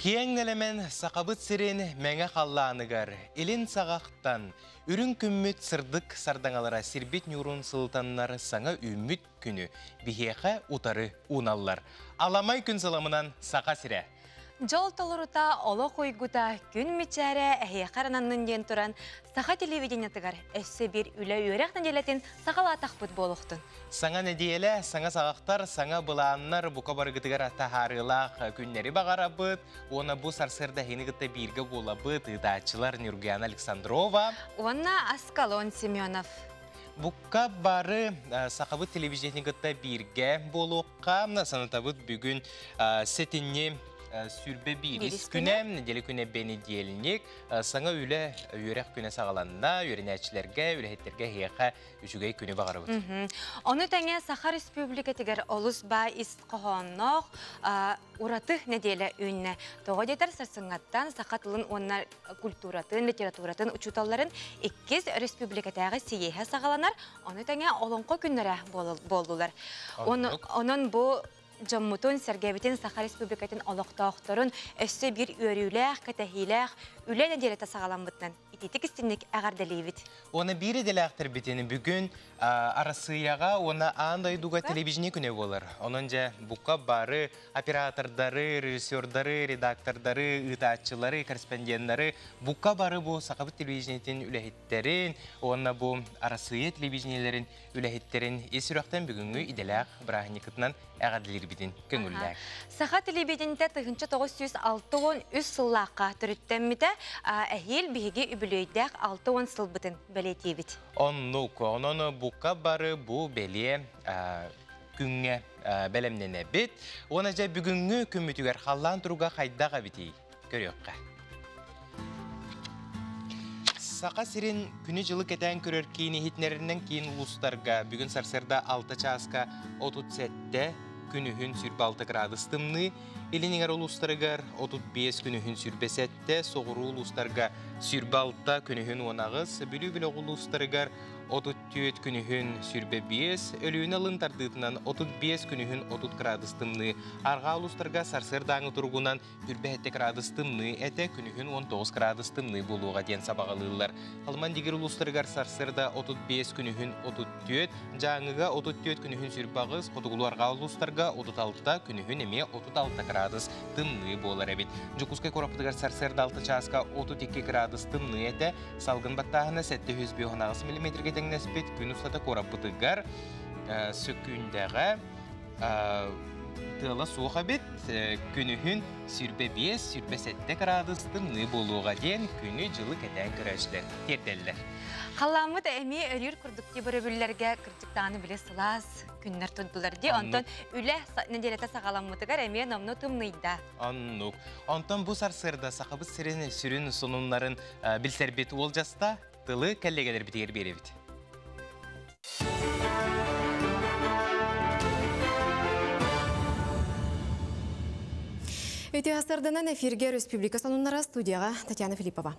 Киэҥ нэлэмэн Сахабыт сирин мэҥэ халлааныгар илин саҕахтан үрүҥ күммүт сырдык сардаҥалара сирбит ньуурун сылытаннар саҥа үүммүт күнү биһиэхэ утары ууналлар. Аламай күн сыламынан Саха сирэ! Дьол толорута, олох уйгута, күн мичээрэ эһиэхэ арананнын диэн туран, саха телевидениетыгар өссө биир үлэ-үөрэх нэдиэлэтин саҕалаатахпыт буолуохтун. Саҥа нэдиэлэ, саҥа саҕахтар, саҥа былааннар бука барыгытыгар таһаарыылаах күннэри баҕарабыт. Уонна бу сарсыарда эһигини кытта бииргэ буолабыт ыытааччылар Нюргуяна Александрова уонна Аскалон Семенов. Букка бары сахабыт телевидениетин кытта бииргэ буолуохха. Санатабыт бүгүн сэтинньи сүрбэ биирис күнэ, неделя күнэ бэнидиэлник, саҥа үлэ үөрэх күнэ саҕаланна, үөрэнээччилэргэ, үлэһиттэргэ эһиэхэ үчүгэй күнү баҕарабыт. Ону тэҥэ Саха Республикатыгар олус баай ис хоһоонноох ураты нэдиэлэ үүннэ. Тоҕо диэтэр сарсыҥҥаттан саха тылын уонна культуратын, литературатын учууталларын иккис республикатааҕы сийиэһэ саҕаланар, ону тэҥэ олоҥхо күннэрэ буоллулар. Онон бу дьоммутун, сэргэбитин Саха Республикатын олохтоохторун өссө биир үөрүүлээх, кэтэһиилээх үлэ нэдиэлэтэ саҕаламмытынан итиитик истинник эҕэрдэлиибит. Уонна биир идэлээхтэрбитин бүгүн Арассыыйаҕа уонна аан дойдуга телевидение күнэ буолар. Онон дьэ бука бары оператордары, режиссердары, редактордары, ыытааччылары, корреспонденнары бука бары бу Сахабыт телевидениетин үлэһиттэрин уонна бу Арассыыйа телевидениелэрин үлэһиттэрин ис сүрэхтэн бүгүҥҥү идэлээх бырааһынньыкытынан эҕэрдэлиирбитин көҥүллээх. Саха телевидениетэ 1963 сыллаахха төрүттэммитэ, эһиил биһиги үбүлүөйдээх 60 сылбытын бэлиэтиибит. Оннук, онон бука бары бу бэлиэ күҥҥэ бэлэмнэнэбит. Уонна дьэ бүгүҥҥү күммүтүгэр халлаан туруга хайдах эбитий? Көрүөххэ. Саха сирин күнү-дьылы кэтээн көрөр киин иһитиннэринэн киин улуустарга бүгүн сарсыарда 6 чааска 37, күнүһүн 26 градус тымныы, Илин эҥэр улуустарыгар 35, күнүһүн 27, соҕуруу улуустарга 26, күнүһүн 18, Бүлүү бөлөх улуустарыгар 34, күнүһүн 25, Өлүөнэ алын тардыытынан 35, күнүһүн 30 градус тымныы, арҕаа улуустарга сарсыардааҥы туругунан Түрбэһэттэ градус тымныы этэ, күнүһүн 19 градус тымныы буолуоҕа диэн сабаҕалыыллар. Халыман-Дигир улуустарыгар сарсыарда 35, күнүһүн 34, Дьааҥыга 34, күнүһүн 28, Хотугулуу-Арҕаа улуустарга 36, күнүһүн эмиэ 36 градус тымныы буолар эбит. Дьокуускай куораппытыгар сарсыарда 6 чааска 32 градус тымныы этэ, салгын баттааһына 758 миллиметргэ тэҥнэспит, күн устата куораппытыгар сөкүүндэҕэ тыала суох эбит, күнүһүн 25-27 градус тымныы буолуоҕа диэн күнү-дьылы кэтээн көрөөччүлэр тиэрдэллэр. Халлааммыт эмиэ өрүүр курдук дии бөрөбүллэргэ кырдьыктааны билэ сылаас күннэр турдулар дии. Онтон үлэ нэдиэлэтэ саҕаламмытыгар эмиэ номнуо тымныйда. Оннук. Онтон бу сарсыарда Сахабыт сирин сүрүн сонуннарын билсэрбит уолдьаста тылы кэллиэгэлэрбитигэр биэрэбит. Үтүө сарданан эфирге республика сонуннара студияға Татьяна Филиппова.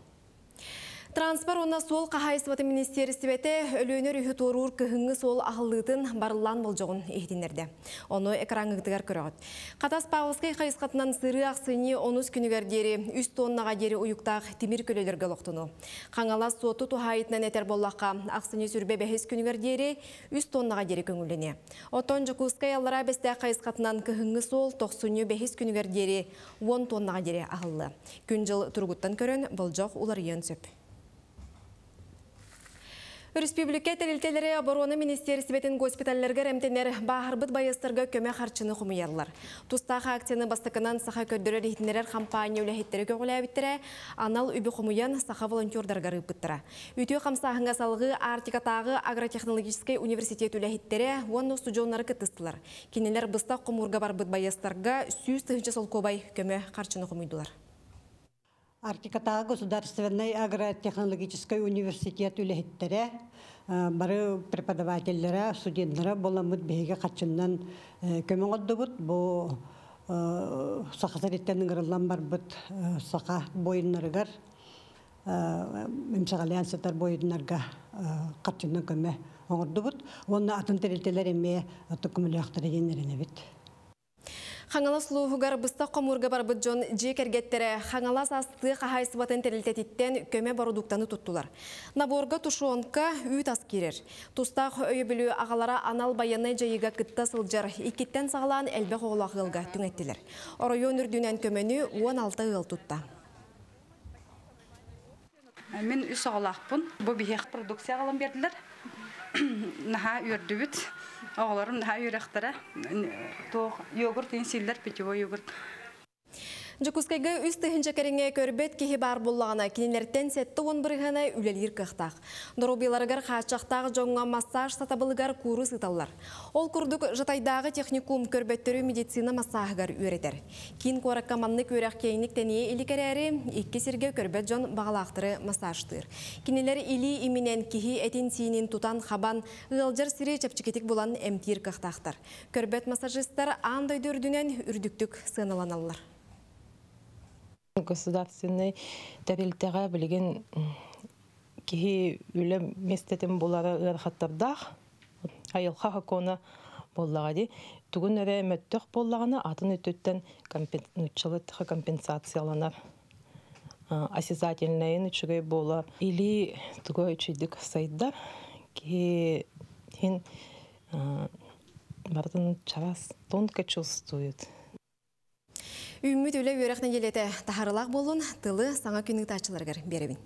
Транспорт уонна суол хаһаайыстыбатын министиэристибэтэ Өлүөнэ өрүһү туоруур кыһыҥҥы суол аһыллыытын барыллаан болдьоҕун иһитиннэрдэ. Ону экраҥҥытыгар көрөҕүт. Хатас Павловскай хайысхатынан сырыы ахсынньы онус күнүгэр диэри үс тоннаҕа диэри уйуктаах тимир көлөлөргө олохтону. Хаҥалас суоту туһаайытынан этэр буоллахха, ахсынньы сүрбэ бэһис күнүгэр диэри үс тоннаҕа диэри көҥүллэниэ. Оттон Дьокуускай Аллараа Бэстээх хайысхатынан кыһыҥҥы суол тохсунньу бэһис күнүгэр диэри уон тоннаҕа диэри аһыллыа. Күн-дьыл туругуттан көрөн, болдьох уларыйыан сөп. Өрөспүүбүлүкэ тэрилтэлэрэ оборона министиэристибэтин госпиталларыгар эмтэнэр бааһырбыт байыастарга көмө харчыны хомуйаллар. Тустаах акцияны бастакынан Саха көрдөрөр-иһитиннэрэр хампаанньа үлэһиттэрэ көҕүлээбиттэрэ, анал үбү хомуйан саха волонтердарыгар ыыппыттара. Үтүө хамсааһыҥҥа салгыы Арктикатааҕы агротехнологическай университет үлэһиттэрэ уонна устудьуоннары кыттыстылар. Кинилэр быстах хомуурга барбыт байыастарга 100 000 солкуобай көмө харчыны хомуйдулар. Арктикатааҕы государственнай агротехнологическай университет үлэһиттэрэ, бары преподавателлэрэ, студеннара буоламмыт биһиги хаччыннан көмө оҥордубут. Бу Саха сириттэн ыҥырыллан барбыт саха буойуннарыгар эмсэҕэлээн сытар буойуннарга харчынан көмө оҥордубут. Уонна атын тэрилтэлэр эмиэ көмөлөөхтөрө диэн эрэнэбит. Хаҥалас улууһугар быстах хомуурга барбыт дьон дьиэ кэргэттэрэ Хаҥалас ас тыа хаһаайыстыбатын тэрилтэтиттэн көмө бородууктаны туттулар. Наборга тушенка, үүт ас киирэр. Тустаах өйөбүлү аҕалара анал байыаннай дьайыыга кытта сылдьар иккиттэн саҕалаан элбэх оҕолоох ыалга түҥэттилэр. Оройуон үрдүнэн көмөнү 16 ыал тутта. Мин үс оҕолоохпун. Бу биһиэх продукция аҕалан биэрдилэр. Наһаа үөрдүбүт. Оҕолорум наһаа үөрэхтэрэ. Туох йогурт сииллэр, питьевой йогурт. Дьокуускайга 3000 кэриҥэ көрбөт киһи баар буоллаҕына, кинилэртэн 70 бырыһыана үлэлиир кыахтаах. Доруобуйаларыгар хааччахтаах дьоҥҥо массаж сатабылыгар куурус ыыталлар. Ол курдук Жатайдааҕы техникум көрбөттөрү медицина массааһыгар үөрэтэр. Киин куоракка маннык үөрэх киэҥник тэнийэ илик эрээри, икки сиргэ көрбөт дьон баҕалаахтары массажтыыр. Кинилэр илии иминэн киһи этин-сиинин тутан-хабан, ыалдьар сири чэпчэкитик булан эмтиир кыахтаахтар. Көрбөт массажистар аан дойду үрдүнэн үрдүктүк сыаналаналлар. Государственнай тэрилтэҕэ билигин киһи үлэ миэстэтин булара ыарахаттардаах. Айылҕа сокуона буоллаҕа дии. Тугун эрэ мөттөх буоллаҕына, атын өттүттэн нууччалыы компенсацияланар. Осязательнайын үчүгэй буолар. Или туга үчүйдүк сайдар. Киһи хин барытын чараас тонко чувствует. Үүммүт үлэ үөрэх нэдиэлэтэ таһаарыылаах буоллун, тылы саҥа күн ыытааччыларыгар биэрэбин.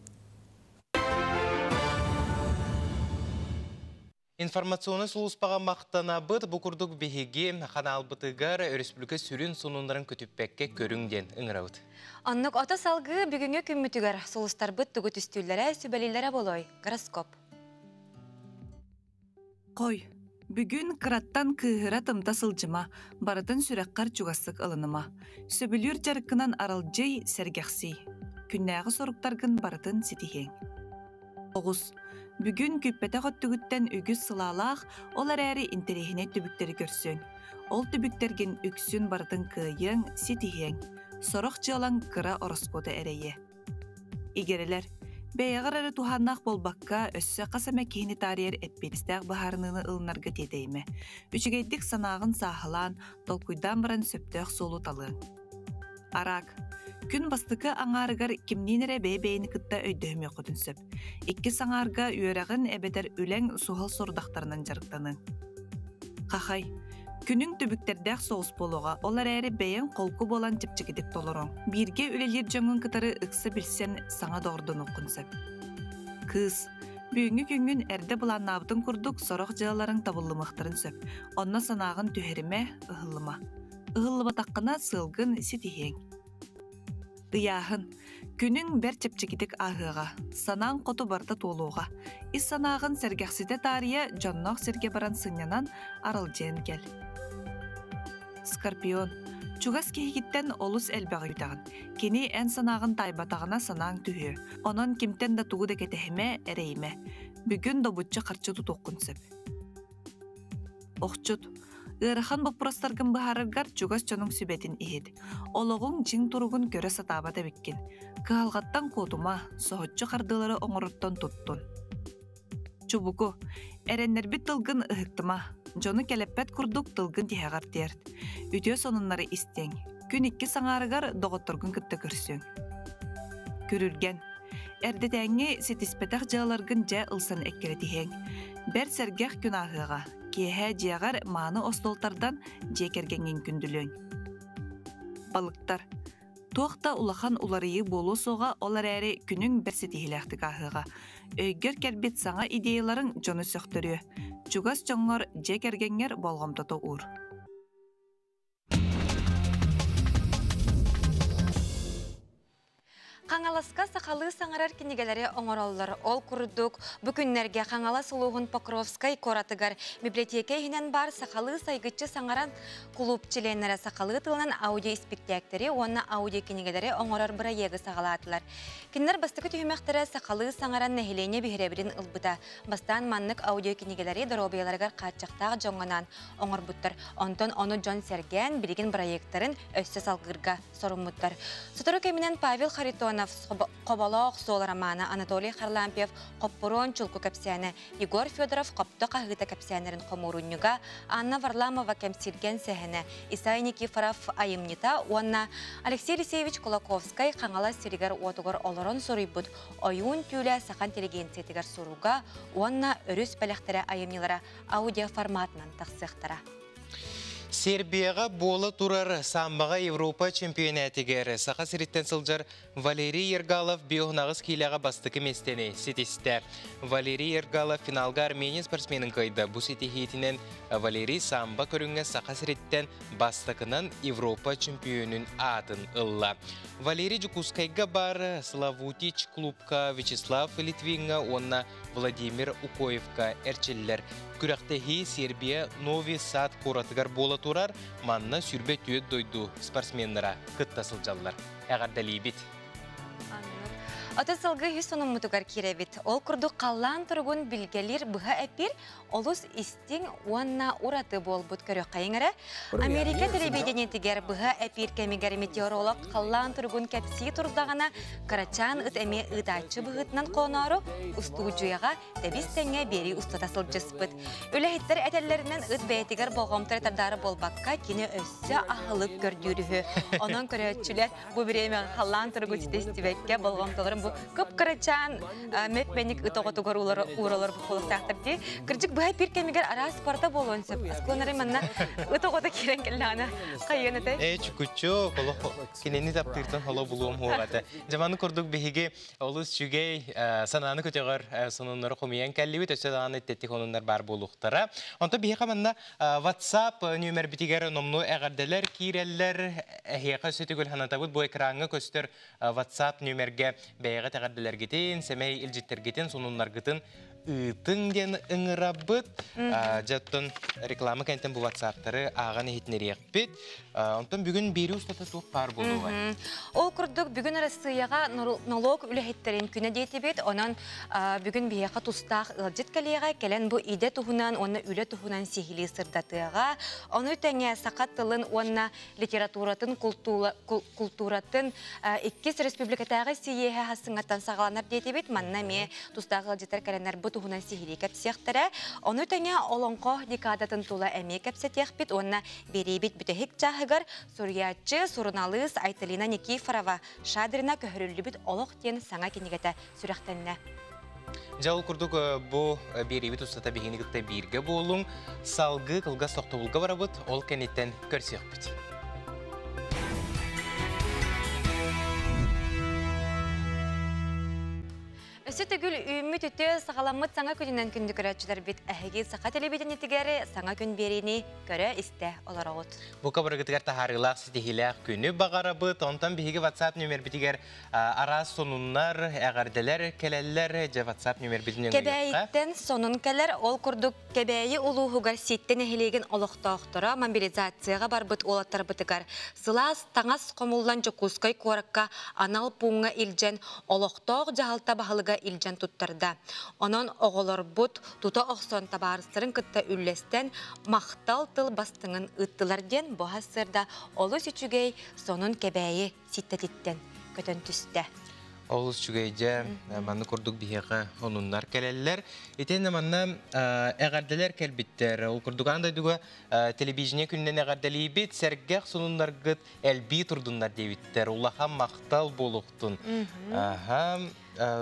Информационнай сулууспаҕа махтанабыт. Бу курдук биһиги ханаалбытыгар өрөспүүбүлүкэ сүрүн сонуннарын көтүппэккэ көрүҥ диэн ыҥырабыт. Оннук ото салгыы бүгүҥҥү күммүтүгэр сулустарбыт тугу түстүүллэрэ, сүбэлииллэрэ буолуой? Гороскоп. Хой, бүгүн кыраттан кыыһыра тымта сылдьыма, барытын сүрэххэр чугастык ылыныма. Сөбүлүүр дьарыккынан аралдьый, сэргэхсий. Күннээҕи соруктаргын барытын ситиһиэҥ. Оҕус, бүгүн күүппэтэх өттүгүттэн үгүс сылаалаах, ол эрээри интэриэһинэй түбүктэри көрсүөҥ. Ол түбүктэргин үксүн барытын кыайыаҥ, ситиһиэҥ. Сорох дьыалаҥ кыра ороскуота эрэйиэ. Игирэлэр, бэйэҕэр эрэ туһааннаах буолбакка, өссө хас эмэ киһини таарыйар эппиэттээх быһаарыныыны ылынарга тиэтэйимэ. Үчүгэйдик санааҕын сааһылаан, толкуйдаан баран сөптөөх суолу талыаҥ. Араак. Күн бастакы аҥаарыгар кимниин эрэ бэйэ-бэйэни кытта өйдөһүмүөххүтүн сөп. Иккис аҥаарга үөрэҕин эбэтэр үлэҥ суһал сорудахтарынан дьарыктаныҥ. Хахай. Күнүҥ түбүктэрдээх соҕус буолуоҕа, ол эрээри бэйэҥ холку буолан чэпчэкитик толоруоҥ. Бииргэ үлэлиир дьоҥҥун кытары ыкса билсэн саҥа доҕордонуоххун сөп. Кыыс. Бүгүҥҥү күҥҥүн эрдэ былааннаабытыҥ курдук сорох дьыалаларыҥ табыллымыахтарын сөп. Онно санааҕын түһэримэ, ыһыллыма. Ыһыллыбатаххына сыалгын ситиһиэҥ. Ыйааһын. Күнүҥ бэрт чэпчэкитик ааһыаҕа, санааҥ хоту барыта туолуоҕа. Ис санааҕын сэргэхситэ таарыйа дьонноох сиргэ баран сынньанан, аралдьыйан кэл. Скорпион. Чугас киһигиттэн олус элбэҕи үтэҕин. Кини эн санааҕын таайбатаҕына санааҥ түһүө. Онон кимтэн да тугу да кэтэһимэ, эрэйимэ. Бүгүн добуччу харчы тутуоххун сөп. Охчут. Ыарахан боппуруостаргын быһаараргар чугас дьонуҥ сүбэтин иһит. Олоҕуҥ дьиҥ туругун көрө сатаабат эбиккин. Кыһалҕаттан куотума, соһуччу хардыылары оҥороттон туттун. Чубуку. Эрэннэрбит тылгын ыһыктыма. Дьону кэлэппэт курдук тылгын тиһэҕэр тиэрт. Үтүө сонуннары истиэҥ. Күн иккис аҥаарыгар доҕотторгун кытта көрсүөҥ. Күрүлгэн. Эрдэтээҥҥи ситиспэтэх дьыалаларгын дьэ ылсан эккирэтиһиэҥ. Бэрт сэргэх күн ааһыаҕа. Киэһэ дьиэҕэр мааны остуол тардан дьиэ кэргэҥҥин күндүлүөҥ. Балыктар. Туох да улахан уларыйыы буолуо суоҕа, ол эрээри күнүҥ бэрт ситиһиилээхтик ааһыаҕа. Өйгөр кэлбит саҥа идеяларыҥ дьону сөхтөрүө. Чугас дьоҥҥор, дьиэ кэргэҥҥэр болҕомтото уур. Хаҥаласка сахалыы саҥарар кинигэлэри оҥороллор. Ол курдук, бу күннэргэ Хаҥалас улууһун Покровскай куоратыгар библиотека иһинэн баар сахалыы сайгыччы саҥаран кулууп чилиэннэрэ сахалыы тылынан аудиоиспиктээктэри уонна аудиокинигэлэри оҥорор бырайыагы саҕалаатылар. Кинилэр бастакы түһүмэхтэрэ сахалыы саҥаран нэһилиэнньэ биһирэбилин ылбыта. Бастаан маннык аудиокинигэлэри доруобуйаларыгар хааччахтаах дьоҥҥо оҥорбуттар. Онтон ону дьон сэргээн, билигин бырайыактарын өссө салгыырга соруммуттар. Сотору кэминэн Павел Харитонов Тихонов Хоболоох суол романа, Анатолий Харлампьев Хоппуруон чулку кэпсээнэ, Егор Федоров Хопто хаһыыта кэпсээннэрин хомуурунньуга, Анна Варламова Кэмсиргэн сэһэнэ, Исай Никифоров айымньыта уонна Алексей Алексеевич Кулаковскай Хаҥалас сиригэр-уотугар олорон суруйбут Ойуун түүлэ саха интеллигенциятыгар суруга уонна Өрүс бэлэхтэрэ айымньылара аудиоформатынан тахсыахтара. Сербияҕа буола турар самбаҕа Европа чемпионатыгар Саха сириттэн сылдьар Валерий Ергалов биоһунаҕыс киилэҕэ бастакы миэстэни ситистэ. Валерий Ергалов финалга Армения спортсменын кыайда. Бу ситиһиитинэн Валерий самбо көрүҥҥэ Саха сириттэн бастакынан Европа чемпионун аатын ылла. Валерий Дьокуускайга бар Славутич клубка Вячеслав Литвиҥҥа уонна Владимир Укоевка эрчиллэр. Күрэхтэһии Сербия Нови Сад куоратыгар буола турар, манна 24 дойду спортсменнара кытта сылдьаллар. Эҕэрдэлиибит! Ото сылгы үс сонуммутугар киирэбит. Ол курдук халлаан туругун билгэлиир быһа эпир олус истиҥ уонна ураты буолбут көрүөххэйиҥ эрэ. Америка телевидениетигэр быһа эпир кэмигэр метеоролог халлаан туругун кэпсии турдаҕына, кырачаан ыт эмиэ ыытааччы быһыытынан хооноору устуудьуйаҕа тэбис-тэҥҥэ биэрии устата сылдьыспыт. Үлэһиттэр этэллэринэн ыт бэйэтигэр болҕомто тардаары буолбакка, кини өссө аһылык көрдүүр үһү. Онон көрөөччүлэр бу бириэмэҕэ халлаан туругу ситистибэккэ болҕомтолорун бу кып-кырачаан мэп-мэник ыт оҕотугар ууралар буолуохтаахтар дии. Кырдьык быһа пир кэмигэр араас спорта буолуон сөп. Аскуонары манна ыт оҕото киирэн кэллэҕинэ хайыан этэй? Ээ, чукуччу, кинини таптыыртан холо булуом хуоҕата. Дьаманы курдук биһиги Олус үчүгэй, санааны көтөҕөр сонуннары хомуйан кэллибит, өссө даҕаны тэттик сонуннар баар буолуохтара. Онтон биһиэхэ манна WhatsApp нүөмэрбитигэр номнуо эҕэрдэлэр киирэллэр. Эһиэхэ өссө төгүл санатабыт, бу экраҥҥа көстөр WhatsApp нүөмэргэ бэйэҕит эҕэрдэлэргитин, сэмэй илдьиттэргитин, сонуннаргытын ыытыҥ диэн ыҥырабыт. Дьэ, оттон реклама кэнниттэн бу WhatsApp-тары ааҕан иһитиннэриэхпит. Онтон бүгүн биэрии устата туох баар буолуоҕай? Ол курдук бүгүн Арассыыйаҕа нолуок үлэһиттэрин күнэ диэтибит. Онон бүгүн биһиэхэ тустаах ыалдьыт кэлиэҕэ, кэлэн бу идэ туһунан уонна үлэ туһунан сиһилии сырдатыаҕа. Ону тэҥэ саха тылын уонна литературатын, култууратын иккис республикатааҕы сийиэһэ хассыҥаттан саҕаланар диэтибит. Манна эмиэ тустаах ыалдьыттар кэлэннэр бу туһунан сиһилии кэпсиэхтэрэ. Ону тэҥэ олоҥхо декадатын тула эмиэ кэпсэтиэхпит уонна биэриибит бүтэһик чааһыгар суруйааччы, суруналыыс Айталина Никифорова Шадрина көһөрүллүбүт олох диэн саҥа кинигэтэ сүрэхтэннэ. Дьэ ол курдук бу биэриибит устата биһигини кытта бииргэ буолуҥ. Салгыы кылгас тохтобулга барабыт, ол кэнниттэн көрсүөхпүт. Өссө төгүл үүммүт үтүө саҕаламмыт саҥа күнүнэн күндү көрөөччүлэрбит эһиги саха телевидениетигэр саҥа күн биэриини көрө-истэ олороҕут. Бука барыгытыгар таһаарыылаах ситиһиилээх күнү баҕарабыт. Онтон биһиги WhatsApp нүмербитигэр араас сонуннар, эҕэрдэлэр кэлэллэр. Дьэ WhatsApp нүмербитин Кэбээйиттэн сонун кэлэр. Ол курдук Кэбээйи улууһугар Сииттэ нэһилиэгин олохтоохторо мобилизацияҕа барбыт уолаттарбытыгар сылаас таҥас хомуллан Дьокуускай куоракка анал пууҥҥа илдьэн олохтоох дьаһалта баһылыга илдьэн туттарда. Онон оҕолорбут тута охсон табаарыстарын кытта үллэстэн махтал тыл бастыҥын ыыттылар диэн бу сарсыарда олус үчүгэй сонун Кэбээйи Ситтэтиттэн көтөн түстэ. Олус үчүгэй дьэ, манны курдук биһиэхэ онуннар кэлэллэр. Итиэннэ манна эҕэрдэлэр кэлбиттэр. Ол курдук аан дойдуга телевидение күнүнэн эҕэрдэлиибит, сэргэх сонуннаргыт элбии турдуннар диэбиттэр. Улахан махтал буолуохтун. Аха,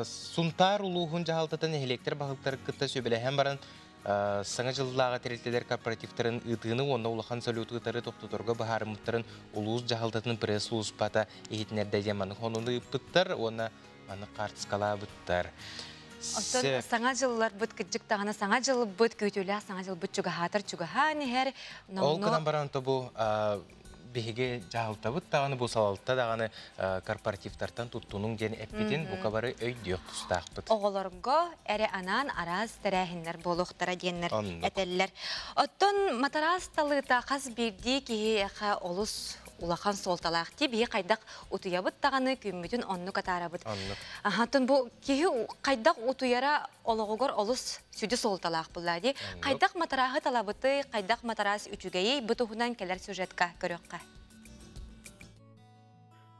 Сунтаар улууһун дьаһалтата нэһилиэктэр баһылыктары кытта сүбэлэһэн баран Саҥа дьыллааҕы тэрилтэлэр корпоративтарын ыытыыны уонна улахан салют ыытары тохтоторго быһаарыммыттарын улуус дьаһалтатын пресс-сулууспата иһитиннэрдэ диэн маннык сонуну ыыппыттар уонна маннык хаартыскалаабыттар. Оттон саҥа дьылларбыт кырдьык даҕаны саҥа дьылбыт күүтүүлээх саҥа дьылбыт чугаһаатар чугаһаан иһэр. Ол гынан баран тобу биһиги дьаһалтабыт даҕаны, бу салалта даҕаны корпоративтартан туттунуҥ диэн эппитин бука бары өйдүөх тустаахпыт. Оҕолорго эрэ анаан араас тэрээһиннэр буолуохтара диэннэр этэллэр. Оттон матараас талыыта хас биирдии киһиэхэ олус улахан суолталаах дии. Биһи хайдах утуйабыт даҕаны күммүтүн оннук атаарабыт. Оттон бу киһи хайдах утуйара олоҕугар олус сүдү суолталаах буолла дии. Хайдах матарааһы талабытый, хайдах матараас үчүгэйий бу туһунан кэлэр сюжетка көрүөххэ.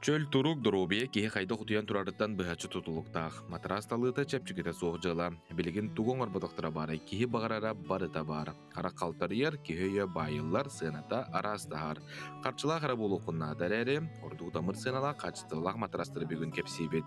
Чөл турук доруобуйа киһи хайдах утуйан турарыттан быһаччы тутулуктаах. Матрас талыыта чэпчэкитэ суох дьыала. Билигин тугу оҥорботохторо баарай, киһи баҕарара барыта баар. Харах халтарыйар, киһи өйө баайыллар, сыаната араастаһар. Харчылаах эрэ буолуоххун наада эрээри, ордук удамыр сыаналаах хаачыстыбалаах матрастары бүгүн кэпсиибит.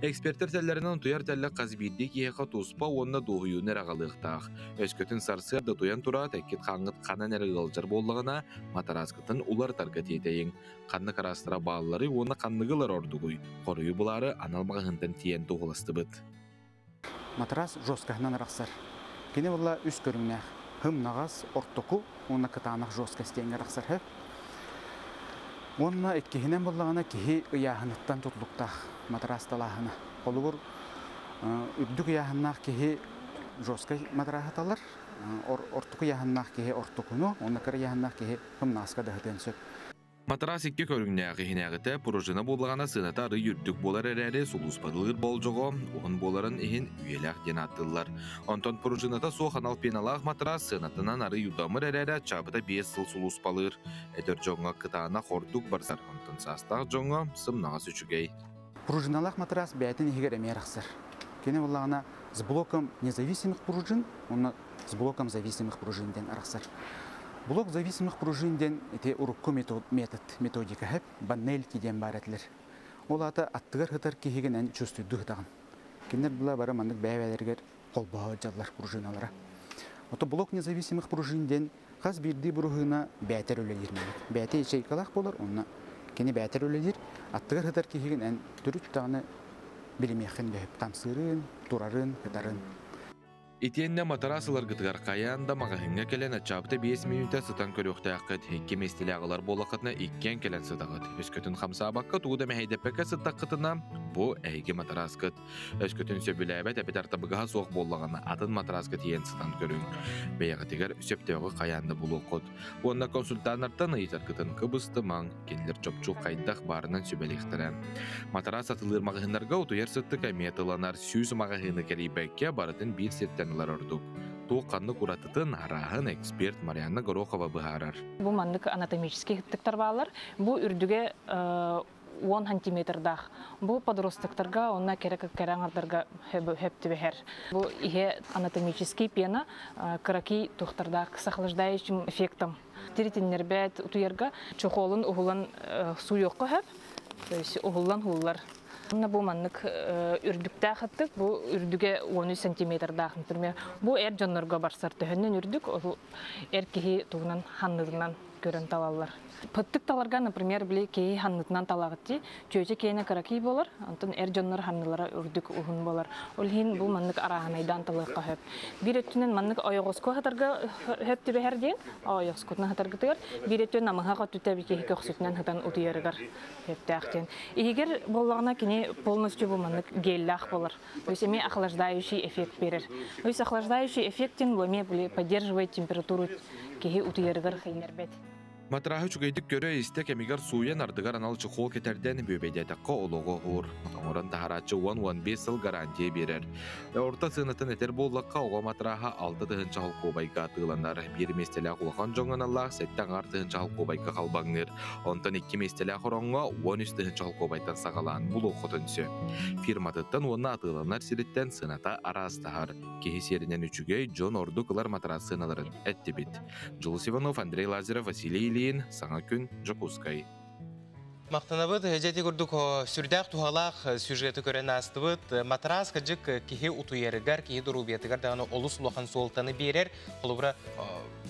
Экспертэр тэллэринэн утуйар тэллэх хас биирдии киһиэхэ туспа уонна дуоһуйууну эрэ аҕалыахтаах. Өскөтүн сарсыарда утуйан тураат, эккит хааҥҥыт ханан эрэ ыалдьар буоллаҕына, матараскытын уларытарга тиэтэйиҥ. Ханнык араастара баалларый уонна ханныгы ылар ордугуй? Хоруйу булаары анал маҕаһыынтан тиийэн туоһуластыбыт. Матрас жесткоһынан арахсар. Кини буолла үс көрүҥнээх. Һымнаҕас, ортоку уонна кытаанах жесткость диэҥҥэ арахсар. Уонна иккиһинэн буоллаҕына киһи ыйааһыныттан тутулуктаах матрас талааһына. Холобур, үрдүк ыйааһыннаах киһи жесткай матраһы талар, ортоку ыйааһыннаах киһи ортокуну, уонна кыра ыйааһыннаах киһи һымнаҕаска да сытыан сөп. Матрас икки көрүҥнээх иһинээҕитэ пружина буоллаҕына сыаната арый үрдүк буолар эрээри сулууспалыыр болдьоҕо уһун буоларын иһин үйэлээх диэн ааттыыллар. Онтон пружината суох анал пеналаах матрас сыанатынан арый удамыр эрээри аччаабыта 5 сыл сулууспалыыр. Эдэр дьоҥҥо кытаанах ордук барсар, онтон саастаах дьоҥҥо сымнаҕас үчүгэй. Пружиналаах матрас бэйэтин иһигэр эмиэ арахсар. Кини буоллаҕына с блоком независимых пружин уонна с блоком зависимых пружин диэн арахсар. Блок зависимых пружин диэн ити урукку метод, метод методика хэп баннельки диэн баар этилэр. Ол аата аттыгар сытар киһигин эн чувствуйду сытаҕын. Кинилэр була бары маннык бэйэ-бэйэлэригэр холбоһо дьаллар пружиналара. Ото блок независимых пружин диэн хас биирдии бруһуна бээтэр үлэлиир маннык. Бээтэ ячейкалаах буолар, онно кини бээтэр үлэлиир. Аттыгар сытар киһигин эн төрүт даҕаны билимиэххин дөһүп хамсыырын, турарын, ытарын. Итиэннэ матараас ыларгытыгар хайаан да маҕаһыыҥҥа кэлэн аччаабыта 5 мүнүүтэ сытан көрүөхтээххит. Икки миэстэлээх ылар буоллаххытына иккиэн кэлэн сытаҕыт. Өскөтүн хамсаабакка тугу да мэһэйдэппэккэ сыттаххытына, бу эһиги матарааскыт. Өскөтүн сөбүлээбэт эбэтэр табыгаһа суох буоллаҕына, атын матарааска тиийэн сытан көрүҥ. Бэйэҕитигэр сөптөөҕү хайаан да булуоххут. Уонна консультаннартан ыйытаргытын кыбыстымаҥ, кинилэр чопчу хайдах баарынан сүбэлиэхтэрэ. Матараас атылыыр маҕаһыыннарга утуйар сыттык эмиэ тыланар 100 маҕаһыыны кэрийбэккэ барытын биир сиртэн ылар ордук. Туох ханнык уратытын, арааһын эксперт Марианна Горохова быһаарар. Бу маннык анатомический ыттыктар бааллар. Бу үрдүгэ 10 сантиметрдаах. Бу подростоктарга уонна кэрэ кэрэ аҥардарга хөп түбэһэр. Бу иһэ анатомический пена кыракий тухтардаах с охлаждающим эффектом. Тиритиннэрбэт утуйарга чохуолун уһулан сууйуохха сөп. То есть уһуллан уһуллар. Онно бу маннык үрдүктээх ыттык, бу үрдүгэ 13 сантиметрдаах, например, бу эр дьоннорго барсар төһөннөн үрдүк, ол эр киһи тугунан ханнытынан көрөн талаллар. Пыттык таларга, например, били киһи ханнытынан талаҕыт дии, чүөчэ киэнэ кыракый буолар, онтон эр дьоннор ханнылара үрдүк уһун буолар. Ол иһин бу маннык арааһынайдаан талыахха сөп. Биир өттүнэн маннык ойоҕоско хатарга сөп түбэһэр диэн, ойоҕоскутунан хатаргытыгар, биир өттүнэн намыһах өттүтэ киһи көхсүтүнэн хатан утуйарыгар сөптөөх диэн. Иһигэр буоллаҕына кини полностью бу маннык геллээх буолар. То есть эмиэ охлаждающий эффект берер. То есть охлаждающий эффект диэн бу эмиэ поддерживает температуру киһи утуйарыгар хейнербет. Матраһы үчүгэйдик көрө-истэ кэмигэр сууйан ардыгар анал чехол кэтэрдэн бүөбэйдээтэххэ олоҕу уһуур. Оҥорон таһарааччы 10-15 сыл гарантия биэрэр. Орто сыанатын этэр буоллахха, оҕо матраһа 6 тыһыынча холкуобайга атыыланар. Биир миэстэлээх улахан дьоҥҥо аналлаах 7,5 тыһыынча холкуобайга халбаҥныыр. Онтон икки миэстэлээх ороҥҥо 13 тыһыынча холкуобайтан саҕалаан булуоххутун сөп. Фирматыттан уонна атыыланар сириттэн сыаната араастаһар. Киһи сиэринэн үчүгэй, дьон ордук ылар матрас сыаналарын эттибит. Дьулус Иванов, Андрей Лазарев, Василий Ильин, Саҥа күн, Дьокуускай. Махтанабыт, дьэ курдук сүрдээх туһалаах сюжеты көрөн аастыбыт. Матрас кырдьык киһи утуйарыгар, киһи доруобуйатыгар даҕаны олус улахан суолтаны биэрэр. Холобура,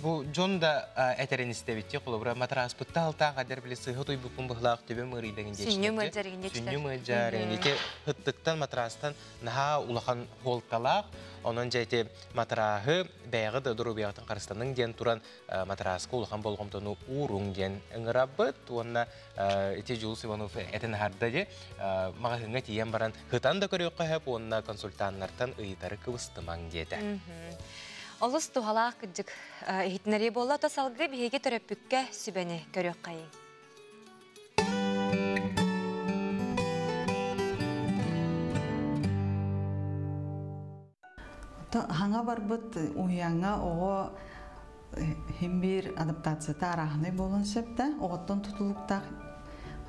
бу дьон да этэрин истэбит. Холобура, матраспытта алтаах адер били сыһы утуйбуппун быһылаах төбөм ыарыйдагын Сүнньүм ыалдьар Сүнньүм ыалдьар. Ити ыттыктан матрастан наһаа улахан хуолталаах. Онон дьэ ити матрааһы бэйэҕит да доруобуйаҕытын харыстаның диэн туран матраска улахан болҕомтону ууруҥ диэн ыҥырабыт. Уонна ити Дьулус Иванов этэн аһарда ди маҕаһыыҥҥа тиийэн баран хытан да көрүөххэ сөп уонна консультаннартан ыйытары кыбыстымаҥ диэтэ. Олус туһалаах кырдьык иһитиннэрии буолла, то салгыы биһиги төрөппүккэ сүбэни көрүөххэйиҥ. Хаҥа барбыт уһуйааҥҥа оҕо хим биир адаптацията арааһынай буолуон сөп да, оҕоттон тутулуктаах.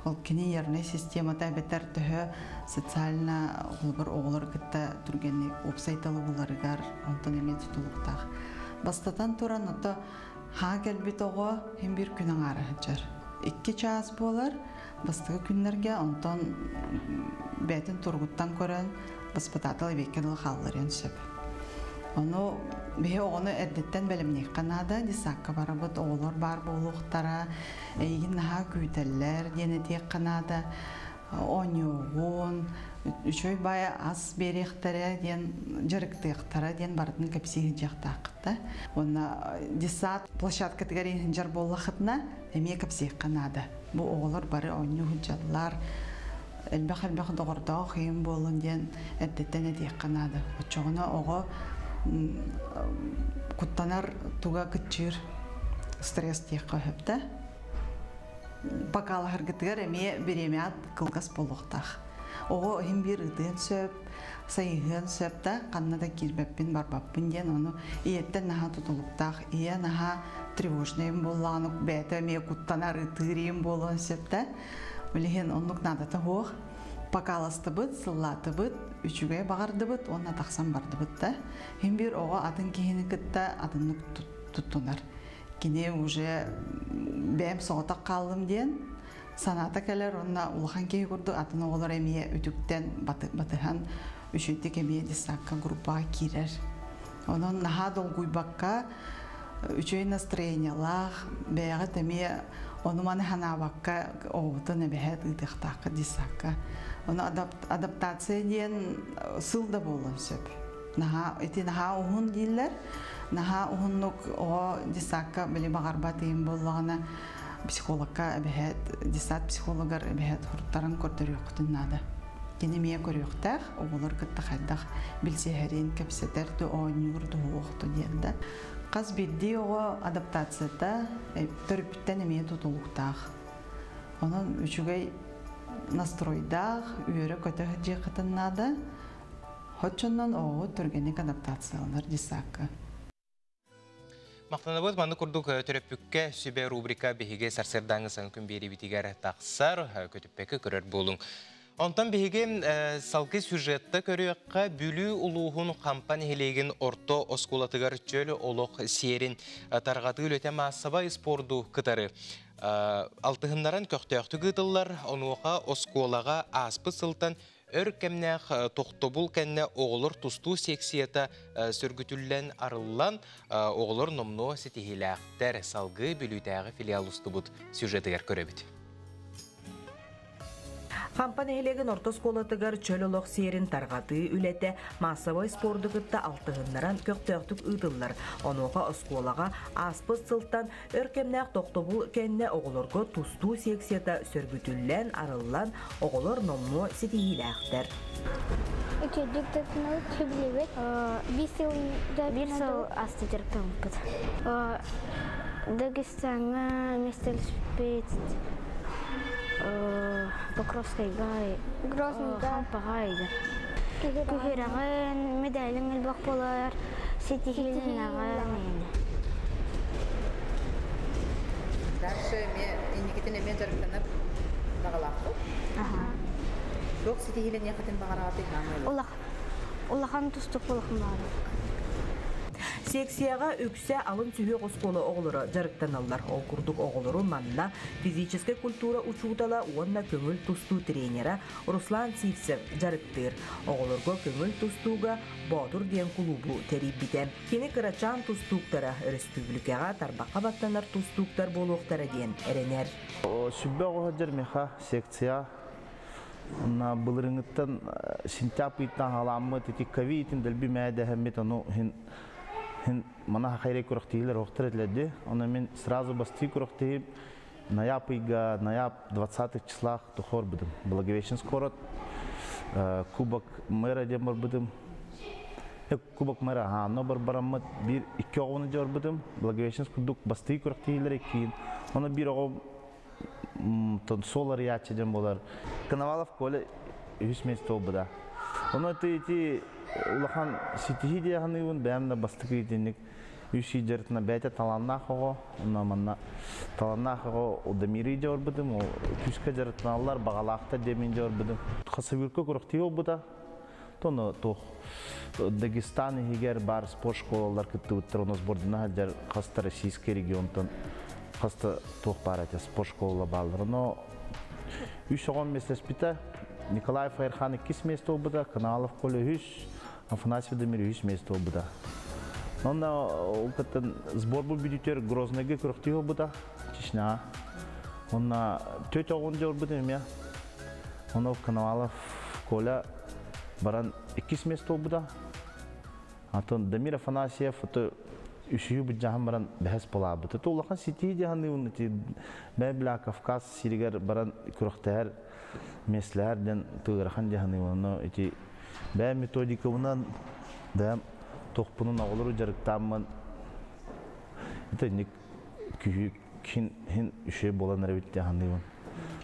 Ол кини нервнай системата эбэтэр төһө социально оҕолор оҕолор кытта түргэнник уопсай тылы буларыгар онтон эмиэ тутулуктаах. Бастатан туран, ото хаа кэлбит оҕо хим бир күн аҥаара сылдьар. 2 чаас буолар бастакы күннэргэ, онтон бээтин тургуттан көрөн воспитатель эбиэккэ дылы хаалларыан сөп. Ону биһи оҕону эрдэттэн бэлэмниэххэ наада, десакка барабыт, оҕолор баар буолуохтара, эйигин наһаа күүтэллэр диэн этиэххэ наада. Оонньуоҕун, үчүгэй баай ас биэриэхтэрэ диэн, дьарыктыахтара диэн барытын кэпсии сылдьыахтааххыт. Уонна десат площадкатыгар иһинжар буоллахытына эмиэ кэпсиэххэ наада. Бу оҕолор бары оонньуу сылдьаллар, элбэх-элбэх доҕордоох иһин буолун диэн эрдэттэн этиэххэ наада. Оччоҕуна оҕо куттанар туга кыччыыр, стресс диэххэ сөптө. Бакалаһаргытыгар эмиэ бириэмэҕит кылгас буолуохтаах. Оҕо иһин биир ытыан сөп, сайыһыан сөп да, ханна да киирбэппин, барбаппын диэн, ону ийэттэн наһаа тутулуктаах. Ийэ наһаа тревожный буоллаҕына, бэйэтэ эмиэ куттанар, ытыыр ийэм буолуон сөп да. Билиһин оннук наадата суох. Покаластыбыт, сыллаатыбыт, үчүгэй баҕардыбыт уонна тахсан бардыбыт да. Хин биир оҕо атын киһини кытта атыннык туттунар. Кини уже бэйэм соҕотох хааллым диэн санаата кэлэр уонна улахан киһи курдук атын оҕолор эмиэ үтүктэн батыһан үчүгдүк эмиэ десакка группаҕа киирэр. Онон наһаа долгуйбакка, үчүгэй настроениялаах, бэйэҕит эмиэ ону-маны ханаабакка оҕобутун эбэһээт ыытыахтаахха десакка. Ону адаптация диэн сыл да буолуон сөп. Наһаа ити наһаа уһун дииллэр. Наһаа уһуннук оҕо десакка били баҕарбат иһин буоллаҕына психологка эбэһээт десат психологар эбэһээт хуруттаран көрдөрүөххүтүн наада. Кини эмиэ көрүөхтээх, оҕолор кытта хайдах билсиһэрин, кэпсэтэр да оонньуур дуһуохту диэн да. Хас биирдии оҕо адаптацията төрөппүттэн эмиэ тутулуктаах. Онон үчүгэй настройдаах, үөрэ-көтө сылдьыаххытын наада. Хоччоннон оҕо түргэнник адаптацияланар десакка. Мактанабыт манны курдук төрөппүккэ сүбэ рубрика биһиги сарсырдааҥы саҥа күн биэрибитигэр тахсар, көтүппэккэ көрөр буолуҥ. Онтон биһиги салгыы сюжетта көрүөххэ Бүлүү улууһун Хампа нэһилиэгин орто оскуолатыгар чөл олох сиэрин тарҕатыы үлэтэ маассабай спорду кытары алтыһыннаран көхтөөхтүк ыытыллар. Онуоха оскуолаҕа ааспыт сылтан өр кэмнээх тохтобул кэннэ оҕолор тустуу секцията сөргүтүллэн арыллан, оҕолор номнуо ситиһиилээхтэр. Салгыы Бүлүүтээҕи филиал устубут сюжетыгар көрөбүт. Хампа нэһилиэгин орто оскуолатыгар чөл олох сиэрин тарҕатыы үлэтэ маассабай спорду кытта алтыһыннаран көхтөөхтүк ыытыллар. Онуоха оскуолаҕа ааспыт сылтан өр кэмнээх тохтобул кэннэ оҕолорго тустуу секцията сөргүтүллэн, арыллан, оҕолор номнуо ситиһиилээхтэр. Үчүгдүк тутунабыт, сөбүлүүбүт. Биир сыл Биир сыл аста дьарыктаммыппыт. Дагестаҥҥа миэстэлэспит, Покровскайга, Грознайга, Хампаҕа Күһүрэҕин, медалиҥ элбэх буолар, ситиһиилэнэҕин. Дальше эмиэ инникитин эмиэ дьарыктанар баҕалаахпыт. Туох ситиһиилэниэххитин баҕараҕытый хаамай? Улахан тустук буолуохун баҕарабыт. Секцияҕа үксэ алын сүһүөх оскуола оҕолоро дьарыктаналлар. Ол курдук оҕолору манна физическэй культура учуутала уонна көҥүл тустуу тренера Руслан Сивцев дьарыктыыр. Оҕолорго көҥүл тустууга Боотур диэн кулуубу тэрийбитэ. Кини кырачаан тустууктара өрөспүүбүлүкэҕэ тарбахха баттанар тустууктар буолуохтара диэн эрэнэр. 20 оҕо сылдьар миэхэ секция. Онно былырыҥҥыттан сентябрь ыйтан халаммыт ити ковид дэлби мээдэһэммит, ону хин хин мана хайрай күрэхтэһиилэр охтор этилэрди. Ону мин сразу бастыы күрэхтэһиим ноябрь ыйга, ноябрь 20 числах тохор быдым. Благовещенск город, Кубок мэра диэн барбытым. Кубок мэра хаанно барбараммыт бир икки оҕону дьорбутум. Благовещенск курдук бастыы күрэхтэһиилэр иккиин. Ону бир оҕо тон солар ячы дем болар. Коновалов Коля үһүс место болбуда. Ону ити улахан ситиһии диэханыыбын бэйэм да бастакы итинник Үс ый дьарытына бэйэтэ талааннаах оҕо, онно манна талааннаах оҕо Удамиры дьорбутум, ол күүскэ дьарыктаналлар, баҕалаахтар диэмин дьорбутум. Хасавюрка күрэхтии буолбута. Тону туох Дагестан иһигэр баар спорт школалар кыттыбыттар, онно сбордана сылдьар хаста российский регионтан хаста туох баар этэ спорт школа бааллар. Но үс оҕом миэстэлэспитэ. Николаев Айархан иккис миэстэ буолбута, Каналов Коля үһүс, Афанасий Владимир үһүс миэстэ буолбута. Онно ол кыттан сбор бу бүтүтүөр Грознайга күрэхтии буолбута, Чечняҕа. Онно төрт оҕун дьорбутум эмиэ. Онно Коновалов Коля баран иккис место буолбута. Атын Дамир Афанасьев ото үсүһү быдьаһан баран бэһэс буолаабыта. То улахан ситии дьаһаныыбын ити бля Кавказ сиригэр баран күрэхтэһэр миэстэлэһэр диэн тыырахан дьаһаныыбын. Ону ити бэйэ методикабынан бэйэм туохпунун оҕолору дьарыктааммын итинник күһү хин хин үчүгэй буолан эрэбит дьаһаныыбын.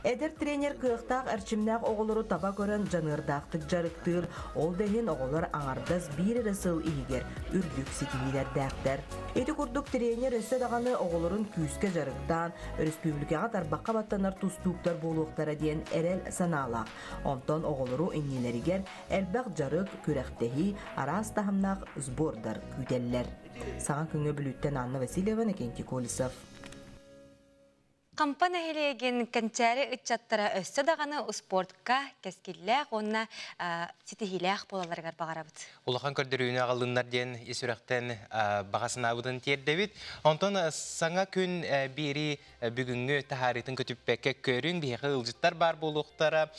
Эдэр тренер кыахтаах эрчимнээх оҕолору таба көрөн дьаныардаахтык дьарыктыыр, ол да иһин оҕолор аҥардас биир эрэ сыл иһигэр үрдүк ситиһиилэрдээхтэр. Ити курдук тренер өссө даҕаны оҕолорун күүскэ дьарыктаан, өрөспүүбүлүкэҕэ тарбахха баттанар тустууктар буолуохтара диэн эрэл санаалаах. Онтон оҕолору иннилэригэр элбэх дьарык, күрэхтэһии, араас таһымнаах сбордар күүтэллэр. Саҥа күҥҥэ Бүлүүттэн Анна Васильева, Иннокентий Колесов. Хампа нэһилиэгин кэнчээри ыччаттара өссө даҕаны успуортка кэскиллээх уонна ситиһиилээх буолалларыгар баҕарабыт. Улахан көрдөрүүнү аҕаллыннар диэн ис сүрэхтэн баҕа санаабытын тиэрдэбит. Онтон саҥа күн биэрии бүгүҥҥү таһаарыытын көтүппэккэ көрүҥ, биһиэхэ ыалдьыттар баар буолуохтара.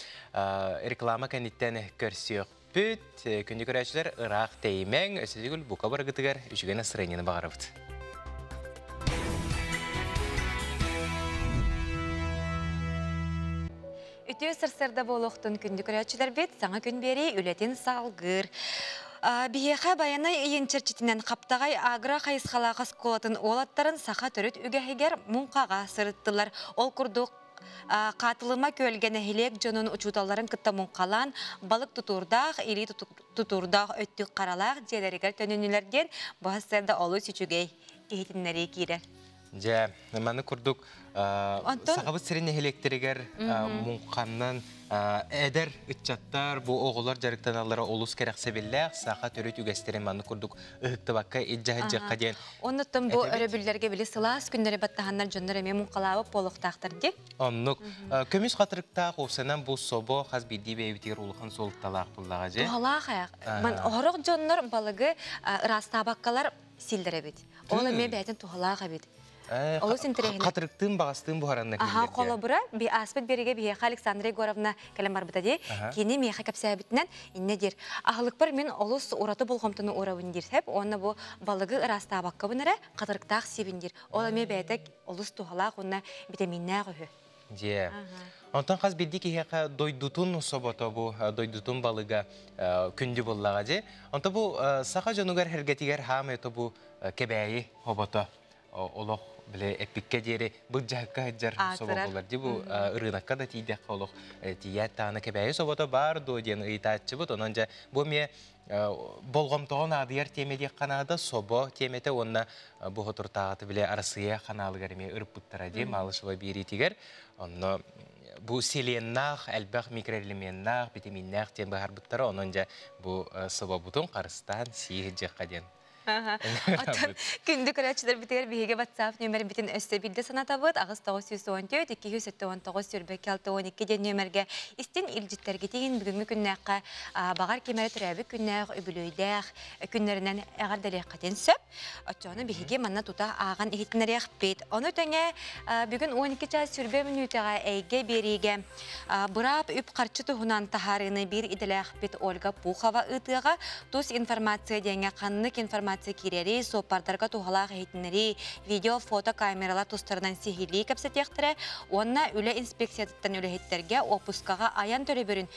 Реклама кэнниттэн көрсүөхпүт. Күндү көрөөччүлэр, ыраах тэйимэҥ, өссө төгүл бука барыгытыгар үчүгэй настроениены баҕарабыт. Үтүө сарсыарда буолуохтун күндү көрөөччүлэрбит, саҥа күн биэрии үлэтин салгыыр. Биһиэхэ Байанай ыйын чэрчитинэн Хаптаҕай агро хайысхалаах оскуолатын уолаттарын саха төрүт үгэһигэр муҥхаҕа сырыттылар. Ол курдук Хаатылыма күөлгэ нэһилиэк дьонун учууталларын кытта муҥхалаан, балык тутуурдаах, илии тутуурдаах өттүк харалаах дьиэлэригэр төнүннүлэр диэн бу сарсыарда олус үчүгэй иһитиннэрии киирэр. Дьэ, маны курдук Сахабыт сирин нэһилиэктэригэр муҥханнан эдэр ыччаттар бу оҕолор дьарыктаналлара олус кэрэхсэбиллээх саха төрүт үгэстэрин маннык курдук ыһыктыбакка илдьэ сылдьыахха диэн Оннуттан бу өрөбүллэргэ били сылаас күннэри баттаһаннар дьоннор эмиэ муҥхалаабыт буолуохтаахтар дии. Оннук. Көмүс хатырыктаах уопсанан бу собо хас биирдии бэйэбитигэр улахан суолталаах буллаҕа дьэ. Туһалаах аяқ. Ман оһорох дьоннор балыгы ыраастаабаккалар сииллэр эбит. Ол эмиэ бэйэтин туһалаах эбит. Олус интэриэһинэй. Хатырыктыын баҕастыын буһаранна Аха, холобура, би ааспыт биэригэ биһиэхэ Александра Егоровна кэлэн барбыта дии. Кини миэхэ кэпсээбитинэн иннэ диир. Аһылыкпар мин олус ураты болҕомтону уурабын диир сэп. Уонна бу балыгы ыраастаабаккабын эрэ хатырыктаах сиибин диир. Ол эмиэ бэйэтэ олус туһалаах уонна битэмииннээх үһү. Дьиэ. Онтон хас биирдии киһиэхэ дойдутун собото бу дойдутун балыга күндү буоллаҕа дьи. Онто бу саха дьонугар эргэтигэр хаамай то бу кэбээйи хобото олох бile эппиккэ диэри былдьаһыкка сылдьар собо буолар ди бу ырыынакка да тиийдэххэ олох тиийээт даҕаны кэбээйи собото баар дуо диэн ыйытааччыбыт. Онон дьэ бу эмиэ болҕомтоҕо наадыйар тиэмэ диэххэ наада собо тиэмэтэ уонна бу хотуртааҕыты бile Арассыыйа ханаалыгар эмиэ ырыппыттара дии Малышева биэриитигэр. Онно бу селеннаах, элбэх микроэлеменнаах, витаминнаах диэн быһаарбыттара. Онон дьэ бу собобутун харыстаан сии сылдьыахха диэн Оттон күндү көрөөччүлэрбитигэр биһиги WhatsApp нүөмэрбитин өссө биирдэ санатабыт. 8914 279 22 62 диэн нүөмэргэ истин илдьиттэргитин бүгүҥҥү күннээххэ баҕар ким эрэ төрөөбүт күннээх, үбүлүөйдээх күннэринэн эҕэрдэлиэххитин сөп. Оччоҕуна биһиги манна тута ааҕан иһитиннэриэхпит. Ону тэҥэ бүгүн 12 чаас сүрбэ мүнүүтэҕэ эйгэ биэриигэ Быраап үп-харчы туһунан таһаарыыны биир идэлээхпит Ольга Пухова ыытыаҕа. Тус информация диэҥҥэ ханнык информация киирэрий, суоппардарга туһалаах иһитиннэрии, видео, фото камералар тустарынан сиһилии кэпсэтиэхтэрэ уонна үлэ инспекциятыттан үлэһиттэргэ уоппускаҕа айан төлөбүрүн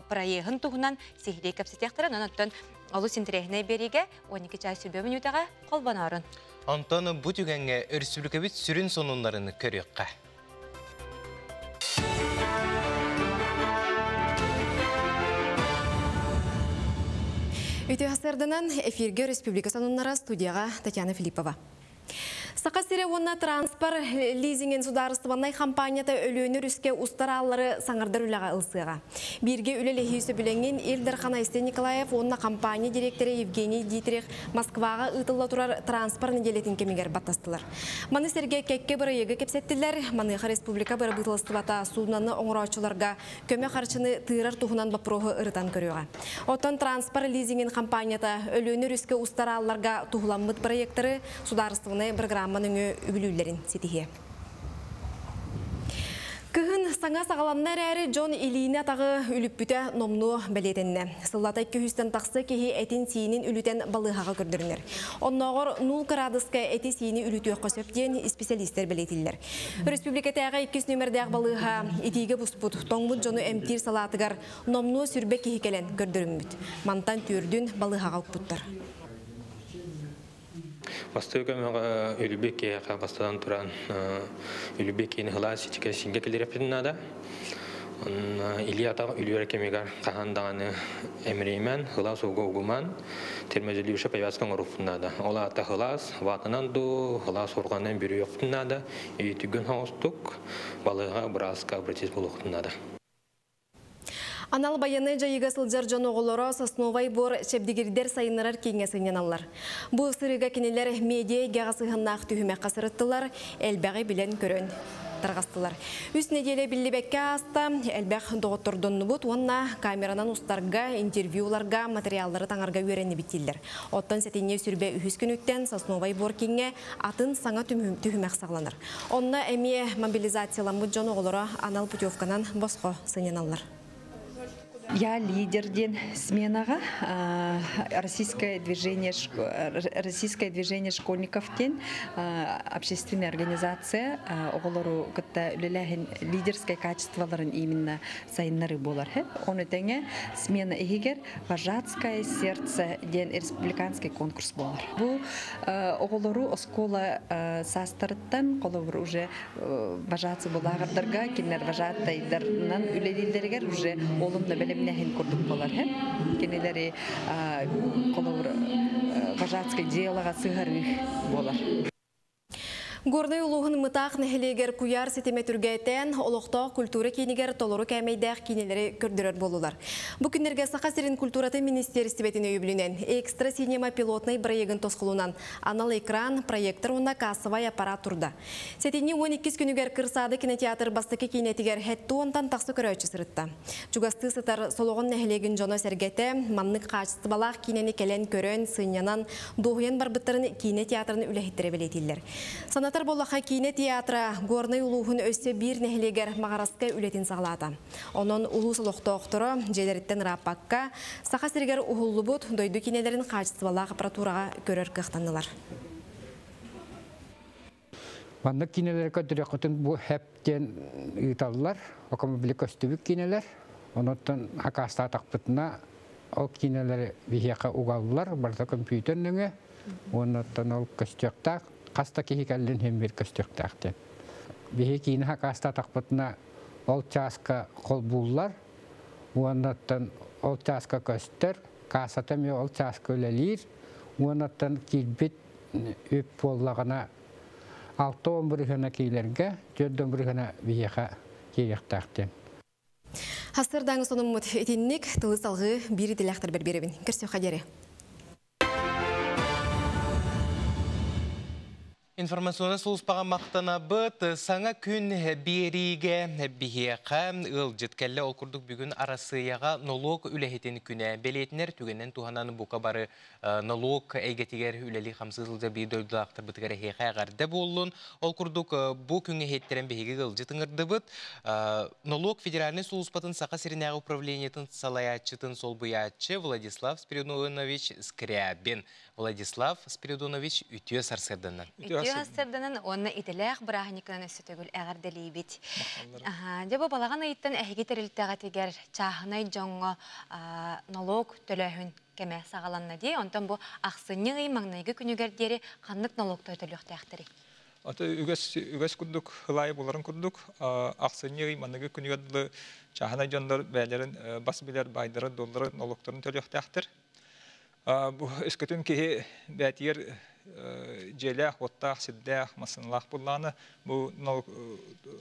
проеһын туһунан сиһилии кэпсэтиэхтэрэ. Онон оттон олус интэриэһинэй биэриигэ 12 чаас сүрбэ мүнүүтэҕэ холбоноорун. Онтон бу түгэҥҥэ өрөспүүбүлүкэбит сүрүн сонуннарын көрүөххэ. Үтүө сарсыарданан эфиргэ Республика сонуннара студияҕа Татьяна Филиппова. Саха сирэ уонна транспорт лизингин судаарыстыбаннай хампаанньата Өлүөнэ өрүскэ устар ааллары саҥардар үлэҕэ ылсыаҕа. Бииргэ үлэлэһии сөбүлэҥин Ил Дархан Айсен Николаев уонна хампаанньа дириэктэрэ Евгений Дитрих Москваҕа ыытылла турар транспорт нэдиэлэтин кэмигэр баттастылар. Маны сэргэ кэккэ бырайыагы кэпсэттилэр. Маныаха республика бырабыыталыстыбата суудунаны оҥорооччуларга көмө харчыны тыырар туһунан боппуруоһу ырытан көрүөҕэ. Оттон транспорт лизингин хампаанньата Өлүөнэ өрүскэ устар аалларга туһуламмыт бырайыактары судаарыстыбаннай бырагыраамма нөҥүө үбүлүүллэрин ситиһиэ. Кыһын саҥа саҕаланна эрээри, дьон илиини-атаҕы үлүппүтэ номнуо бэлиэтэннэ. Сыллата 200-тэн тахса киһи этин-сиинин үлүтэн балыыһаҕа көрдөрүнэр. Оннооҕор нуул кыраадыска эти-сиини үлүтүөххэ сөп диэн исписэлиистэр бэлиэтииллэр. Өрөспүүбүлүкэтээҕи иккис нүөмэрдээх балыыһа итиигэ буспут, тоҥмут дьону эмтиир салаатыгар номнуо сүрбэ киһи кэлэн көрдөрүммүт. Мантан түөрдүн балыыһаҕа укпуттар. Бастакы көмөҕө үлүбү киһиэхэ бастатан туран үлүбү киһини сылаас ичигэ сингэ киллэриэхпитин наада. Илии-атах үлүөр кэмигэр хаһан даҕаны эмиримэн, сылаас ууга угуман, термозелюша повязка оҥоруохпун наада. Ол аата сылаас ватанан дуу, сылаас урҕанан бүрүйүөхпүтүн наада. Үтүгүн соҕустук балыыһаҕа бырааска обратись буолуохпутун наада. Анал байыаннай дьайыыга сылдьар дьон оҕолоро Сосновай бор чэбдигирдэр сайыннарар кииҥҥэ сынньаналлар. Бу сырыыга кинилэр медиа эйгэҕэ сыһыаннаах түһүмэххэ сырыттылар, элбэҕи билэн-көрөн тарҕастылар. Үс нэдиэлэ биллибэккэ ааста, элбэх доҕоттордоннубут уонна камеранан устарга, интервьюларга, материаллары таҥарга үөрэннибит дииллэр. Оттон сэтинньи сүрбэ үһүс күнүттэн Сосновай бор кииҥҥэ атын саҥа түһүмэх саҕаланар. Онно эмиэ мобилизацияламмыт дьон оҕолоро анал путевканан босхо сынньаналлар. Я лидер диэн сменаҕа Российское движение Российское движение школьников диэн общественная организация оҕолору кытта үлэлээһин лидерскай качестволарын именно сайыннарыы буолар. Ону тэҥэ смена иһигэр Вожатское сердце диэн республиканский конкурс буолар. Бу оҕолору оскуола саастарыттан холобур уже вожатцы булааҕырдарга кинилэр вожатайдарынан үлэлииллэригэр уже олумна бэлэмнэһин курдук болар кинилэри холобур вожатское делоға сыһарыы болар. Горнай улууһун Мытаах нэһилиэгэр куйаар ситимэ түргээтэн, олохтоох культура киинигэр толору кээмэйдээх киинэлэри көрдөрөр буоллулар. Бу күннэргэ Саха сирин культуратын министиэристибэтин өйөбүлүнэн Экстра Синема пилотнай бырайыагын тосхолунан анал экран, проектор уонна кассовай аппарат турда. Сэтинньи 12 күнүгэр Кырсаады кинотеатр бастакы киинэтигэр хэттэ уонтан тахса көрөөччү сырытта. Чугастыы сытар Солоҕон нэһилиэгин дьоно-сэргэтэ маннык хаачыстыбалаах киинэни кэлэн көрөн, сынньанан, дуоһуйан барбыттарын киинэ театрын үлэһиттэрэ бэлиэтииллэр. Санатар буоллахха киинэ театра Горнай улууһун өссө биир нэһилиэгэр Маҕараска үлэтин саҕалаата. Онон улуус олохтоохторо дьиэлэриттэн ырааппакка, Саха сиригэр уһуллубут дойду киинэлэрин хаачыстыбалаах аппаратураҕа көрөр кыахтаннылар. Маннык киинэлэри көрдөрүөххүтүн бу һэп диэн ыыталлар. Окомобили көстүбүт киинэлэр. Онуттан хакаастаатахпытына ол киинэлэри биһиэхэ угаллар, барыта компьютер нөҥүө. Уоннаттан ол көстүөхтээх, хас да киһи кэллин иһин биир көстүөхтээх диэн. Биһи киинэ хакаастаатахпытына ол чааска холбууллар, уоннаттан ол чааска көстөр, кассата эмиэ ол чааска үлэлиир, уоннаттан киирбит үп буоллаҕына 60 бырыһыана киилэргэ, 40 бырыһыана биһиэхэ киириэхтээх диэн. Хастырдааҥы сонуммут итинник тылы салгыы биир идэлээхтэрбэр биэрэбин. Көрсүөххэ диэри. Информационнай сулууспаҕа махтанабыт. Саҥа күн биэриигэ биһиэхэ ыалдьыт кэллэ. Ол курдук бүгүн Арассыыйаҕа нолуок үлэһитин күнэ бэлиэтинэр түгэнин туһанан бука бары нолуок эйгэтигэр үлэлии-хамсыы сылдьар биир дойдулаахтарбытыгар эһиэхэ эҕэрдэ буоллун. Ол курдук бу күҥҥэ иһиттэрэн биһиги ыалдьыт ыҥырдыбыт. Нолуок федеральнай сулууспатын Саха сиринээҕи управлениетын салайааччытын солбуйааччы Владислав Спиридонович Скрябин. Владислав Спиридонович үтүө сарсыарданан. Үтүө сарсыарданан уонна итэлээх бырааһынньыкынан өссө төгүл эҕэрдэлиибит. Дьэ бу балаҕан ыйыттан эһиги тэрилтэҕитигэр чааһынай дьоҥҥо нолуок төлөөһүн кэмэ саҕаланна дии. Онтон бу ахсынньы ый маҥнайгы күнүгэр диэри ханнык нолуоктары төлүөхтээхтэрий? Аты үгэс үгэс курдук ылаайы буларын курдук ахсынньы ый маныгы күнүгэр дылы чааһынай дьоннор бэйэлэрин бас билэр баайдарын, долларын, нолуктарын төлүөхтээхтэр. Бу өскөтүн киһи бээтигэр дьиэлээх, уоттаах, сирдээх, массыыналаах буоллаҕына, бу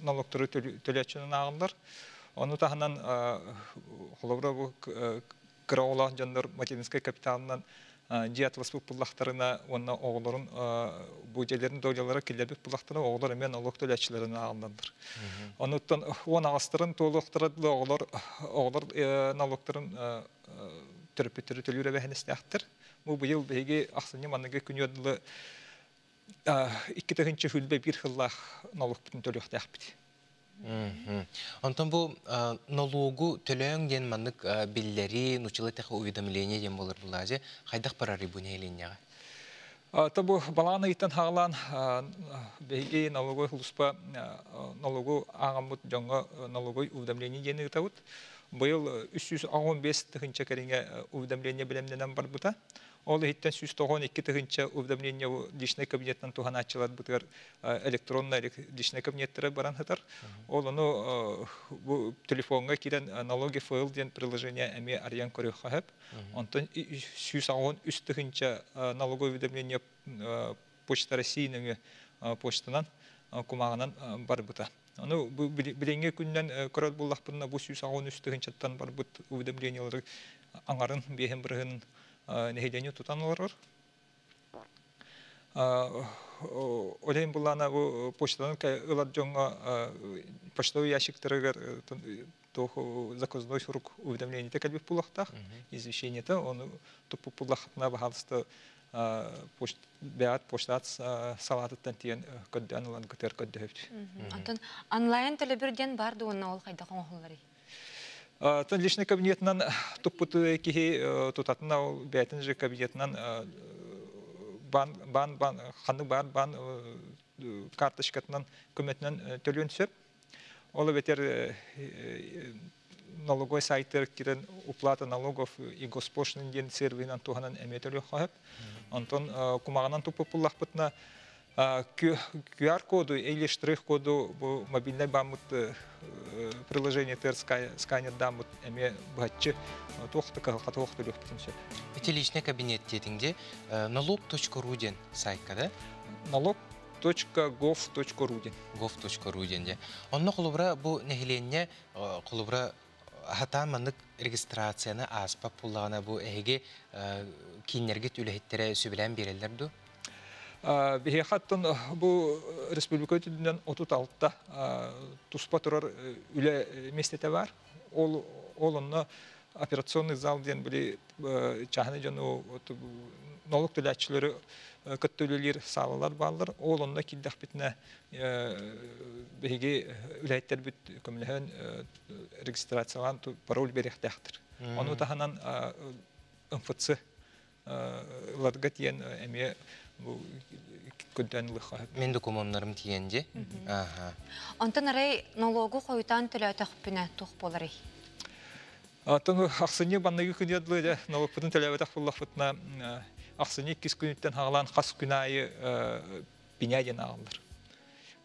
налогтары төлөөччүнэн ааҕыллар. Ону таһынан, холобура, бу кыра оҕолоох дьоннор материнскай капиталынан дьиэ атыласпыт буллахтарына уонна оҕолорун бу дьиэлэрин долялара киллэрбит буллахтарына, оҕолор эмиэ налог төлөөччүлэрин ааҕыллаллар. Онуттан 18-тарын туолуохтара дылы оҕолор оҕолор налогтарын төрөппүттэри төлүүр эбэһинэстээхтэр. Бу быйыл биһиги ахсынньы манныгы күнү дылы 2021 сыллаах налогпутун төлүөхтээхпит. Онтон бу налогу төлөөҥ диэн маннык биллэрии, нуччалыы эттэххэ уведомление диэн буолар булаажы, хайдах барарый бу нэһилиэнньэҕэ? То бу балаҕан ыйыттан хаалаан биһиги налоговой сулууспа налогу ааҕаммыт дьоҥҥо налоговой уведомление диэн ыытабыт. Быйыл 315 тыһыынча кэриҥэ уведомление бэлэмнэнэн барбыта. Ол иһиттэн 192 тыһыынча уведомление личный кабинеттан туһанааччыларбытыгар электронный личный кабинеттара баран сытар. Ол ону бу телефоҥҥа киирэн налоги файл диэн приложение эмиэ арыйан көрүөххэ сөп. Онтон 183 тыһыынча налоговое уведомление Почта России нөҥүө почтанан кумааҕынан барбыта. Ону билиҥҥи күннэн көрөр буоллахпына, бу 183 тыһыынчаттан барбыт уведомлениелары аҥарын биэһин бырыһын нэһилиэнньэ тутан олорор. Ол иһин буллаана бу почтанан ылар дьоҥҥо почтовый ящиктарыгар туох заказной сурук уведомлениета кэлбит буолуохтаах, извещениета, ону туппут буллаххытына, баһаалыста бэйэҕит почтаат салаатыттан тиийэн көрдөөн ылан кытыар көрдөһөбүт. Онтон онлайн төлөбүр диэн бар дуо, ол хайдах оҥоһулларый? Тон личный кабинетынан туппут киһи тутатына ол бэйэтин же кабинетынан бан бан бан ханнык баар бан карточкатынан көмөтүнэн төлүөн сөп. Ол эбэтэр налоговой сайтыгар киирэн уплата налогов и госпошлин диэн сервиһинэн туһанан эмиэ төлүөххэ сөп. Онтон кумаҕынан туппуппуллахпытына QR-коду или штрих-коду бу мобильнай бааммыт приложениетыгар сканердааммыт эмиэ быһаччы туох да кыһалҕата суох төлүөхпүтүн сөп. Ити личный кабинет диэтиҥ дии, налог.ру диэн сайтка да? Налог .gov.ru диэн. gov.ru диэн дьэ. Онно холобура бу нэһилиэнньэ холобура хатаан маннык регистрацияны ааспат буоллаҕына бу эһиги кииннэргит үлэһиттэрэ сүбэлээн биэрэллэр дуу? Биһиэхэ оттон бу республика үрдүнэн 36 туспа турар үлэ миэстэтэ бар. Ол ол онно операционный зал диэн били чааһынай дьону налог төлөөччүлэри кытта үлэлиир саалалар бааллар. Ол онно киирдэхпитинэ биһиги үлэһиттэрбит көмөлөһөн регистрациялаан пароль биэриэхтээхтэр. Ону таһынан МФЦ ыларга тиийэн эмиэ бу көрдөөн ылыахха. Мин докумуоннарым тиийэн дии. Аха. Онтон арай налогу хойутаан төлөөтөхпүнэ туох буоларый? Оттон ахсынньы банныгы күнү дылы дьэ налогпутун төлөөбөтөх буоллахпытына ахсынньы иккис күнүттэн хаалаан хас күн аайы пеня диэн ааҕыллар.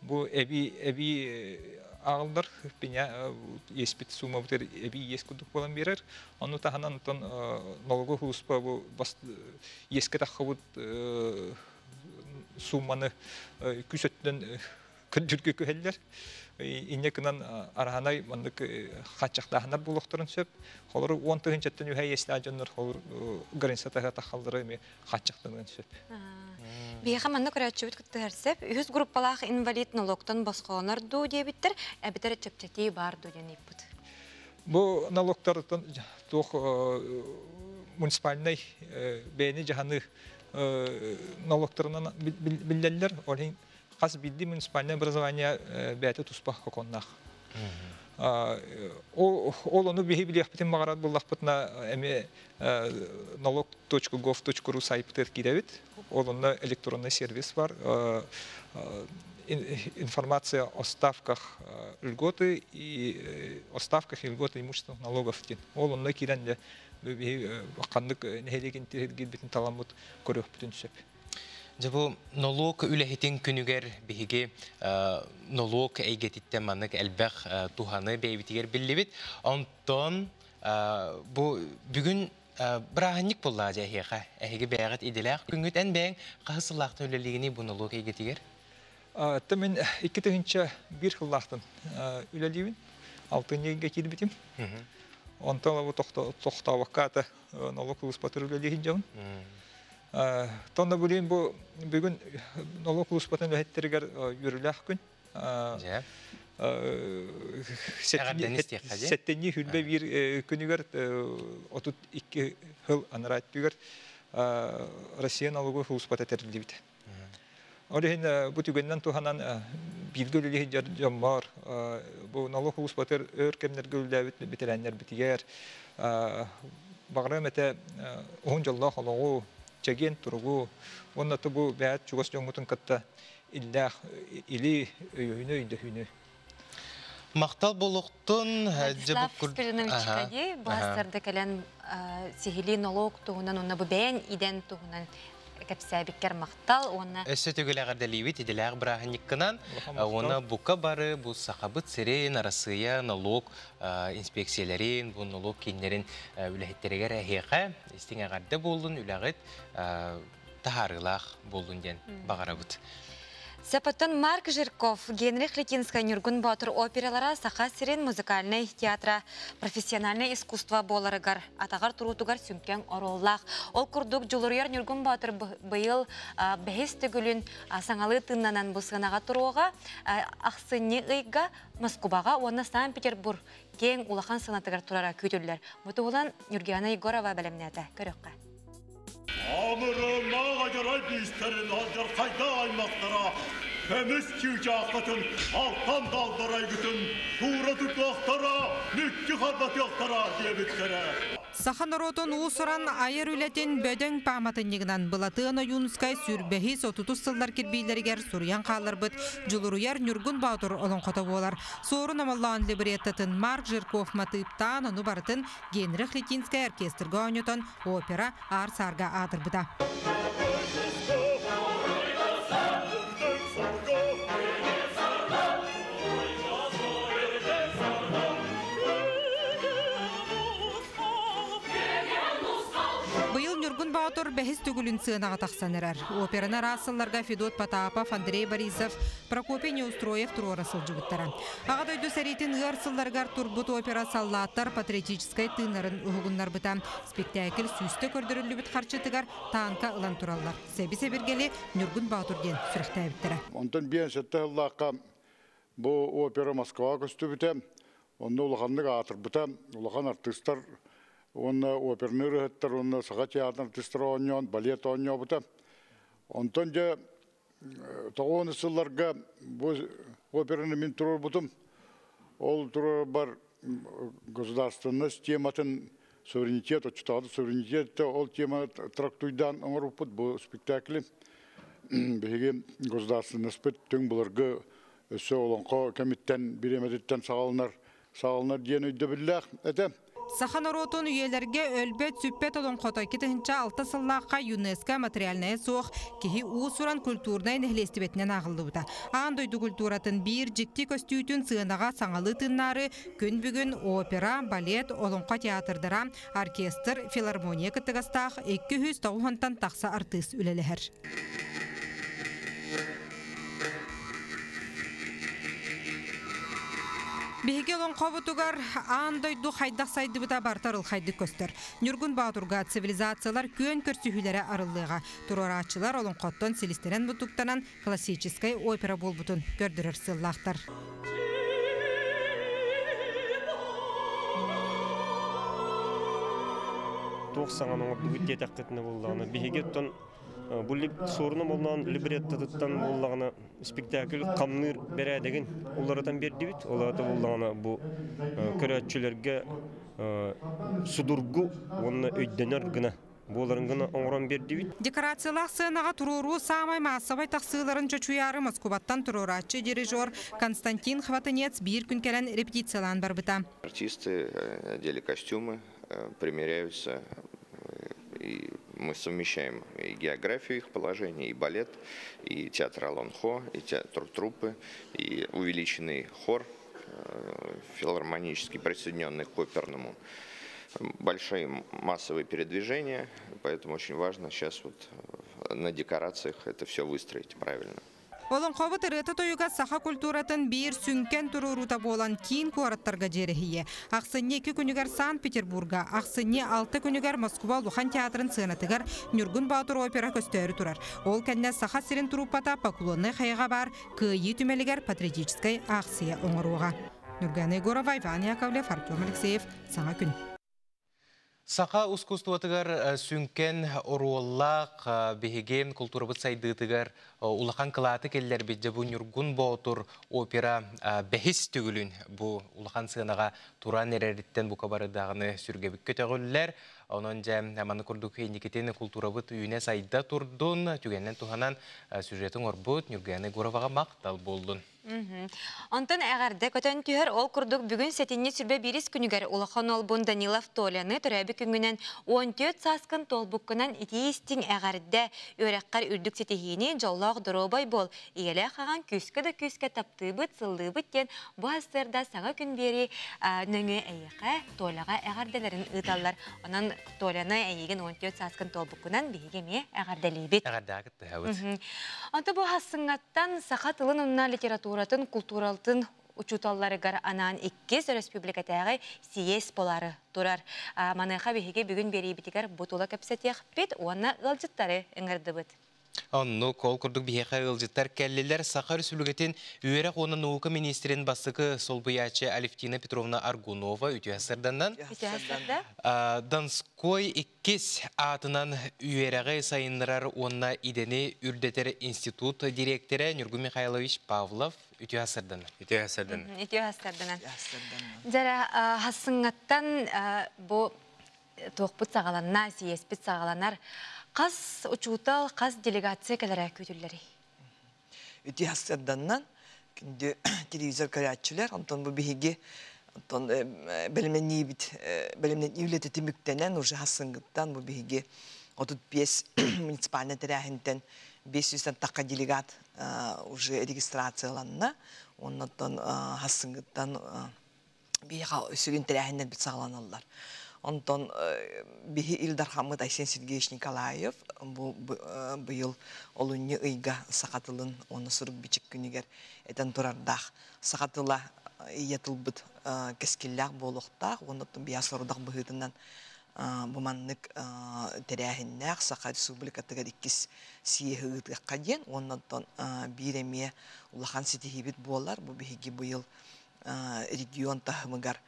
Бу эбии эбии ааҕыллар пеня иэспит суумабытыгар эбии иэс курдук буолан биэрэр. Ону таһынан оттон налогу сулууспа бу иэскэ таххыбыт сууманы күүс өттүнэн көрдүүргэ күһэллэр. Инньэ гынан араһанай маннык хааччахтааһыннар буолуохтарын сөп. Холору 10 тыһыынчаттан үһэ иэстээх дьоннор холор граница таһа тахаллары эмиэ хааччахтаныан сөп. Биһиэхэ манна көрөөччүбүт кыттыһар сөп. Үһүс группалаах инвалид налогтан босхолонор дуу диэбиттэр, эбэтэр чэпчэтии баар дуу диэн ыйыппыт. Бу налогтартан туох муниципальнай бэйэни дьаһаныы налогтарынан биллэллэр. Ол иһин хас биирдии муниципальное образование бэйэтэ туспа сокуоннаах. Ол ону биһи билиэхпитин баҕарар буоллахпытына эмиэ налог.gov.ru сайтпытыгар киирэбит. Ол онно электронный сервис бар. Информация о ставках льготы и о ставках и льготы имущественных налогов диэн. Ол онно киирэн дьэ биһи ханнык нэһилиэгин киирбитин таламмыт көрүөхпүтүн сөп. Дьэ бу нолуок үлэһитин күнүгэр биһиги нолуок эйгэтиттэн маннык элбэх туһаны бэйбитигэр биллибит. Онтон бу бүгүн Бырааһынньык буоллаҕа дьэ эһиэхэ. Эһиги бэйэҕит идэлээх күҥҥүт эн бэйэҥ хаһыс сыллаахтан үлэлиигиний бу нолуок эйгэтигэр? Оттон мин 2001 сыллаахтан үлэлиибин. Алтынньы ыйга киирбитим. Онтон бу тохтообокко ата нолуок улууспатыр үлэлии сылдьабын. Тонна билигин бу бүгүн нолуок улууспатын үлэһиттэригэр үөрүүлээх күн. Сэттэнньи хүрбэ биир күнүгэр 32 сыл анараа өттүгэр Россия налоговой сулууспата тэриллибитэ. Ол иһин бу түгэнинэн туһанан бииргэ үлэлии сылдьар дьоммор, бу налог сулууспатыгар өр кэмнэргэ үлэлээбит бэтэрээннэрбитигэр баҕарыам этэ уһун дьоллоох олоҕу, чэгиэн туругу уонна бу бэйэт чугас дьоҥҥутун кытта иллээх или өйөһүнү өйдөһүүнү. Махтал буолуохтун. Владислав Спиридоновичка дии бу сарда кэлэн сиһилии нолуок туһунан уонна бу бэйэн идэн туһунан кэпсээбиккэр махтал уонна Өссө төгүл эҕэрдэлиибит идэлээх бырааһынньыккынан уонна бука бары бу Сахабыт сирин, Арассыыйа нолуок инспекциялэрин, бу нолуок кииннэрин үлэһиттэригэр эһиэхэ истиҥ эҕэрдэ буоллун, үлэҕит таһаарыылаах буоллун диэн баҕарабыт. Сапаттан Марк Жирков, Генрих Литинскай Ньургун Боотур опералара Саха сирин музыкальнай театра профессиональнай искусство буоларыгар, атаҕар туруутугар сүҥкэҥ оруоллаах. Ол курдук Дьулуруйар Ньургун Боотур быйыл бэһис төгүлүн саҥалыы тыыннанан бу сыанаҕа туруоҕа. Ахсынньы ыйга Москубаҕа уонна Санкт-Петербург киэҥ улахан сыанатыгар турара күүтүллэр. Бу туһунан Ньургиана Егорова бэлэмнээтэ. Көрүөххэ. Амырыыннаах адьарай биистэрин алдьархайдаах аймахтара көмүс чыычааххытын алтан далларайгытын туура тутуохтара, мүччү харбатыахтара диэбиттэрэ. Саха норуотун уус-уран айар үлэтин бөдөҥ пааматынньыгынан Былатыан Ойуунускай сүүрбэһис отутус сыллар кирбиилэригэр суруйан хаалларбыт Дьулуруйар Ньургун Боотур олоҥхото буолар. Суорун Омоллоон либреттотын Марк Жирков матыыптаан, ону барытын Генрих Литинскэй оркестрга оонньотон опера аар-саарга аатырбыта. Быйыл Ньургун Боотур бэһис төгүлүн сыанаҕа тахсан эрэр. Операны араас сылларга Федот Потапов, Андрей Борисов, Прокопий Неустроев туруора сылдьыбыттара. Аҕа дойду сэриитин ыар сылларыгар турбут опера саллааттар патриотическай тыыннарын уһугуннарбыта. Спектакль сүүстэ көрдөрүллүбүт харчытыгар танка ылан тураллар. Сэби-сэбиргэли Ньургун Боотур диэн сүрэхтээбиттэрэ. Онтон 57 сыллаахха бу опера Москваҕа көстүбүтэ. Онно улаханнык аатырбыта. Улахан артыыстар уонна опернай ырыаһыттар уонна саха театрын артыыстара оонньоон, балет оонньообута. Онтон дьэ тоҕуон сылларга бу операны мин туруорбутум. Ол туруорбар государственность тематын суверенитет, оччотооҕу суверенитет ол тема трактуйдаан оҥорбуппут бу спектакли. Биһиги государственностьпыт түҥ былыргы өссө олоҥхо кэмиттэн бириэмэтиттэн саҕаланар саҕаланар диэн өйдөбүллээх этэ. Саха норуотун үйэлэргэ өлбөт сүппэт олоҥхото 2006 сыллаахха ЮНЕСКО материальнайа суох киһи уус-уран культурнай нэһилиэстибэтинэн ааҕыллыбыта. Аан дойду культуратын биир дьикти көстүүтүн сыанаҕа саҥалыы тыыннаары күн бүгүн опера, балет, олоҥхо театрдара, оркестр, филармония кыттыгастаах 290-тан тахса артыыс үлэлэһэр. Биһиги олоҥхобутугар аан дойду хайдах сайдыбыта барыта арылхайдык көстөр. Ньургун Боотурга цивилизациялар күөн көрсүһүүлэрэ арыллыаҕа. Туруорааччылар олоҥхоттон силистэнэн мутуктанан классическай опера буолбутун көрдөрөр сыаллаахтар. Туох саҥаны оҥордубут диэтэххитинэ буоллаҕына, биһиги оттон бу суоруна боллоон либреттотыттан буоллаҕына спектакль хамныыр бэрээдэгин уларытан биэрдибит. Ол аата буоллаҕына бу көрөөччүлэргэ судургу уонна өйдөнөр гына буоларын гына оҥорон биэрдибит. Декорациялаах сыанаҕа туруоруу саамай маассабай тахсыыларын чочуйаары Москубаттан туруорааччы дирижер Константин Хватынец биир күн кэлэн репетициялаан барбыта. Артисты одели костюмы, примеряются, и мы совмещаем и географию их положения, и балет, и театр Олонхо, и театр труппы, и увеличенный хор филармонический, присоединенный к оперному. Большие массовые передвижения, поэтому очень важно сейчас вот на декорациях это все выстроить правильно. Олоҥхобут ырыата-тойуга саха культуратын биир сүҥкэн туруоруута буолан киин куораттарга дьиэрэһийэ. Ахсынньы 2 күнүгэр Санкт-Петербурга, ахсынньы 6 күнүгэр Москуба Улахан театрын сыанатыгар Ньургун Боотур опера көстөөрү турар. Ол кэннэ Саха сирин труппата Поклоннай хайаҕа баар Кыайыы түмэлигэр патриотическай аахсыйа оҥоруоҕа. Нюргана Егорова, Иван Яковлев, Артем Алексеев. Саҥа күн. Саха ускуустубатыгар сүҥкэн оруоллаах биһиги култуурабыт сайдыытыгар улахан кылааты киллэрбит дьэ бу Ньургун Боотур опера бэһис төгүлүн бу улахан сыанаҕа туран эрэриттэн бука бары даҕаны сүргэбит көтөҕүллэр. Онон дьэ маны курдук инникитин култуурабыт үүнэ-сайда турдун, түгэнинэн туһанан сюжетын оҥорбут Ньургуяна Егороваҕа махтал буоллун. Онтон эҕэрдэ көтөн түһэр ол курдук бүгүн сэтинньи сүрбэ биирис күнүгэр улахан уолбун Данилов Толяны төрөөбүт күҥҥүнэн 14 сааскын туолбуккунан итии истиҥ эҕэрдэ, үөрэххэр үрдүк ситиһиини, дьоллоох доруобай буол, ийэлээх аҕаҥ күүскэ да күүскэ таптыыбыт, сыллыыбыт диэн бу сарсыарда саҥа күн биэрии нөҥүө эйиэхэ Толяҕа эҕэрдэлэрин ыыталлар. Онон Толяны эйигин 14 сааскын туолбуккунан биһиги эмиэ эҕэрдэлиибит. Эҕэрдэҕэ кыттыһабыт. Онто бу хассыҥҥаттан саха тылын уонна литературатын, култууратын учууталларыгар анаан иккис өрөспүүбүлүкэтээҕи сийиэс буолаары турар. Маныаха биһиги бүгүн биэриибитигэр бу тула кэпсэтиэхпит уонна ыалдьыттары ыҥырдыбыт. Оннук, ол курдук биһиэхэ ыалдьыттар кэллилэр. Саха Өрөспүүбүлүкэтин үөрэх уонна наука министрин бастакы солбуйааччы Алевтина Петровна Аргунова үтүө сарданнан. Үтүө сарда. Донской Иккис аатынан үөрэҕи сайыннарар уонна идэни үрдэтэр институт дириэктэрэ Ньургун Михайлович Павлов үтүө сарданан. Үтүө сарданан. Үтүө сарданан. Дьара хассыҥҥаттан бу туохпут саҕаланна, сийиэспит саҕаланар. Хас учуутал, хас делегация кэлэрэ күүтүллэрий? Үтүө сарданнан күндү телевизор көрөөччүлэр, онтон бу биһиги онтон бэлэмнэниибит бэлэмнэнии үлэтэ түмүктэнэн уже хассыҥҥыттан бу биһиги 35 муниципальнай тэрээһинтэн 500 тахха делегат уже регистрацияланна. Оннотон хассыҥҥыттан биһиэхэ сүрүн тэрээһиннэрбит саҕаланаллар. Онтон биһи Ил Дархаммыт Айсен Сергеевич Николаев бу быйыл олунньу ыйга саха тылын уонна сурук-бичик күнүгэр этэн турардаах саха тыла ийэ тылбыт кэскиллээх буолуохтаах уонна биһа сорудах быһыытынан бу маннык тэрээһиннээх Саха Республикатыгар иккис съеһи ыытыахха диэн уонна оттон биир эмиэ улахан ситиһиибит буолар бу биһиги быйыл регион таһымыгар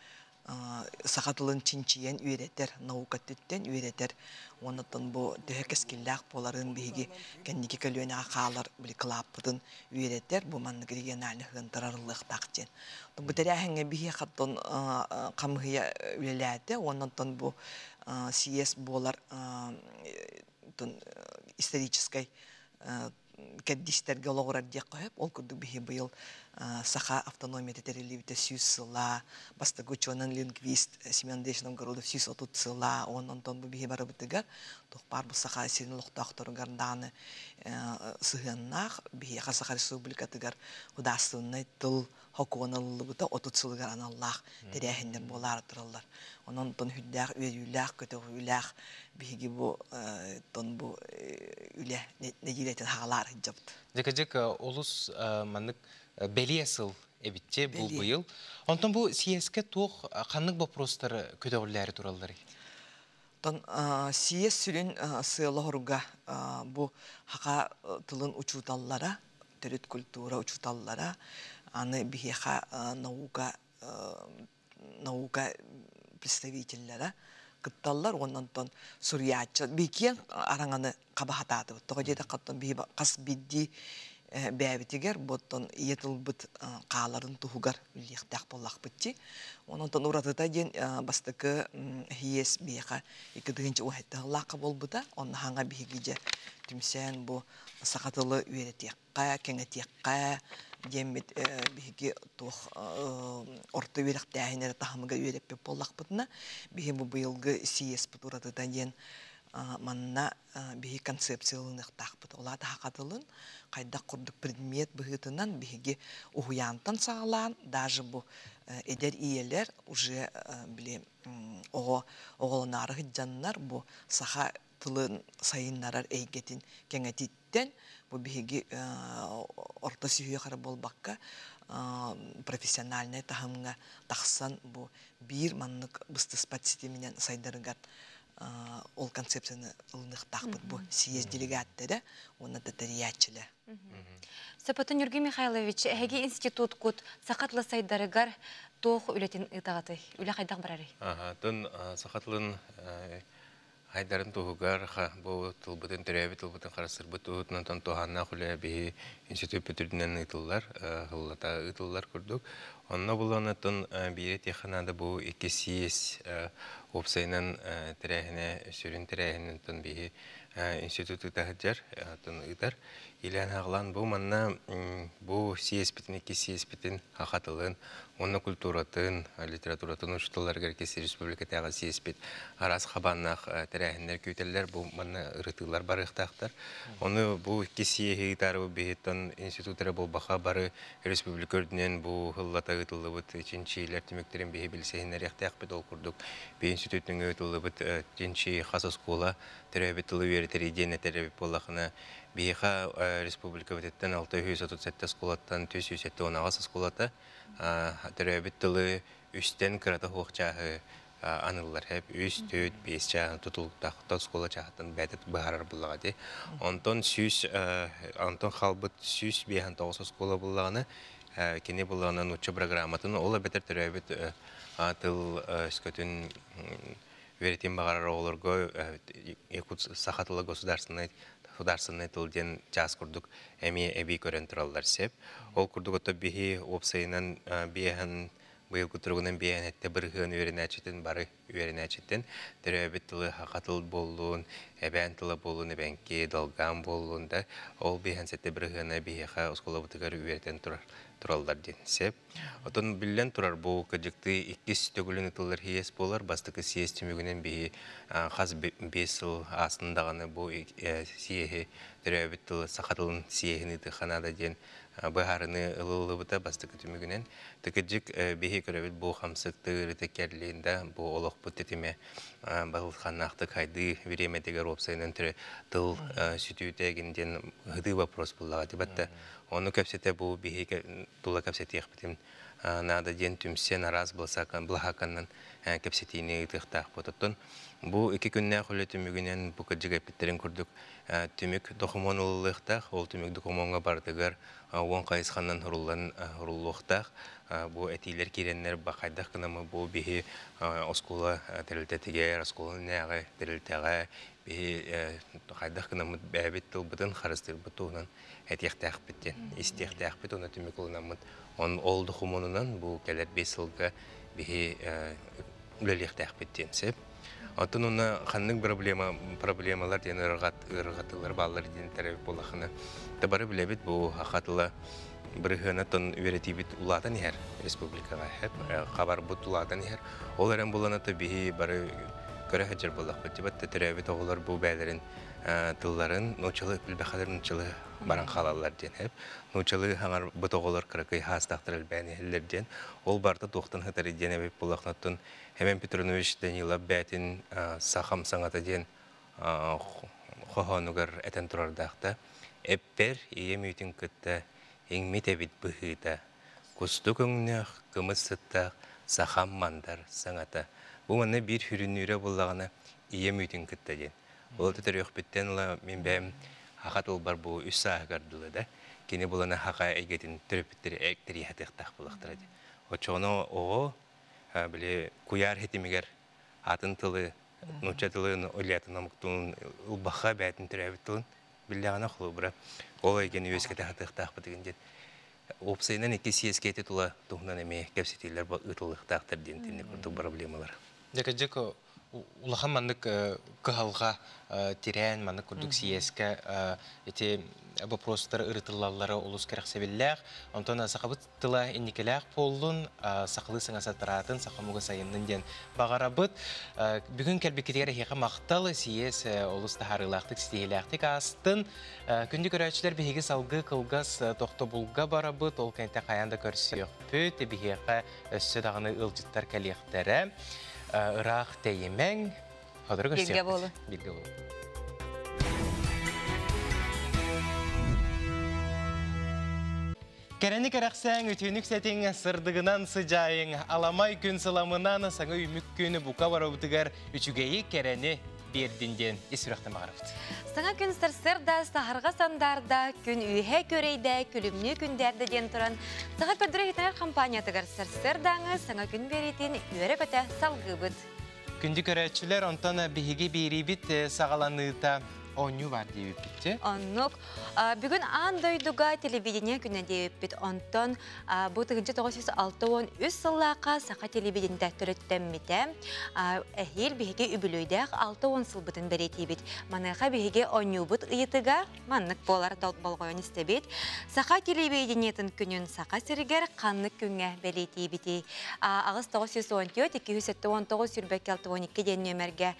саха тылын чинчийэн үөрэтэр, наука өттүттэн үөрэтэр уонна оттон бу төһө кэскиллээх буоларын биһиги кэнники көлүөнэҕэ хаалар били кылааппытын үөрэтэр бу маннык региональный ыһыантарарыллыахтаах диэн. Бу тэрээһиҥҥэ биһиэхэ оттон хамыһыйа үлэлээтэ уонна оттон бу съезд буолар историческай кэрдиистэргэ олоҕурар диэххэ сөп. Ол курдук биһи быйыл Саха автономията тэриллибитэ 100 сыла, бастакы учуонан лингвист Семен Андреевич Новгородов 130 сыла, уонна онтон бу биһи барыбытыгар туох баар бу Саха сирин олохтоохторугар даҕаны сыһыаннаах биһиэхэ Саха Республикатыгар художественнай тыл сокуон ылыллыбыта 30 сылыгар аналлаах тэрээһиннэр буолаары тураллар. Онон онтон үрдээх үөрүүлээх, көтөҕүүлээх биһиги бу тон бу үлэ нэдиэлэтин хаалаар сылдьабыт. Дьэкэдьик олус маннык бэлиэ сыл эбитчи бу быйыл. Онтон бу съезкэ туох ханнык вопростар көтөҕүллээри туралларый? Тон съезд сүрүн сыала-соруга бу хака тылын учууталлара, төрүт культура учууталлара, аны биһиэхэ наука наука представителлэрэ кытталлар уонна онтон суруйааччы биикиэн араҥаны хабахатаатыбыт. Тоҕо диэтэххэ оттон биһи хас биирдии бэйэбитигэр бу оттон ийэ тылбыт хааларын туһугар үлэлиэхтээх буоллахпыт дии. Онон уратыта диэн бастакы ХИЭС биһиэхэ 2017 сыллаахха буолбута. Онно хаҥа биһиги дьэ түмсэн бу саха тылы үөрэтиэххэ, кэҥэтиэххэ диэммит биһиги туох орто үөрэхтээһин эрэ таһымыгар үөрэппит буоллахпытына, биһи бу быйылгы СИЭС-пыт уратыта диэн манна биһи концепция ылыныахтаахпыт. Ол аата саха тылын хайдах курдук предмет быһыытынан биһиги уһуйаантан саҕалаан, даже бу Эдэр ийэлэр уже били оҕо оҕолонаары сылдьаннар бу саха тылын сайыннарар эйгэтин кэҥэтиттэн бу биһиги орто сүһүөх эрэ буолбакка профессиональнай таһымҥа тахсан бу биир маннык быстыспат ситиминэн сайдарыгар ол концепцияны ылыныахтаахпыт бу съезд делегаттара уонна да тэрийээччилэр. Сапатын Юргий Михайлович, эһиги институткут саха тыла сайдарыгар туох үлэтин ыытаҕытый? Үлэ хайдах барарый? Тын саха тылын хайдарын туһугар бу тылбытын төрөөбүт тылбытын харыстырбыт туһутунан туһааннаах үлэ биһи институт бүтүрдүнэн ыытыллар, хыллата ыытыллар курдук. Онно буланатын биири тиэхэ бу икки съезд уопсайынан тэрээһинэ сүрүн тэрээһинин биһи институт ыытаһыдьар, ыытар. Илэн хаҕлан бу манна бу съезпитин икки съезпитин хахатылын, онно культуратын, литературатын учуталларыгар икки республикатааҕы съезпит араас хабааннаах тэрээһиннэр күүтэллэр, бу манна ырытыылар барыахтаахтар. Ону бу икки съеһи ыытары биһиттэн институт эрэ буолбаха бары республика үрдүнэн бу хыллата ыытыллыбыт чинчиилэр түмүктэрин биһи билсэһиннэриэхтээхпит. Ол курдук би институтун ыытыллыбыт чинчи хас оскуола төрөөбүт тылы үөрэтэр диэн этэр буоллахына биһиэхэ республика бититтен 637 оскуолаттан 476 оскуолата төрөөбүт тылы үстен кырата хуохчааһы аныллар хеп үс төрт бес чааһын тутулуктаах оскуола чааһыттан бээтит быһаарар буллаҕа ди. Онтон сүүс онтон халбыт 159 оскуола буллаҕына кини буллаҕына нуучча программатын ол эбэтэр төрөөбүт тыл өскөтүн үөрэтин баҕарар оҕолорго Якут саха тыла государственный государственный тыл диэн чаас курдук эмиэ эбии көрөн тураллар сеп. Ол курдук ото биһи уопсайынан биэһэн быйылгы туругунан биэһэн этте бырыһыан үөрэнээччитин бары үөрэнээччиттен төрөөбүт тылы саха тыл буоллун, эбээн тыла буоллун, эбэҥки, долгаан буоллун да ол биэһэн сэтте бырыһыана биһиэхэ оскуолабытыгар үөрэтэн турар тураллар диэн сеп. Отон биллэн турар бу кыдьыкты иккис төгүлүн ытыллар хиэс буолар, бастакы съезд түмүгүнэн биһи хас 5 сыл аасын бу съеһи төрөөбүт тылы саха тылын съеһин ытыханада диэн быһаарыны ылыллыбыта бастакы түмүгүнэн. Тыкыдьык биһи көрөбүт бу хамсык тыырыты керлиинда бу олохпут тетиме балханнаахтык хайды биреметигер уопсайынан түрө тыл сүтүүтэгин диэн хыды вопрос буллаҕа тибатта. Ону кэпсете бу биһи тула кэпсетиэхпитин наада диэн түмсен араас былахаканнан кэпсетиини ытыахтаах бототтон. Бу икки күннээх үлэ түмүгүнэн бу кыдьык эппиттерин курдук түмүк докумуон ылылыахтаах, ол түмүк докумуонга бардыгар уон хайысханнан хуруллан хуруллуохтаах. Бу этиилер кииреннер бакайдах кынамы бу биһи оскуола тэрилтэтигэр, оскуола нээҕи тэрилтэҕэ биһи хайдах кынамыт бээбит тылбытын харыстырбыт туһунан этиэхтээхпит диэн истиэхтээхпит уонна түмүк ылынаммыт. Он ол докумуонунан бу кэлэр 5 сылга биһи үлэлиэхтээхпит диэн сеп. Онтон уна ханнык проблемалар диэн ыргатылар баллар диэн теребит булахына. Табары билебит бу хатыла бырыһыанаттан үөрэтибит улаатан иһэр республикаҕа хеп хабар бут улаатан иһэр. Ол эрэн буланата биһи бары көрө хаджар буллахпыт тибат төрөөбүт оҕолор бу бээлерин тылларын нуучалы билбэхэлэр нуучалы баран хаалаллар диэн хеп. Нуучалы хаңар бут оҕолор кыракый хаастахтар элбээн иһэллэр диэн. Ол барта туохтан хытар диэн эбит буллахнаттан Хемен Петрович Данилов бәтин сахам саңата диэн хохонугар этен турардаахта. Эппер ием үтін кытта иңмит эбит быһыыта. Кусту көңнөх кымыс сыттаах сахам мандар саңата. Бу манна бир хүрүнүүрэ буллагана ием үтін кытта диэн. Ол төтөр өкпүттен ыла мен бэм хахат бар бу үс сааһыгардылы да. Кини булана хака эйгетин төрөпүттери эктери хатыктаах булактара ди. Очоно ого биле куяр хетимигер атын тылы, нуча тылын, олятын амыктун, улбаха бәтин төрөбүт тылын биллягана хулубура. Ол эйгени өскете хатыктаах бытыгын ден. Опсайынан икки съезкети тула туһунан эме кепсетилер ытылыктаахтар ден тинни курдук проблемалар. Декажык Улахан маннык кыһалҕа тирээн маннык курдук съезкэ ити вопростар ырытыллаллара олус кэрэхсэбиллээх. Онтон сахабыт тыла инникилээх буоллун, сахалыы саҥа сатараатын, саха омуга сайыннын диэн баҕарабыт. Бүгүн кэлбиккитигэр эһиэхэ махтал, съезд олус таһаарыылаахтык, ситиһиилээхтик аастын. Күндү көрөөччүлэр, биһиги салгыы кылгас тохтобулга барабыт, ол кэнниттэн хайаан да көрсүөхпүт, биһиэхэ өссө даҕаны ыалдьыттар кэлиэхтэрэ. Ыраах тэйимэҥ, сотору Билгэ буолу. Билгэ буолу. Кэрэни кэрэхсээҥ, үтүөнүк сэтиҥ, сырдыгынан сыдьаайыҥ, аламай күн сыламынан саҥа үүмүк күн бука барыбытыгар үчүгэйи, кэрэни биэрдин диэн ис сүрэхтэн баҕарабыт. Саҥа күн сарсыарда саһарҕа сандаарда, күн үөһэ көрөйдө, күлүмнүү күндээрдэ диэн туран, Саха көрдөрөр иһитинэр компаниятыгар сарсыардааҥы саҥа күн биэриитин үөрэ-көтө салгыыбыт. Күндү көрөөччүлэр, онтон биһиги биэриибит саҕаланыыта оонньуу бар диэбиппит. Оннук. Бүгүн аан дойдуга телевидение күнэ диэбиппит. Онтон бу 1963 сыллаахха саха телевидениетэ төрүттэммитэ. Эһиил биһиги үбүлүөйдээх 60 сылбытын бэлиэтиибит. Маныаха биһиги оонньуубут ыйытыга маннык буолар болҕойон истэбит. Саха телевидениетын күнүн Саха сиригэр ханнык күҥҥэ бэлиэтиибитий? 8914 279 22 диэн нүөмэргэ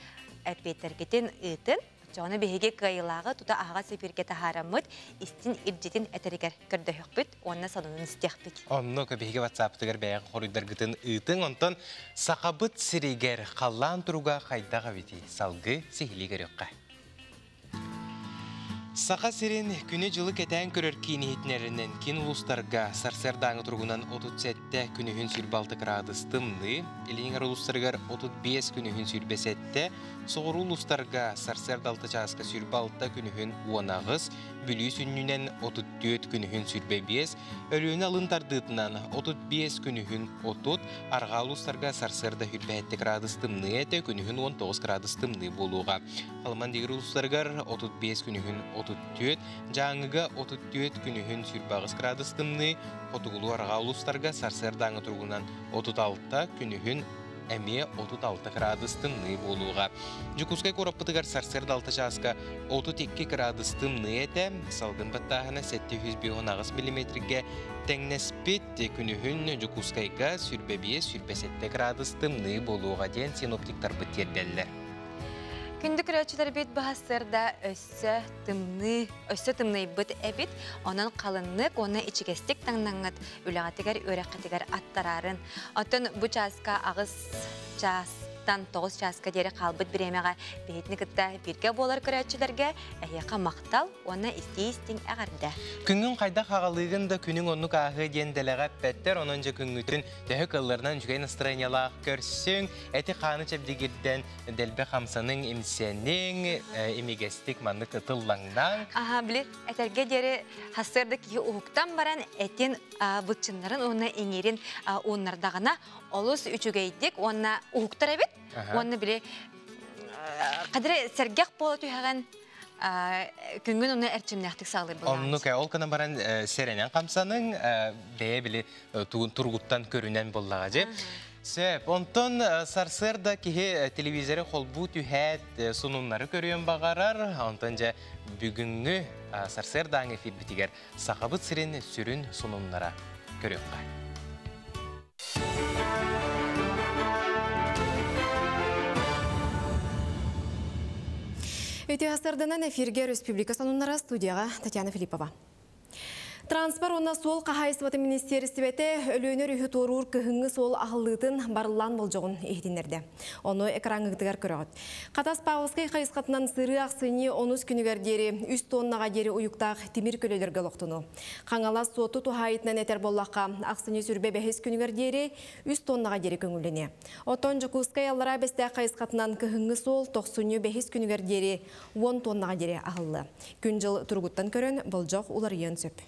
эппиэттэргитин ыытын. Оччоҕуна биһиги кыайыылааҕы тута аһаҕас эфиргэ таһаараммыт, истин илдьитин этэригэр көрдөһүөхпүт уонна сонунун истиэхпит. Оннук биһиги WhatsApp-тыгар бэйэҕэ хоруйдаргытын ыытыҥ. Онтон Сахабыт сиригэр халлаан туруга хайдах эбитий? Салгыы сиһилии көрүөххэ. Саха сирин күнү-дьылы кэтээн көрөр киин иһитиннэринэн киин улуустарга сарсыардааҥы туругунан 37 күнүһүн 26 кыраадыс тымныы, Илиҥ улуустарыгар 35 күнүһүн 27, Соҕуруу улуустарга сарсыарда 6 чааска 26 күнүһүн 18, Бүлүү сүнньүнэн 34 күнүһүн 25, Өлүөнэ алын тардыытынан 35 күнүһүн 30, арҕаа улуустарга сарсыарда 27 градус тымныы этэ, күнүһүн 19 градус тымныы буолуоҕа. Халыман дигир улуустарыгар 35 күнүһүн 34, Дьааҥыга 34 күнүһүн 28 градус тымныы, хотугулуу арҕаа улуустарга сарсыардааҥы туругунан 36 күнүһүн эмиэ 36 кыраадыс тымныы буолуоҕа. Дьокуускай куораппытыгар сарсыарда 6 чааска 32 кыраадыс тымныы этэ, салгын баттааһына 758 миллиметргэ тэҥнэспит. Күнүһүн Дьокуускайга 25-27 кыраадыс тымныы буолуоҕа диэн синоптиктарбыт тиэрдэллэр. Күндү көрөөччүлэрбит баһассыарда өссө тымныы, өссө тымныйбыт эбит. Онон халыннык уонна ичигэстик таҥнаҥҥыт үлэҕитигэр, үөрэххитигэр аттараарын. Оттон бу чааска аҕыс чаастан тоҕус чааска диэри хаалбыт бириэмэҕэ биһитини кытта бииргэ буолар көрөөччүлэргэ эһиэхэ махтал уонна истии-истиҥ эҕэрдэ. Күҥҥүн хайдах аҕалыыгын да күнүҥ оннук ааһыа диэн дэлэҕэ эппэттэр, онон дьэ күҥҥүтүн төһө кылларынан үчүгэй настроениялаах көрсүҥ, эти-хааны чэбдигирдэн дэлби хамсаныҥ, имсэниҥ, имигэстик маннык тыллаҥнаҥ. Аха, били этэргэ диэри сарсыарда киһи уһуктан баран этин быччыннарын уонна иҥиирин ууннардаҕына олус үчүгэйдик уонна уһуктар эбит. Уонна били кадре сэргэх буола түһэҕин күҥҥүн уонна эрчимнээхтик саҕалыыр буолаҕын. Оннук, ол гынан баран сэрэнэн хамсаныҥ, бэйэ били туругуттан көрүнэн буоллаҕа дьэ. Сөп. Онтон сарсыарда киһи телевизоры холбуу түһээт сонуннары көрүөн баҕарар. Онтон дьэ бүгүҥҥү сарсыардааҥы эфирбитигэр Сахабыт сирин сүрүн сонуннара көрүөххэ. Үтүө сарданан эфирге Республика сонуннара студияға Татьяна Филиппова. Транспорт уонна суол хаһаайыстыбатын министиэристибэтэ Өлүөнэ өрүһү туоруур кыһыҥҥы суол аһыллыытын барыллаан болдьоҕун иһитиннэрдэ. Ону экраҥҥытыгар көрөҕүт. Хатас Павловскай хайысхатынан сырыы ахсынньы онус күнүгэр диэри үс тоннаҕа диэри уйуктаах тимир көлөлөргө олохтону. Хаҥалас Суотту туһаайытынан этэр буоллахха, ахсынньы сүрбэ бэһис күнүгэр диэри үс тоннаҕа диэри көҥүллэниэ. Оттон Дьокуускай Аллараа Бэстээх хайысхатынан кыһыҥҥы суол тохсунньу бэһис күнүгэр диэри уон тоннаҕа диэри аһыллыа. Күн-дьыл туругуттан көрөн, болдьох уларыйыан сөп.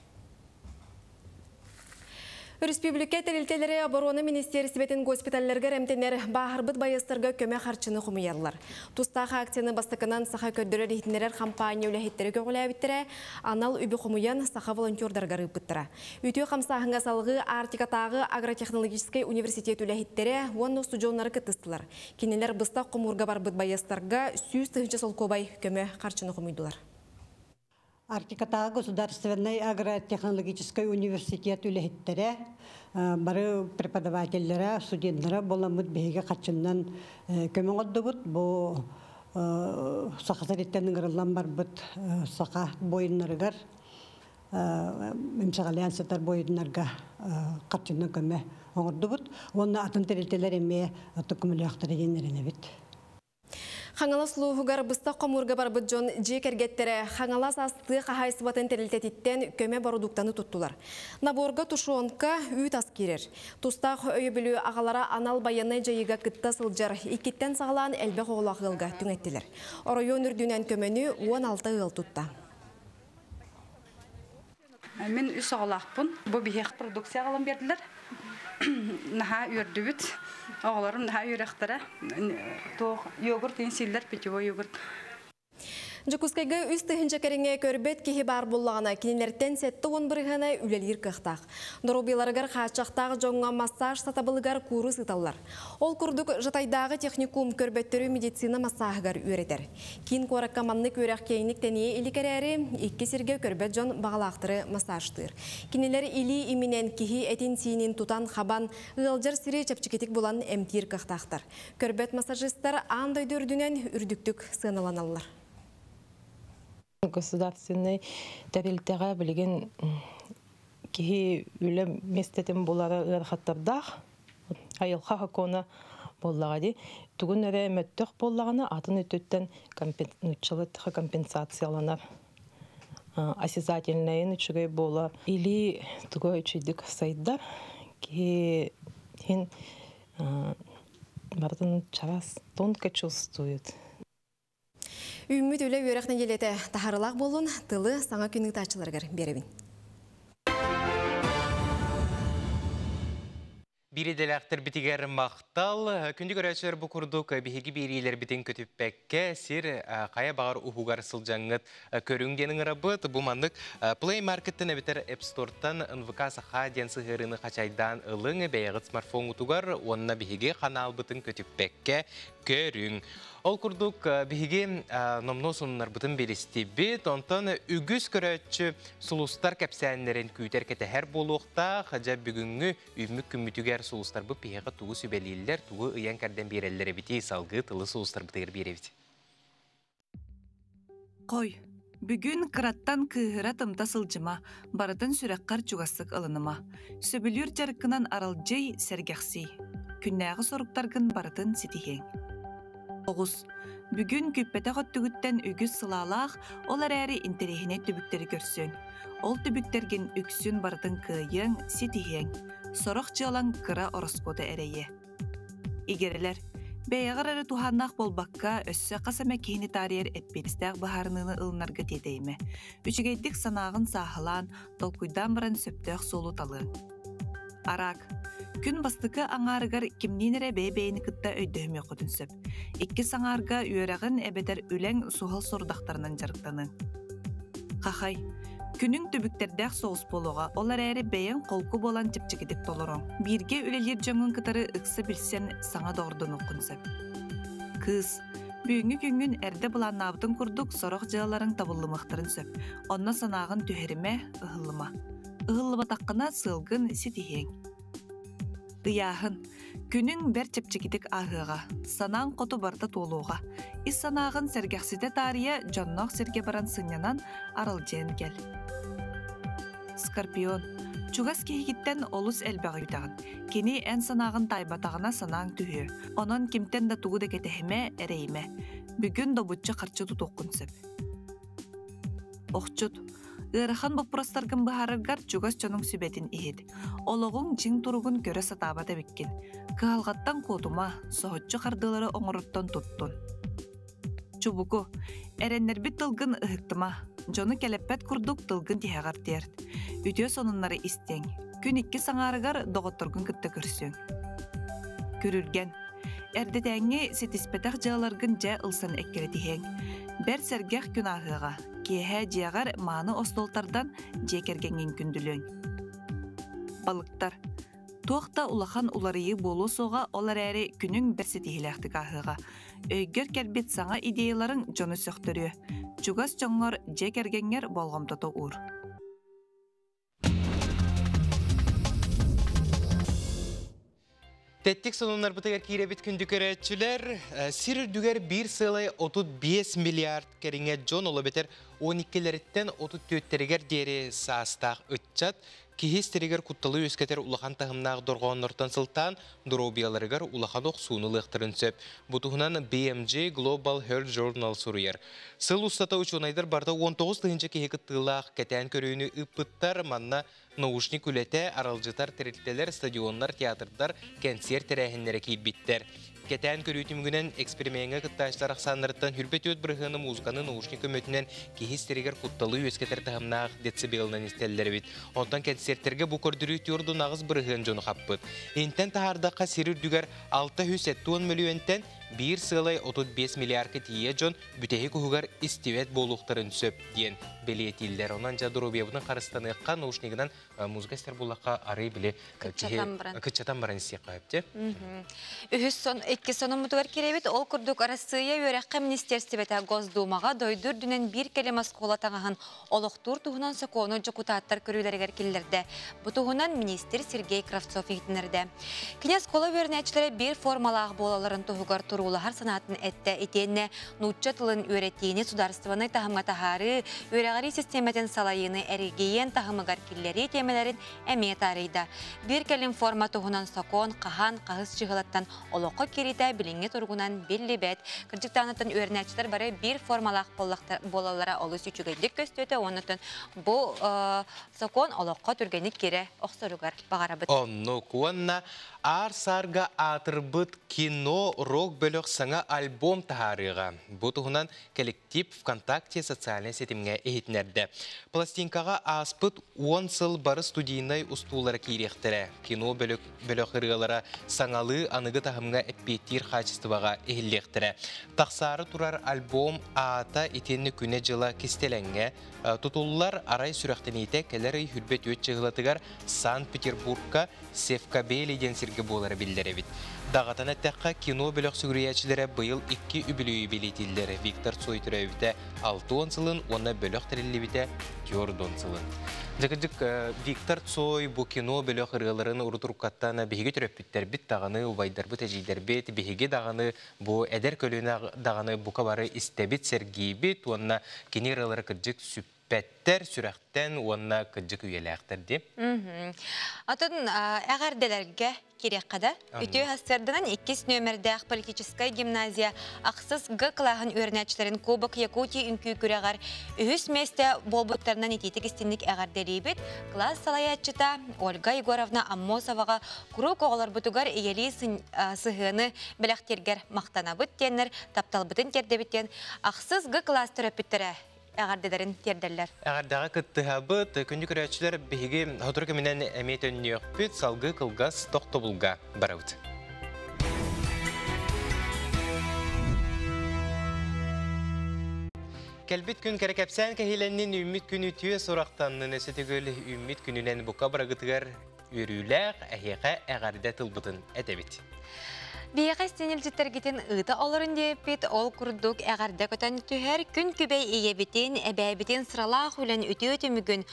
Республика тэрилтэлэрэ оборона министиэристибэтин госпиталларыгар эмтэнэр бааһырбыт байыастарга көмө харчыны хомуйаллар. Тустаах акцияны бастакынан Саха көрдөрөр-иһитиннэрэр хампаанньа үлэһиттэрэ көҕүлээбиттэрэ, анал үбү хомуйан саха волонтердарыгар ыыппыттара. Үтүө хамсааһыҥҥа салгыы Арктикатааҕы агротехнологическай университет үлэһиттэрэ уонна устудьуоннара кыттыстылар. Кинилэр быстах хомуурга барбыт байыастарга 100 000 солкуобай көмө харчыны хомуйдулар. Арктикатааҕы государственнай агротехнологическай университет үлэһиттэрэ, бары преподавателлэрэ, студеннара буоламмыт биһиги хаччыннан көмө оҥордубут. Бу Саха сириттэн ыҥырыллан барбыт саха буойуннарыгар эмсэҕэлээн сытар буойуннарга харчынан көмө оҥордубут. Уонна атын тэрилтэлэр эмиэ көмөлөөхтөрө диэн эрэнэбит. Хаҥалас улууһугар быстах хомуурга барбыт дьон дьиэ кэргэттэрэ Хаҥалас ас тыа хаһаайыстыбатын тэрилтэтиттэн көмө бородууктаны туттулар. Наборга тушенка, үүт ас киирэр. Тустаах өйөбүлү аҕалара анал байыаннай дьайыыга кытта сылдьар иккиттэн саҕалаан элбэх оҕолоох ыалга түҥэттилэр. Оройуон үрдүнэн көмөнү 16 ыал тутта. Мин үс оҕолоохпун. Бу биһиэх продукция аҕалан биэрдилэр. Наһаа үөрдүбүт. Оҕолорум наһаа үөрэхтэрэ. Туох йогурт иин сииллэр, питьевой йогурт. Дьокуускайга 3000 кэриҥэ көрбөт киһи баар буоллаҕына, кинилэртэн 70 бырыһыана үлэлиир кыахтаах. Доруобуйаларыгар хааччахтаах дьоҥҥо массаж сатабылыгар куурус ыыталлар. Ол курдук, Жатайдааҕы техникум көрбөттөрү медицина массааһыгар үөрэтэр. Киин куоракка маннык үөрэх киэҥник тэнийэ илик эрээри, икки сиргэ көрбөт дьон баҕалаахтары массажтыыр. Кинилэр илии иминэн киһи этин-сиинин тутан-хабан, ыалдьар сири чэпчэкитик булан эмтиир кыахтаахтар. Көрбөт массажистар аан дойду үрдүнэн үрдүктүк сыаналаналлар. Государственнай тэрилтэҕэ билигин киһи үлэ миэстэтин булара ыарахаттардаах. Айылҕа сокуона буоллаҕа дии. Тугун эрэ мөттөх буоллаҕына, атын өттүттэн нууччалыы компенсацияланар. Осязательнайын үчүгэй буолар. Илии туга үчүйдүк сайдар. Киһи хин барытын чараас тонко чувствует. Үүммүт үлэ үөрэх нэдиэлэтэ таһарылаах буоллун, тылы саҥа күн ыытааччыларыгар биэрэбин. Биир идэлээхтэрбитигэр махтал. Күндү көрөөччүлэр бу курдук биһиги биэриилэрбитин көтүппэккэ сир хайа баҕар уһугар сылдьаҥҥыт көрүҥ диэн ыҥырабыт. Бу маннык Play Market-тан эбэтэр App Store-тан НВК Саха диэн сыһыарыыны хачайдаан ылыҥ, бэйэҕит смартфоҥҥутугар уонна биһиги ханаалбытын көтүппэккэ көрүҥ. Ол курдук биһиги номнуо сонуннарбытын билистибит. Онтон үгүс көрөөччү сулустар кэпсээннэрин күүтэр кэтэһэр буолуохтаах. Дьэ бүгүҥҥү үүммүт күммүтүгэр сулустарбыт биһиэхэ тугу сүбэлииллэр, тугу ыйан-кэрдэн биэрэллэр эбитий, салгыы тылы сулустарбытыгар биэрэбит. Хой, бүгүн кыраттан кыыһыра тымта сылдьыма, барытын сүрэххэр чугастык ылыныма. Сөбүлүүр дьарыккынан аралдьый, сэргэхсий. Күннээҕи соруктаргын барытын ситиһиэҥ. Оҕус. Бүгүн күппэтэх өттүгүттэн үгүс сылаалаах, ол эрээри интэриэһинэй түбүктэри көрсүөҥ. Ол түбүктэргин үксүн барытын кыайыаҥ, ситиһиэҥ. Сорох дьыалаҥ кыра ороскуота эрэйиэ. Игирэлэр. Бэйэҕэр эрэ туһааннаах буолбакка, өссө хас эмэ киһини таарыйар эппиэттээх быһаарыныыны ылынарга тиэтэйимэ. Үчүгэйдик санааҕын сааһылаан, толкуйдаан баран сөптөөх суолу талыаҥ. Араак. Күн бастакы аҥаарыгар кимниин эрэ бэйэ-бэйэни кытта өйдөһүмүөххүтүн сөп. Иккис аҥаарга үөрэҕин эбэтэр үлэҥ суһал сорудахтарынан дьарыктаныҥ. Хахай. Күнүҥ түбүктэрдээх соҕус буолуоҕа, ол эрээри бэйэҥ холку буолан чэпчэкитик толоруоҥ. Бииргэ үлэлиир дьоҥҥун кытары ыкса билсэн саҥа доҕордонуоххун сөп. Кыыс. Бүгүҥҥү күҥҥүн эрдэ былааннаабытыҥ курдук сорох дьыалаларыҥ табыллымыахтарын сөп. Онно санааҕын түһэримэ, ыһыллыма. Ыһыллыбатаххына сыалгын ситиһиэҥ. Ыйааһын. Күнүҥ бэрт чэпчэкитик ааһыаҕа, санааҥ хоту барыта туолуоҕа. Ис санааҕын сэргэхситэ таарыйа дьонноох сиргэ баран сынньанан, аралдьыйан кэл. Скорпион. Чугас киһигиттэн олус элбэҕи үтэҕин. Кини эн санааҕын таайбатаҕына санааҥ түһүө. Онон кимтэн да тугу да кэтэһимэ, эрэйимэ. Бүгүн добуччу харчы тутуоххун сөп. Охчут. Ыарахан боппуруостаргын быһаараргар чугас дьонуҥ сүбэтин иһит. Олоҕуҥ дьиҥ туругун көрө сатаабат эбиккин. Кыһалҕаттан куотума, соһуччу хардыылары оҥороттон туттун. Чубуку. Эрэннэрбит тылгын ыһыктыма. Дьону кэлэппэт курдук тылгын тиһэҕэр тиэрт. Үтүө сонуннары истиҥ. Күн иккис аҥаарыгар доҕотторгун кытта көрсүөҥ. Күрүлгэн. Эрдэтээҥҥи ситиспэтэх дьыаларгын дьэ ылсан эккирэтиһиэҥ. Бэрт сэргэх күн ааһыаҕа. Киэһэ дьиэҕэр мааны остуол тардан дьиэ кэргэҥҥин күндүлүөҥ. Балыктар. Туох да улахан уларыйыы буолуо суоҕа, ол эрээри күнүҥ бэрт ситиһиилээхтик ааһыаҕа. Өйгөр кэлбит саҥа идеяларыҥ дьону сөхтөрүө. Чугас дьоҥҥор, дьиэ кэргэҥҥэр болҕомтото уур. Тэттик сонуннарбытыгар киирэбит күндү көрөөччүлэр. Сир үрдүгэр биир сыалай 35 миллиард кэриҥэ дьон ол эбэтэр 12-лэриттэн 34-тэригэр диэри саастаах ыччат киһи истэригэр кутталы үөскэтэр улахан таһымнаах дорҕооннортон сылтаан доруобуйаларыгар улахан охсууну ылыахтарын сөп. Бу туһунан BMJ Global Health Journal суруйар. Сыл устата учуонайдар барыта 19 тыһыынча киһи кыттыылаах кэтээн көрүүнү ыыппыттар. Манна научник үлэтэ, аралдьытар тэрилтэлэр, стадионнар, театрдар, кэнсиэр тэрээһиннэрэ киирбиттэр. Кэтээн көрүү түмүгүнэн эксперимеҥҥэ кыттааччылар ахсааннарыттан 24 бырыһыаны музыканы наушник көмөтүнэн киһи истэригэр кутталы үөскэтэр таһымнаах децибелынан истэллэр эбит. Онтон кэнсиэртэргэ бу көрдөрүү 48% дьону хаппыт. Интэн таһаардахха сир үрдүгэр 670 мөлүйүөнтэн биир сыалай 35 миллиардка тиийэ дьон бүтэһик уһугар истибэт буолуохтарын сөп диэн бэлиэтииллэр. Онон дьэ доруобуйабытын харыстаныахха наушнигынан музыка истэр буллахха арый били кыччатан баран истиэххэ сөп. Үһүс сон, икки сонуммутугар кирэбит. Ол курдук Арассыыйа үөрэххэ министиэристибэтэ Госдумаҕа дойду үрдүнэн биир кэлим оскуола таҥаһын олохтуур туһунан сокуону дьокутааттар көрүүлэригэр киллэрдэ. Бу туһунан министр Сергей Кравцов иһитиннэрдэ. Кини оскуола үөрэнээччилэрэ биир формалаах буолалларын туһугар туруулаһар санаатын эттэ. Итиэннэ нуучча тылын үөрэтиини судаарыстыбаннай таһымҥа таһаарыы, үөрэҕирии систиэмэтин салайыыны эрэгийиэн таһымыгар киллэрии тиэмэлэрин эмиэ таарыйда. Биир кэлим форма туһунан сокуон хаһан, хаһыс чыһылаттан олоххо киириитэ билиҥҥи туругунан биллибэт. Кырдьыктаанаттан үөрэнээччилэр бары биир формалаах буолаллара олус үчүгэйдик көстүөтэ уонна бу сокуон олоххо түргэнник киирэ охсоругар баҕарабыт. Оннук уонна аар-саарга аатырбыт кино рок бөлөх саҥа альбом таһаарыаҕа. Бу туһунан коллектив ВКонтакте социальнай ситимҥэ иһитиннэрдэ. Пластинкаҕа ааспыт 10 сыл бары студийнай устуулара киириэхтэрэ. Кино бөлөх ырыалара саҥалыы аныгы таһымҥа эппиэттиир хаачыстыбаҕа иһиллиэхтэрэ. Тахсаары турар альбом аата итиэннэ күнэ-дьыла кистэлэҥҥэ тутуллар арай сүрэхтэниитэ кэлэр ый хүрбэ түөрт чыһылатыгар Санкт-Петербургка Севкабели диэн сиргэ буолара биллэр эбит. Даҕатан эттэххэ, кино бөлөх сүгүрүйээччилэрэ быйыл икки үбүлүөйү бэлиэтииллэр. Виктор Цой төрөөбүтэ 60 сылын уонна бөлөх тэриллибитэ 40 сылын. Дьэ Виктор Цой бу кино бөлөх ырыаларын урутуруккаттан биһиги төрөппүттэрбит даҕаны, убайдарбыт, эдьиийдэрбит, биһиги даҕаны бу эдэр көлүөнэ даҕаны бука бары истэбит, сэргиибит уонна кини ырыалара кырдьык сүппэттэр, сүрэхтэн уонна кырдьык үйэлээхтэр дии. Атын эҕэрдэлэргэ кириэххэ да. Үтүө сарсыарданан иккис нүөмэрдээх политическай гимназия ахсыс Г кылааһын үөрэнээччилэрин Кубок Якутии үҥкүү күрэҕэр үһүс миэстэ буолбуттарынан итиитик истинник эҕэрдэлиибит. Кылаас салайааччыта Ольга Егоровна Аммосоваҕа куруук оҕолорбутугар ийэлии сыһыаны бэлэхтииргэр махтанабыт диэннэр тапталбытын тиэрдэбит диэн ахсыс Г кылаас төрөппүттэрэ эҕэрдэлэрин тиэрдэллэр. Эҕэрдэҕэ кыттыһабыт. Күндү көрөөччүлэр биһиги сотору кэминэн эмиэ төннүөхпүт, салгыы кылгас тохтобулга барабыт. Кэлбит күн кэрэ кэпсээн кэһиилэннин үүммүт күн үтүө сурахтаннын өссө төгүл үүммүт күнүнэн бука барыгытыгар үөрүүлээх эһиэхэ эҕэрдэ тылбытын этэбит. Биһиэхэ истиҥ ыыта олорун диэппит, ол курдук эҕэрдэ көтөн түһэр, күн күбэй ийэбитин, эбээбитин сыралаах үлэн үтүө түмүгүн,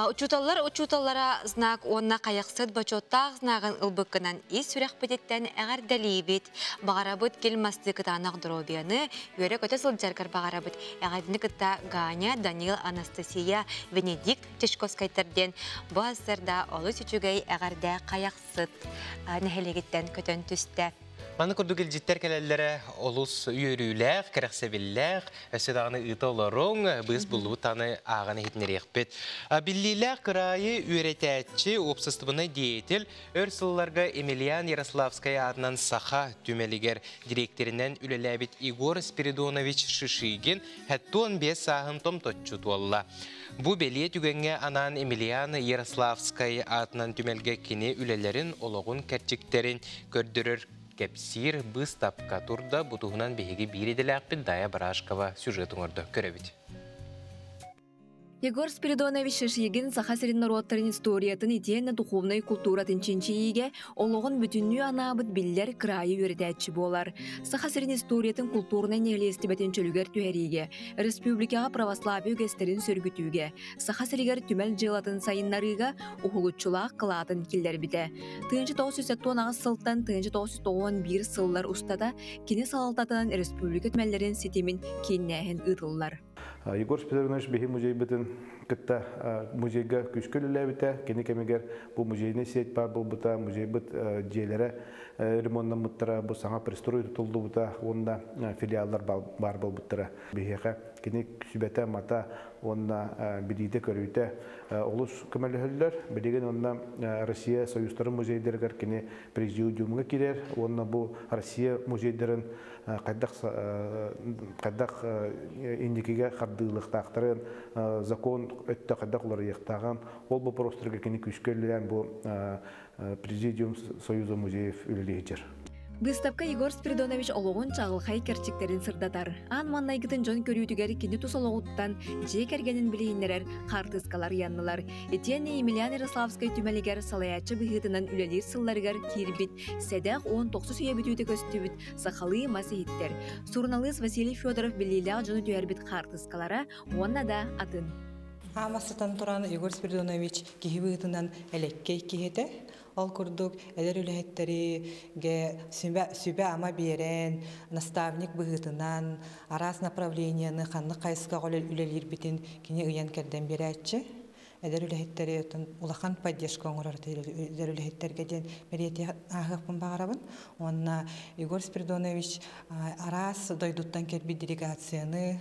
учууталлар учууталлара знак уонна хайахсыт бочуоттаах знагын ылбыккынан ис сүрэхпититтэн эҕэрдэлиибит. Баҕарабыт кил мастыы кытаанах доруобуйаны, үөрэ-көтө сылдьаргар баҕарабыт. Эҕэрдэни кытта Ганя, Данил, Анастасия, Венедикт Чичковскайтар диэн бу сарда олус үчүгэй эҕэрдэ хайахсыт нэһилиэгиттэн көтөн түстэ. Маны курдук илдьиттэр кэлэллэрэ олус үөрүүлээх, кэрэхсэбиллээх, өссө даҕаны ыыта олоруҥ, быыс буллубут аны ааҕан иһитиннэриэхпит. Биллиилээх кыраайы үөрэтээччи, уопсастыбаннай деятель, өр сылларга Емельян Ярославскай аатынан Саха түмэлигэр дириэктэринэн үлэлээбит Егор Спиридонович Шишигин 75 сааһын томточчу туолла. Бу бэлиэ түгэҥҥэ анаан Емельян Ярославскай аатынан түмэлгэ кини үлэлэрин, олоҕун кэрчиктэрин көрдөрөр кэпсиир быыстапка турда. Бу туһунан биһиги биир идэлээхпит Дая Барашкова сюжет оҥордо. Көрөбүт. Егор Спиридонович Шишигин Саха сирин норуоттарын историятын итиэннэ духовнай култууратын чинчийиигэ олоҕун бүтүннүү анаабыт биллэр кыраайы үөрэтээччи буолар. Саха сирин историятын култуурунай нэһилиэстибэтин чөлүгэр түһэриигэ, республикаҕа православие үгэстэрин сөргүтүүгэ, Саха сиригэр түмэл дьыалатын сайыннарыыга уһулуччулаах кылаатын киллэрбитэ. 1978 сылтан 1991 сыллар устата кини салалтатынан республика түмэллэрин ситимин кииннээһин ыытыллар. Егор Спиридонович биһи музейбытын кытта музейга күүскэ үлэлээбитэ. Кини кэмигэр бу музейный сеть баар буолбута, музейбыт дьиэлэрэ ремоннаммыттара, бу саҥа пристрой тутуллубута уонна филиаллар баар буолбуттара. Биһиэхэ кини сүбэтэ-амата уонна билиитэ-көрүүтэ олус көмөлөһөллөр. Билигин онно Россия союзтарын музейдарыгар кини президиумҥа киирэр уонна бу Россия музейдарын хайдах хайдах инникигэ хардыылыахтаахтарын, закон өттө хайдах уларыйыахтааҕын, ол боппуруостарга кини күүскэ үлэлээн бу Президиум Союза музеев үлэлиир. Быыстапка Егор Спиридонович олоҕун чаҕылхай кэрчиктэрин сырдатар. Аан маҥнайгытын дьон көрүүтүгэр кини тус олоҕуттан дьиэ кэргэнин билиһиннэрэр хаартыскалар ыйаннылар. Итиэннэ Емельян Ярославскай түмэлигэр салайааччы быһыытынан үлэлиир сылларыгар киирбит сэдэх 19 үйэ бүтүүтэ көстүбүт сахалыы мас иһиттэр, суруналыыс Василий Федоров биллиилээх дьону түһэрбит хаартыскалара уонна да атын. Аама сытан туран Егор Спиридонович киһи быһыытынан элэккэй киһи этэ. Ол курдук эдэр үлэһиттэригэ сүбэ-ама биэрэн, наставник быһыытынан араас направлениены ханнык хайысхаҕа үлэлиирбитин кини ыйан-кэрдэн биэрээччи. Эдэр үлэһиттэри улахан поддержка оҥорор эдэр үлэһиттэргэ диэн бэлиэтии ааһыахпын баҕарабын. Уонна Егор Спиридонович араас дойдуттан кэлбит делегацияны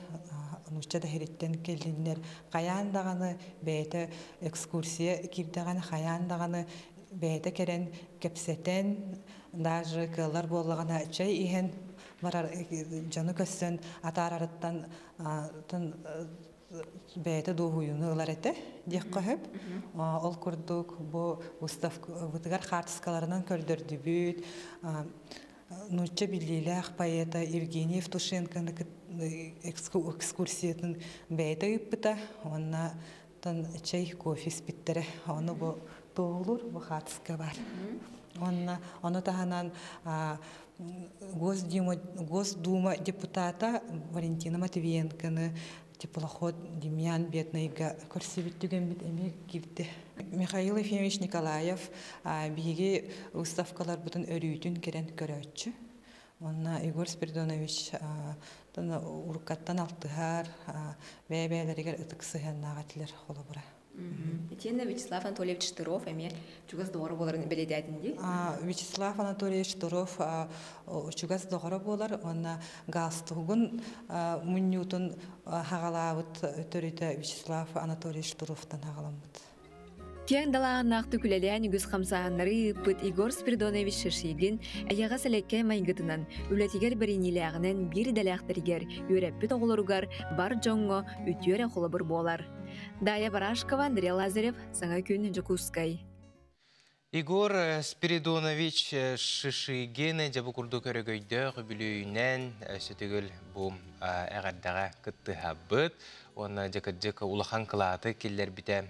нуучча да иһириттэн кэллиннэр хайаан даҕаны бэйэтэ экскурсия киирдэҕинэ хайаан даҕаны бэйэтэ кэлэн кэпсэтэн даже кыаллар буоллаҕына чэй иһэн барар дьону көрсөн атаарарыттан бэйэтэ дуоһуйууну ылар этэ диэххэ сөп. Ол курдук бу выставкабытыгар хаартыскаларынан көрдөрдүбүт. Нуучча биллиилээх поэта Евгений Евтушенконы экскурсиятын бэйэтэ ыыппыта. Уонна чэй, кофе испиттэрэ. Ону бу туоһулуур бу хаартыска бар. Уонна ону таһынан Госдума депутата Валентина Матвиенконы теплоход Демьян Беднайга көрсүбүт түгэммит эмиэ киирдэ. Михаил Ефимович Николаев биһиги выставкаларбытын өрүүтүн кэлэн көрөөччү. Уонна Егор Спиридонович уруккаттан алтыһар, бэйэ-бэйэлэригэр ытык сыһыаннаах этилэр холобура. Итиэннэ Вячеслав Анатольевич Штыров эмиэ чугас доҕоро буоларын бэлиэтээтин дии. Вячеслав Анатольевич Штыров чугас доҕоро буолар уонна галстугун мунньуутун хаҕалаабыт төрүтэ Вячеслав Анатольевич Штыровтан хаҕаламмыт. Киэҥ далааһыннаахтык үлэлээн үгүс хамсааһыннары ыыппыт Егор Спиридонович Шишигин эйэҕэс элэккэй майгытынан, үлэтигэр бэриниилээҕинэн биир идэлээхтэригэр, үөрэппит оҕолоругар, бар дьоҥҥо үтүө эрэ холобур буолар. Дая Барашкова, Андрей Лазарев, Саҥа күн, Дьокуускай. Егор Спиридонович Шишигин дьэ бу курдук өрөгөйдөөх үбүлүөйүнэн өссө төгүл бу эҕэрдэҕэ кыттыһабыт уонна дьэ кырдьык улахан кылааты киллэрбитэ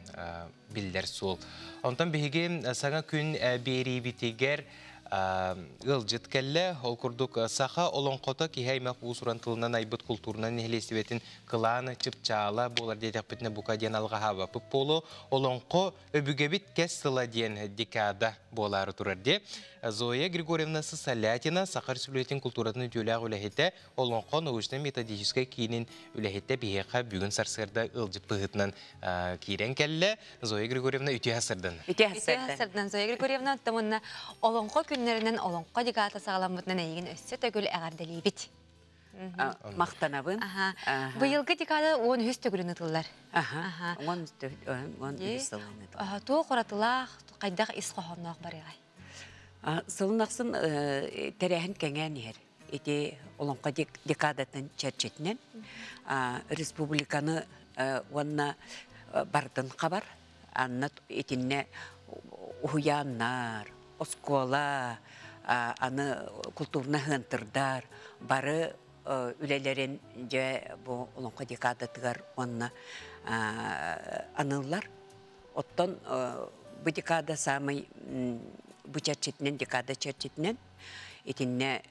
биллэр суол. Онтон биһиги саҥа күн биэриибитигэр ыалдьыт кэллэ. Ол курдук саха олоҥхото киһи аймах уус-уран тылынан айбыт култуурунан нэһилиэстибэтин кылаан чыпчаала буолар диэтэхпитинэ бука диэн алҕаһаабаппыт буолуо. Олоҥхо өбүгэбит кэс сыла диэн декада буолаары турар дии. Зоя Григорьевна Сысолятина Саха Республикатын култууратын үтүөлээх үлэһитэ, Олоҥхо научнай-методическай киинин үлэһитэ биһиэхэ бүгүн сарсыарда ыалдьыт быһыытынан киирэн кэллэ. Зоя Григорьевна үтүө сарсыардан. Үтүө сарсыардан Зоя Григорьевна, оттон уонна Олоҥхо күнэ күннэринэн олоҥхо декадата саҕаламмытынан эйигин өссө төгүл эҕэрдэлиибит. Махтанабын. Быйылгы декада 13 төгүлүн ытыллар. Аха. 13 сылын ытыллар. Туох уратылаах, хайдах ис хоһоонноох барыаҕай? Сылын ахсын тэрээһин кэҥээн иһэр. Ити Олоҥхо декадатын чэрчитинэн республиканы уонна бардын хабар. Анна итиннэ уһуйааннар, оскуола, аны культурна хыантырдар бары үлэлэрин дьэ бу Олоҥхо декадатыгар уонна аныллар. Оттон бу декада самый бу чэрчитинэн, декада чэрчитинэн итиннэ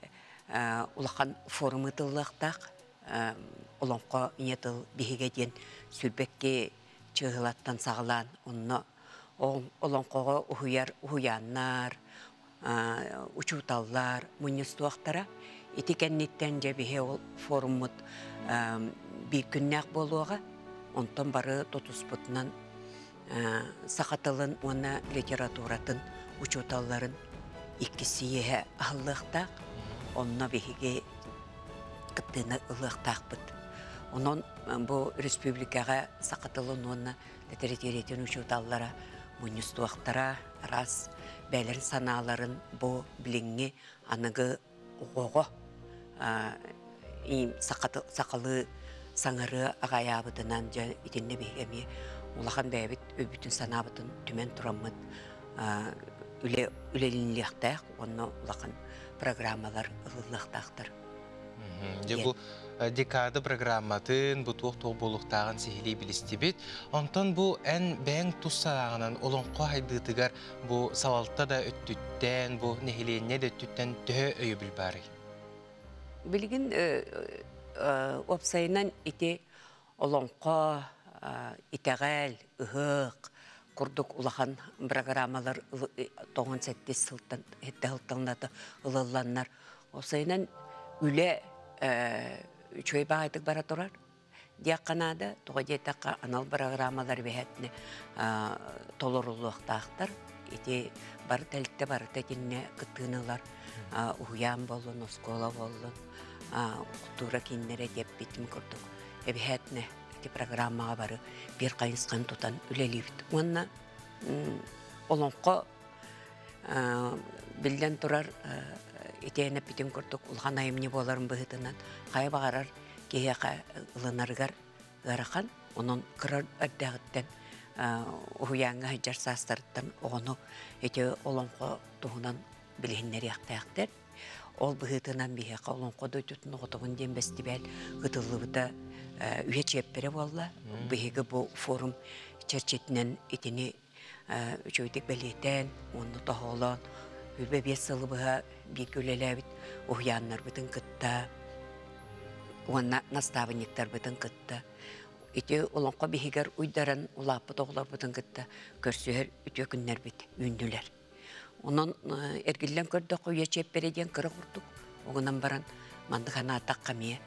улахан форум ыытыллыахтаах. Олоҥхо ийэ тыл биһигэ диэн сүрбэкки чыыһылаттан саҕалаан онно олоҥхоҕо уһуйар уһуйааннар, учууталлар мунньустуохтара. Ити кэнниттэн дьэ биһи ол форуммут биир күннээх буолуоҕа. Онтон бары тутуспутунан саха тылын уонна литературатын учууталларын иккис сийиэһэ аһыллыахтаах. Онно биһиги кыттыыны ылыахтаахпыт. Онон бу республикаҕа саха тылын уонна литэрэтиирэтин учууталлара мунньустуохтара, араас бэйэлэрин санааларын бу билиҥҥи аныгы оҕоҕо сахалыы саҥарыа аҕайаабытынан дьэ итиннэ биһиги эмиэ улахан бэйэбит өйбүтүн санаабытын түмэн тураммыт үлэ үлэлиниэхтээх уонна улахан программалар ылыллыахтаахтар. Дьэ бу декада программатын, бу туох-туох буолуохтааҕын сиһилии билистибит. Онтон бу эн бэйэҥ тус санааҕынан олоҥхо хайдыытыгар бу салалта да өттүттэн, бу нэһилиэнньэ да өттүттэн төһө өйөбүл баарый? Билигин уопсайынан ити олоҥхо, итэҕэл, ыһыах курдук улахан программалар тоҕон сэттис сылтан сэттэ сылтан ылылланнар уопсайынан үлэ үчүгэй баҕайытык бара турар диэххэ наада. Тоҕо диэтэххэ анал программалар бэһэтини толоруллуохтаахтар. Ити бары тэлтэ барыта итиннэ кыттыыны ылар уһуйаан буоллун, оскуола буоллун, култуура кииннэрэ диэппитим курдук эбэһээтинэ ити программаҕа бары биир хайысханы тутан үлэлиибит. Уонна олоҥхо биллэн турар итиэнэ эппитим курдук улахан айымньы буоларын быһыытынан хайа баҕарар киһиэхэ ылынарыгар ыарахан. Онон кыра эрдэҕиттэн уһуйааҥҥа сылдьар саастарыттан оҕону ити олоҥхо туһунан билиһиннэриэхтээхтэр. Ол быһыытынан биһиэхэ Олоҥхо дойдутун оҕотобун диэн бэстибээл ытыллыбыта үйэ чиэппэрэ буолла. Биһиги бу форум чэрчитинэн итини үчүгэйдик бэлиэтээн уонна тоһоҕолоон 25 сылы быһа бииргэ үлэлээбит уһуйааннарбытын кытта уонна настаабынньыктарбытын кытта ити олоҥхо биһигэр уйдаран улааппыт оҕолорбутун кытта көрсүһэр үтүө күннэрбит үүннүлэр. Онон эргиллэн көрдөххө үйэ чиэппэрэ диэн кыра курдук. Оҕунан баран маннык санаатахха эмиэ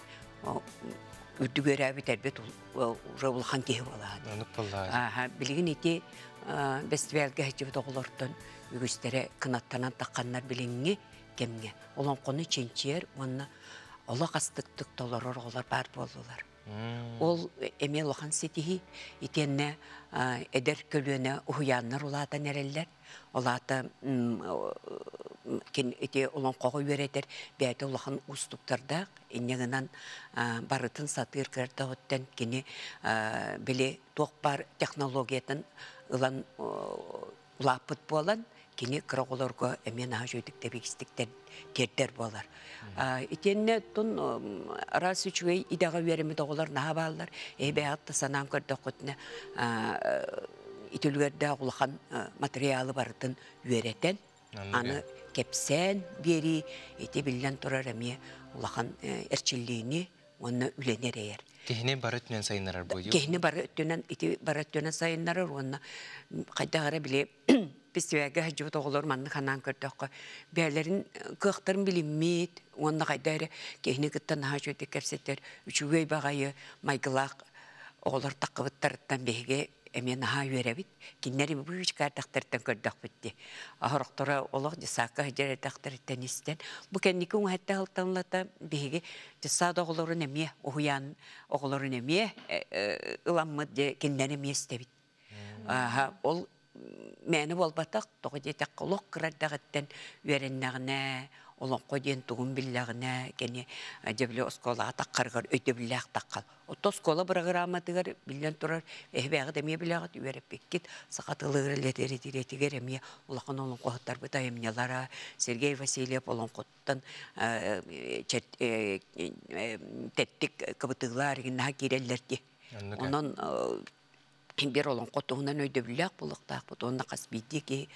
үрдүк үөрээбит эрбит уже улахан киһи буолаат. Аха, билигин ити бэстибээлгэ сылдьыбыт оҕолортон үгүстэрэ кынаттанан тахханнар билиҥҥи кэмҥэ олоҥхону чинчийэр уонна олох астыктык толорор оҕолор баар буоллулар. Ол эмиэ улахан ситиһии. Итиэннэ эдэр көлүөнэ уһуйааннар улаатан эрэллэр. Ол аата ити олоҥхоҕо үөрэтэр бэйэтэ улахан уустуктардаах. Инньэ гынан барытын сатыыр кырдаҕыттан кини били туох баар технологиятын ылан улааппыт буолан, кини кыра оҕолорго эмиэ наһаа үчүгэйдик тэбигистик тиэрдэр буолар. Итиэннэ тун араас үчүгэй идэҕэ үөрэммит оҕолор наһаа бааллар. Эбээҕит да санаан көрдөххүтүнэ итилүгэрдээх улахан материалы барытын үөрэтэн, аны кэпсээн биэрии ити биллэн турар эмиэ улахан эрчиллиини уонна үлэни эрэйэр. Киһини бары өттүнэн сайыннарар буолуо. Киһини бары өттүнэн ити бары өттүнэн сайыннарар уонна хайдах эрэ били фестивальга сылдьыбыт оҕолор маннык анаан көрдөххө бэйэлэрин кыахтарын билиммит уонна хайда эрэ киһини кытта наһаа үчүгэйдик кэпсэтэр үчүгэй баҕайы майгылаах оҕолор таххыбыттарыттан биһиги Эмиэ наһаа үөрэбит. Кинилэри быычка эрдэхтэриттэн көрдөхпүт дии. Сорохторо олох дьыссаакка сылдьар эрдэхтэриттэн истэн. Бу кэнники уҥуһэттэ сылтанлата биһиги дьыссаат оҕолорун эмиэ, уһуйаан оҕолорун эмиэ ыламмыт дьэ кинилэри эмиэ истэбит. Ол мээнэ буолбатах, тоҕо диэтэххэ олох кыра эрдэҕиттэн үөрэннэҕинэ, олоҥхо диэн тугун биллэҕинэ, кини дьэ били оскуолаҕа таххарыгар өйдөбүллээх таххал. Оттон оскуола бырагырааматыгар биллэн турар, эһибээҕит эмиэ билэҕит, үөрэппиккит, саха тылыгар литэрэтиирэтигэр эмиэ улахан олоҥхоһуттарбыт айымньылара, Сергей Васильев олоҥхоттон тэттик кыбытыылар игиннаһа киирэллэр дии. Онон биир олоҥхо туһунан өйдөбүллээх буолуохтаахпыт уонна хас биирдии киһи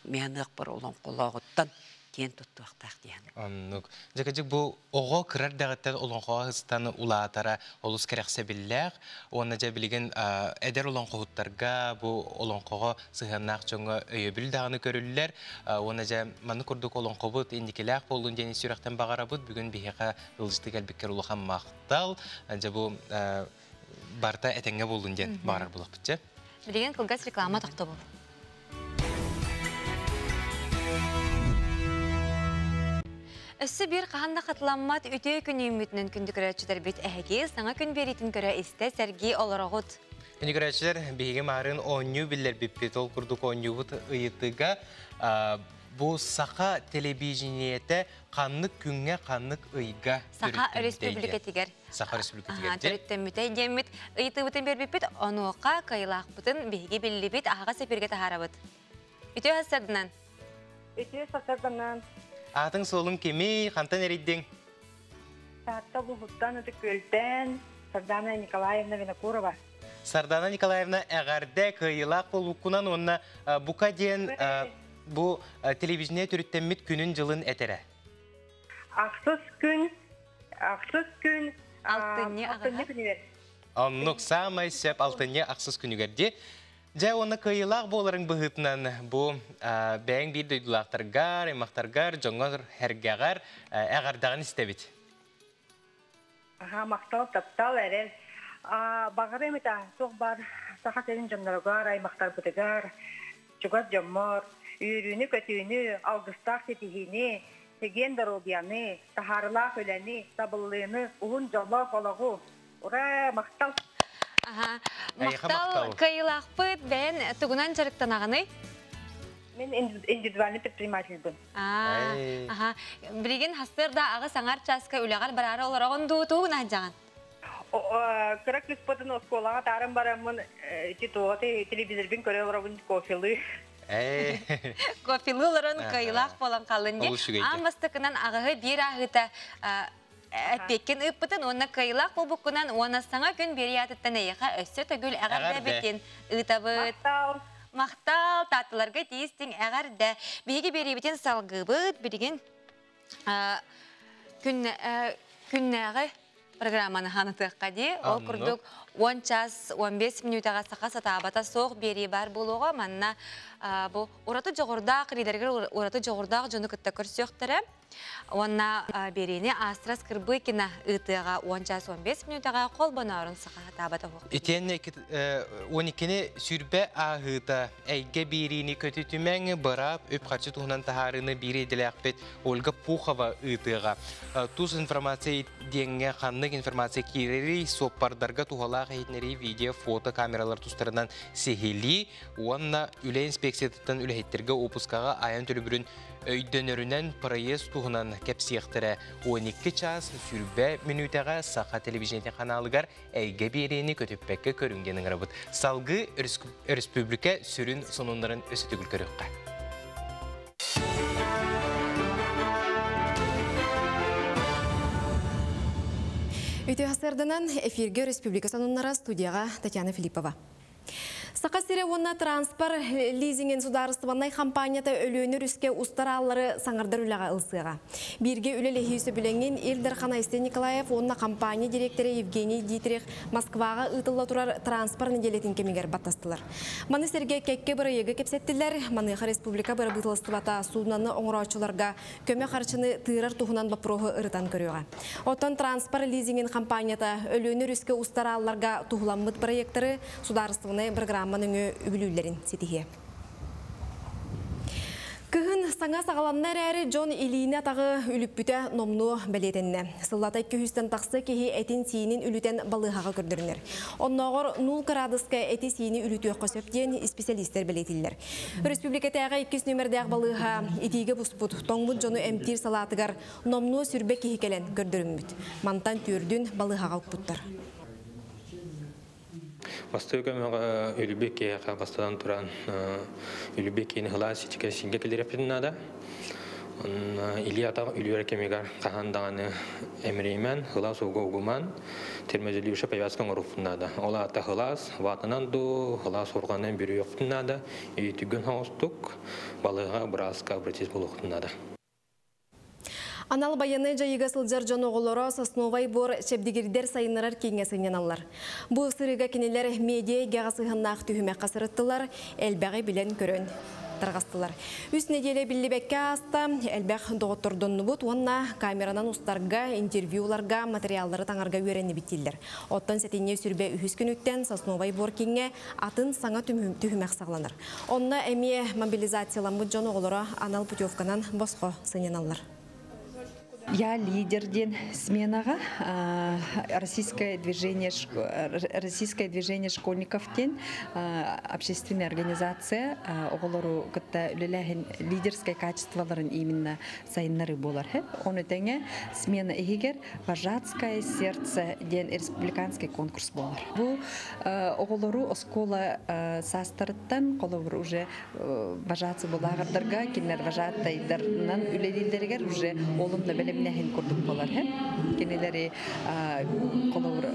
мианыахпар олоҥхолооҕуттан киэн туттуохтаах диэн. Оннук. Дьэ, бу оҕо кыра эрдэҕиттэн олоҥхоҕо сыстан улаатара олус кэрэхсэбиллээх. Уонна дьэ билигин эдэр олоҥхоһуттарга бу олоҥхоҕо сыһыаннаах дьоҥҥо өйөбүл даҕаны көрүллэр. Уонна дьэ маннык курдук олоҥхобут инникилээх буоллун диэн сүрэхтэн баҕарабыт. Бүгүн биһиэхэ ыалдьыты кэлбиккэр улахан махтал. Дьэ бу барыта этэҥҥэ буоллун диэн баҕарар буолуохпут дьэ. Билигин кылгас реклама тохтобул. Өссө биир хаһан да хатыламмат үтүө күн үүммүтүнэн күндү көрөөччүлэрбит эһиги саҥа күн биэриитин көрө истэ сэргии олороҕут. Күндү көрөөччүлэр, биһиги маарын оонньуу биллэрбиппит. Ол курдук оонньуубут ыйытыга бу саха телевидениетэ ханнык күҥҥэ, ханнык ыйга Саха Өрөспүүбүлүкэтигэр Саха Республикатыгар төрүттэммитэ диэммит ыйытыыбытын биэрбиппит, онуоха кыайылаахпытын биһиги биллибит аһаҕас эфиргэ таһаарабыт. Үтүө сарсыарданан. Үтүө сарсыарданан. Аатыҥ суолуҥ кимий, хантан эрийдиҥ? Таатта улууһуттан Ытык Күөлтэн Сардана Николаевна Винокурова. Сардана Николаевна эҕэрдэ кыайыылаах буолбуккунан уонна бука диэн бу телевидение төрүттэммит күнүн-дьылын этэрэ. Ахсыс күн, ахсыс күн, алтынньы алтынньы күнүгэр. Оннук саамай сөп алтынньы ахсыс күнүгэр дии. Дьэ уонна кыайыылаах буоларыҥ быһыытынан бу бэйэҥ биир дойдулаахтаргар, аймахтаргар, дьоҥҥор эргэҕэр эҕэрдэҕин истэбит. Аха, махтал, таптал, эрэл. Баҕарыам этэ, туох баар Саха сирин дьонноругар, аймахтарбытыгар, чугас дьоммор үөрүүнү-көтүүнү, алгыстаах ситиһиини, чэгиэн доруобуйаны, таһаарылаах үлэни, табыллыыны, уһун дьоллоох олоҕу. Ура, махтал! Аха, махтал, кыайыылаахпыт бэйэн тугунан дьарыктанаҕыный? Мин индивидуальный предпринимательбын. Аха, билигин хастыр да аҕыс аҥар чааска үлэҕэр бараары олороҕун дуу тугун аһдьаҕын? Кыра кыыспытын оскуолаҕа тааран бараммын ити туоҕа телевизорбин көрө олоробун кофелыы. Кофелыы олорон кыайыылаах буолан хааллын дии. Аан бастакынан аҕыһы биир ааһыыта эппиэккин ыыппытын уонна кыайыылаах буолбуккунан уонна саҥа күн биэриятыттан эйиэхэ өссө төгүл эҕэрдэбитин ыытабыт. Махтал, таатталарга тиистиҥ эҕэрдэ. Биһиги биэриибитин салгыыбыт. Билигин күннээҕи программаны ханытыахха дии. Ол курдук 10 час 15 мүнүүтэҕэ саха сатаабата суох биэрии баар буолуоҕа. Манна бу ураты дьоҕурдаах лидеригэр ураты дьоҕурдаах дьону кытта көрсүөхтэрэ. Уонна биэриини Астрас Кырбыкина ыытыаҕа 10 час 15 мүнүүтэҕэ холбоноорун саха сатаабата уһук. Итиэннэ 12-ни сүрбэ ааһыыта эйгэ биэриини көтүтүмэҥ быраап үп-харчы туһунан таһаарыыны биир идэлээхпит Ольга Пухова ыытыаҕа. Тус информация диэҥҥэ ханнык информация киирэрий, суоппардарга туһалаах иһитиннэрии видео, фото камералар тустарынан сиһилии уонна үлэ инспекциятыттан үлэһиттэргэ уоппускаҕа айан төлөбүрүн өйдөнөрүнэн проезд туһунан кэпсиэхтэрэ 12 чаас 20 мүнүүтэҕэ Саха телевидениетин ханаалыгар эйгэ биэриини көтүппэккэ көрүҥ диэн ыҥырабыт. Салгыы өрөспүүбүлүкэ сүрүн сонуннарын өссө төгүл көрүөххэ. Үтүө сарданан эфирге республика сонуннара студияға Татьяна Филиппова. Саха сирэ уонна транспорт лизингин судаарыстыбаннай хампаанньата Өлүөнэ өрүскэ устар ааллары саҥардар үлэҕэ ылсыаҕа. Бииргэ үлэлэһии сөбүлэҥин Ил Дархан Айсен Николаев уонна хампаанньа дириэктэрэ Евгений Дитрих Москваҕа ыытылла турар транспорт нэдиэлэтин кэмигэр баттастылар. Маны сэргэ кэккэ бырайыагы кэпсэттилэр. Маныаха республика бырабыыталыстыбата суудунаны оҥорооччуларга көмө харчыны тыырар туһунан боппуруоһу ырытан көрүөҕэ. Оттон транспорт лизингин хампаанньата Өлүөнэ өрүскэ устар аалларга туһуламмыт бырайыактары судаарыстыбаннай бырагыраамма нөҥүө үбүлүүллэрин ситиһиэ. Кыһын саҥа саҕаланна эрээри дьон илиини-атаҕы үлүппүтэ номнуо бэлиэтэннэ. Сыллата 200-тэн тахса киһи этин-сиинин үлүтэн балыыһаҕа көрдөрүнэр. Оннооҕор 0 кыраадыска эти-сиини үлүтүөххэ сөп диэн исписэлиистэр бэлиэтииллэр. Өрөспүүбүлүкэтээҕи иккис нүөмэрдээх балыыһа итиигэ буспут, тоҥмут дьону эмтиир салаатыгар номнуо сүрбэ киһи кэлэн көрдөрүммүт. Мантан түөрдүн балыыһаҕа укпуттар. Бастакы көмөҕө үлүбү киһиэхэ бастатан туран үлүбү киһини сылаас ичигэ сингэ киллэриэхпитин наада. Илии-атах үлүөр кэмигэр хаһан даҕаны эмиримэн, сылаас ууга угуман, термозелюша повязка оҥоруохпутун наада. Ол аата сылаас ватанан дуу, сылаас урҕанан бүрүйүөхпүтүн наада. Үтүгүн соҕустук балыыһаҕа бырааска обратись буолуохпутун наада. Анал байыаннай дьайыыга сылдьар дьон оҕолоро Сосновай бор чэбдигирдэр сайыннарар кииҥҥэ сынньаналлар. Бу сырыыга кинилэр медиа эйгэҕэ сыһыаннаах түһүмэххэ сырыттылар, элбэҕи билэн-көрөн тарҕастылар. Үс нэдиэлэ биллибэккэ ааста, элбэх доҕоттордоннубут уонна камеранан устарга, интервьюларга, материаллары таҥарга үөрэннибит дииллэр. Оттон сэтинньи сүрбэ үһүс күнүттэн Сосновай бор кииҥҥэ атын саҥа түһүмэх саҕаланар. Онно эмиэ мобилизацияламмыт дьон оҕолоро анал путевканан босхо сынньаналлар. Я лидер диэн сменаҕа Российское движение Российское движение школьников диэн общественная организация оҕолору кытта үлэлээһин лидерскай качестволарын именно сайыннарыы буолар. Ону тэҥэ смена иһигэр Вожатское сердце диэн республиканский конкурс буолар. Бу оҕолору оскуола саастарыттан холобур уже вожатцы булааҕырдарга кинилэр вожатайдарынан үлэлииллэригэр уже олумна бэлэмнэһин курдук буолар. Кинилэри холобур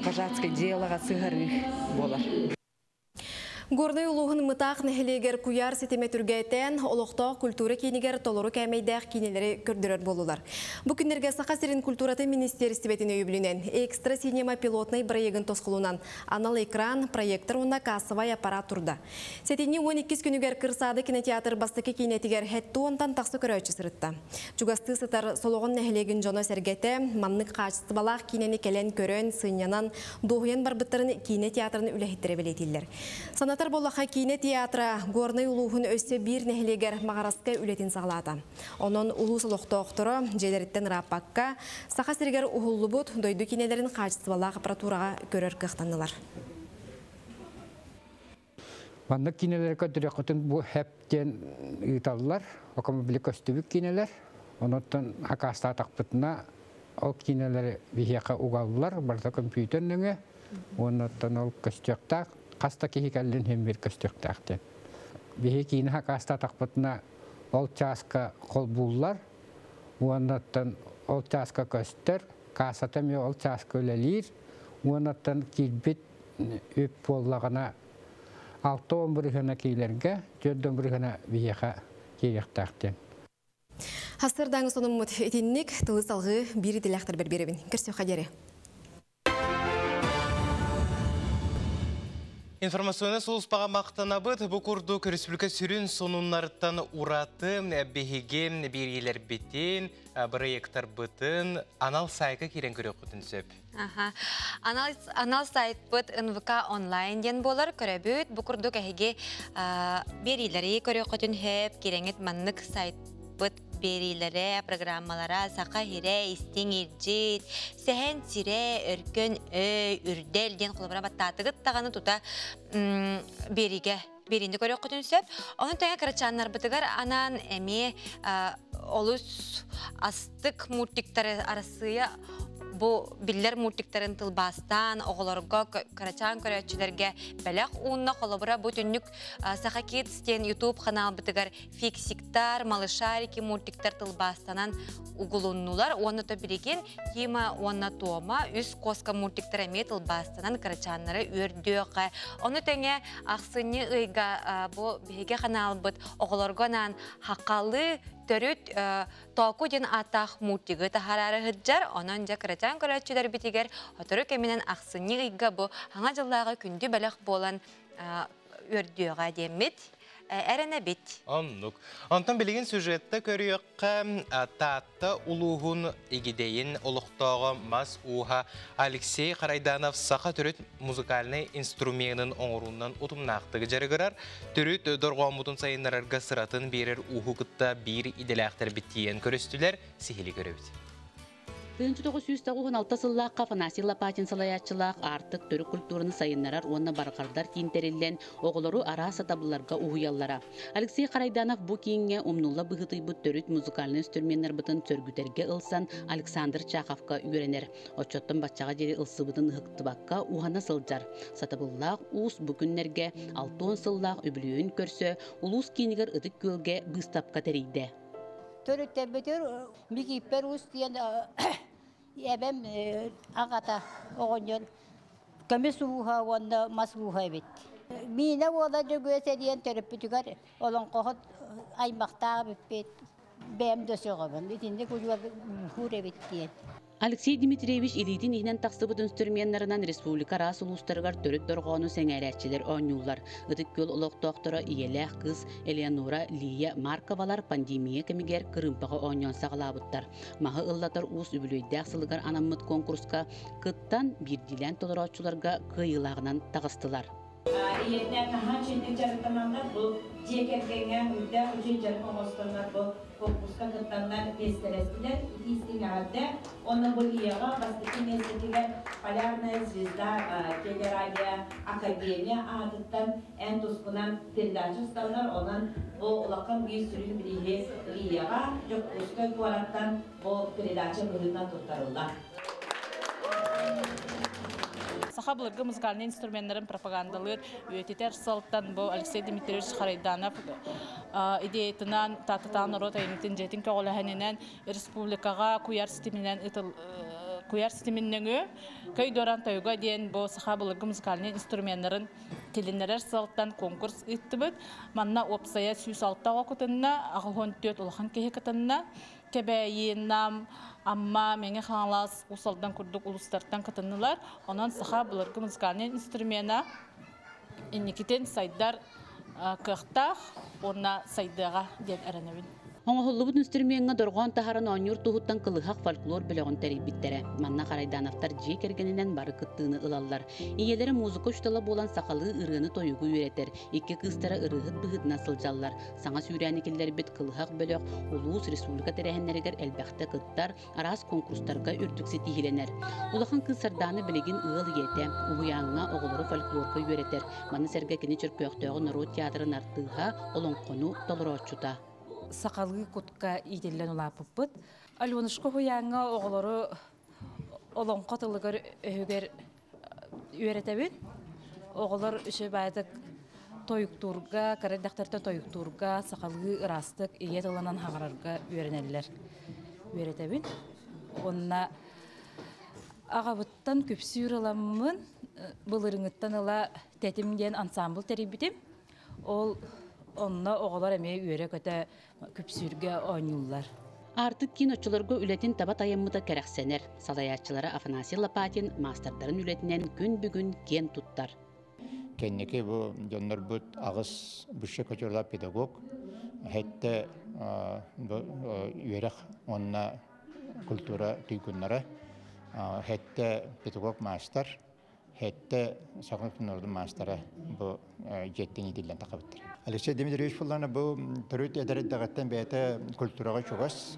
вожатское делоға сыһарыы буолар. Горнай улууһун Мытаах нэһилиэгэр куйаар ситимэ түргэтээн, олохтоох культура киинигэр толору кээмэйдээх киинэлэри көрдөрөр буоллулар. Бу күннэргэ Саха сирин культуратын министиэристибэтин өйөбүлүнэн Экстра Синема пилотнай бырайыагын тосхолунан анал экран, проектор уонна кассовай аппарат турда. Сэтинньи 12 күнүгэр Кырсаады кинотеатр бастакы киинэтигэр хэттэ уонтан тахса көрөөччү сырытта. Чугастыы сытар Солоҕон нэһилиэгин дьоно-сэргэтэ маннык хаачыстыбалаах киинэни кэлэн көрөн, сынньанан, дуоһуйан барбыттарын киинэ театрын үлэһиттэрэ бэлиэтииллэр. Санатар буоллахха, киинэ театра Горнай улууһун өссө биир нэһилиэгэр Маҕараска үлэтин саҕалаата. Онон улуус олохтоохторо дьиэлэриттэн ырааппакка, Саха сиригэр уһуллубут дойду киинэлэрин хаачыстыбалаах аппаратураҕа көрөр кыахтаннылар. Маннык киинэлэри көрдөрүөххүтүн бу ХЭП диэн ыыталлар. Окомобили көстүбүт киинэлэр. Онуттан акаастаатахпытына ол киинэлэри биһиэхэ угаллар, барыта компьютер нөҥүө. Уонна ол көстүөхтээх, хас да киһи кэллин иһин биир көстүөхтээх диэн. Биһи киинэ акаастаатахпытына ол чааска холбууллар. Уонна ол чааска көстөр, кассата эмиэ ол чааска үлэлиир. Уонна киирбит үп буоллаҕына 60 бырыһыана киилэргэ, 40 бырыһыана биһиэхэ киириэхтээх диэн. Хастырдааҥы сонуммут итинник тылы салгыы биир идэлээхтэр биэрэбин. Көрсүөххэ диэри. Информационнай сулууспаҕа махтанабыт. Бу курдук республика сүрүн сонуннарыттан ураты биһиги биэриилэрбитин, бырайыактарбытын анал сайтка киирэн көрүөххүтүн сөп. Аха. Анал, анал сайтпыт НВК онлайн диэн буолар көрөбүт. Бу курдук эһиги биэриилэри көрүөххүтүн сөп, кирэҥит маннык сайтпыт биэриилэрэ, программалара саха сирэ, истиҥ илдьит, сэһэн сирэ, өркөн өй, үрдэл диэн холобура баттаатыгыт даҕаны тута биэриигэ биэриини көрүөххүтүн сөп. Онон тэҥэ кырачааннарбытыгар анаан эмиэ олус астык мультиктары Арассыыйа Бу биллэр мультиктарын тылбаастаан оҕолорго кырачаан көрөөччүлэргэ бэлэх уунна. Холобура, бу түннүк Саха Kids диэн YouTube ханаалбытыгар Фиксиктар, Малышарики мультиктар тылбаастанан угулуннулар. Уонна то билигин Тима уонна Тома үс куоска мультиктар эмиэ тылбаастанан кырачааннары үөрдүөхэ. Ону тэҥэ ахсынньы ыйга бу биһиги ханаалбыт оҕолорго анаан хаххалыы төрүт Тооку диэн ааттаах мультигы таһараары сылдьар. Онон дьэ кырачаан көрөөччүлэрбитигэр сотору кэминэн ахсынньы ыйга бу Саҥа дьыллааҕы күндү бэлэх буолан үөрдүөҕэ диэммит эрэнэбит. Оннук. Онтон билигин сюжетта көрүөххэ Таатта улууһун Игидэйин олохтооҕо мас ууһа Алексей Харайданов саха төрүт музыкальнай инструменын оҥоруунан утумнаахтык дьарыгырар, төрүт дорҕооммутун сайыннарарга сыратын биэрэр ууһу кытта биир идэлээхтэрбит тиийэн көрүстүлэр, сиһили көрөбүт. 1996 сыллаахха Афанасий Лопатин салайааччылаах Аартык төрүт культураны сайыннарар уонна барҕардар киин тэриллэн, оҕолору араас сатабылларга уһуйаллара. Алексей Харайданов бу кииҥҥэ умнулла быһыытыйбыт төрүт музыкальнай инструменнарбытын сөргүтэргэ ылсан Александр Чаховка үөрэнэр. Оччоттон баччаҕа диэри ылсыбытын ыһыктыбакка уһана сылдьар. Сатабыллаах уус бу күннэргэ 60 сыллаах үбүлүөйүн көрсө улуус киинигэр Ытык Күөлгэ быыстапка тэрийдэ. Төрүттэрбитигэр Микииппэр уус диэн эбэм аҕата оҕонньор көмүс ууһа уонна мас ууһа эбит. Миинэ уола Дьөгүөсэ диэн төрөппүтүгэр олоҥхоһут аймахтаах эбиппит. Бэйэм да сөҕөбүн. Итинник удьуор ууһуур эбит диэн. Алексей Дмитриевич илиитин иһинэн тахсыбыт инструменнарынан республика араас улуустарыгар төрүт дорҕоону сэҥээрээччилэр оонньууллар. Ытык Күөл олохтоохторо ийэлээх кыыс Элеонора Лия Марковалар пандемия кэмигэр кырыымпаҕа оонньоон саҕалаабыттар. Маһы ыллатар уус үбүлүөйдээх сылыгар анаммыт конкурска кыттан биирдиилээн толорооччуларга кыайыылааҕынан таҕыстылар. Ийэтинээн наһаа үчүгэйдик дьарыктаналлар. Бу дьиэ кэргэҥҥэ үрдээх үчүгэй дьарык оҥостоннор бу куонкуруска кыттаннар миэстэлэстилэр. Итии-истиҥ эҕэрдэ. Уонна бу ийэҕэ бастакы миэстэтигэр Полярная звезда телерадио академия аатыттан эн тускунан передача усталлар. Онон бу улахан биир сүрүн бирииһи Лияҕа Дьокуускай куораттан бу передача быһыытынан туттарыллар. Саха былыргы музыкальнай инструменнарын пропагандалыыр, үйэтитэр сылтан бу Алексей Дмитриевич Харайданов идеятынан Таататаан норуот айымньытын дьиэтин көҕүлэһининэн республикаҕа куйаар ситиминэн ытыл куйаар ситимин нөҥүө Көй Доран тойуга диэн бу саха былыргы музыкальнай инструменнарын тилиннэрэр сыалтан конкурс ыыттыбыт. Манна уопсайа 106 оҕо кытынна, 84 улахан киһи кытынна. Кэбээйи, Нам, Амма, Мэҥэ Хаҥалас, Уус Алдан курдук улуустартан кытыннылар. Онон саха былыргы музыкальнай инструмена инникитин сайдар кыахтаах уонна сайдыаҕа диэн эрэнэбин. Оҥоһуллубут инструмеҥҥа дорҕоон таһаран оонньуур туһуттан кылыһах фольклор бөлөҕүн тэрийбиттэрэ. Манна Харайдановтар дьиэ кэргэнинэн бары кыттыыны ылаллар. Ийэлэрэ музыка учуутала буолан сахалыы ырыаны-тойугу үөрэтэр, икки кыыстара ырыаһыт быһыытынан сылдьаллар. Саҥа сүүрээни киллэрбит Кылыһах бөлөх улуус, республика тэрээһиннэригэр элбэхтэ кыттар, араас конкурстарга үрдүк ситиһиилэнэр. Улахан кыыс Сардаана билигин ыал ийэтэ, уһуйааҥҥа оҕолору фольклорга үөрэтэр. Маны сэргэ кини Чөркөөхтөөҕү норуот театрын артыыһа, олоҥхону толорооччута. Сахалыы кутка иитиллэн улааппыппыт. Аленушка уһуйааҥҥа оҕолору олоҥхо тылыгар өһүгэр үөрэтэбин. Оҕолор үчүгэй баайдык тойуктуурга, кыра эрдэхтэртэн тойуктуурга, сахалыы ыраастык ийэ тылынан хаҥарарга үөрэнэллэр. Үөрэтэбин. Уонна аҕабыттан күпсүүр ыламмын, былырыҥҥыттан ыла Тэтим диэн ансаамбыл тэрийбитим. Ол онно оҕолор эмиэ үөрэ-көтө күпсүүргэ оонньууллар. Аартык киин оччолорго үлэтин таба тайаммыта кэрэхсэнэр. Салайааччылара Афанасий Лопатин маастардарын үлэтинэн күн бүгүн киэн туттар. Кэнники бу дьоннорбут аҕыс высшее категориялаах педагог, хэттэ үөрэх уонна культура туйгуннара, хэттэ педагог маастар, Хэттэ саха народун маастара бу дьиэттэн иитиллэн тахабыттар. Алексей Дмитриевич буллана бу төрүт эдэр эрдэҕиттэн бэйэтэ культураҕа чугас.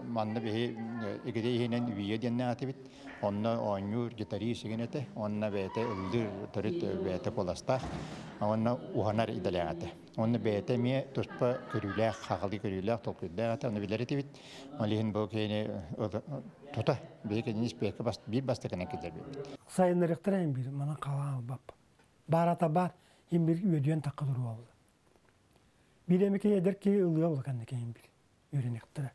Манна биһи игиде иһинэн үүйэ диэннэ аатыбыт. Онно оонньуур гитарист игин этэ. Онно бэйэтэ ыллыыр төрүт бэйэтэ куоластаах. Онно уһанар идэлээх этэ. Онно бэйэтэ эмиэ туспа көрүүлээх, хахалыы көрүүлээх, толкуйдаах этэ. Ону билэр этибит. Ол иһин бу киһини Тута биһиги кинини испиэккэ биир бастакынан киллэрбиппит. Сайыннарыахтара ин бир манан халаан албап. Баарата бар ин бир үөдүйэн такка туруа була. Биир эмики эдэр киһи ылыа була канна киһин бир үөрэнихтара.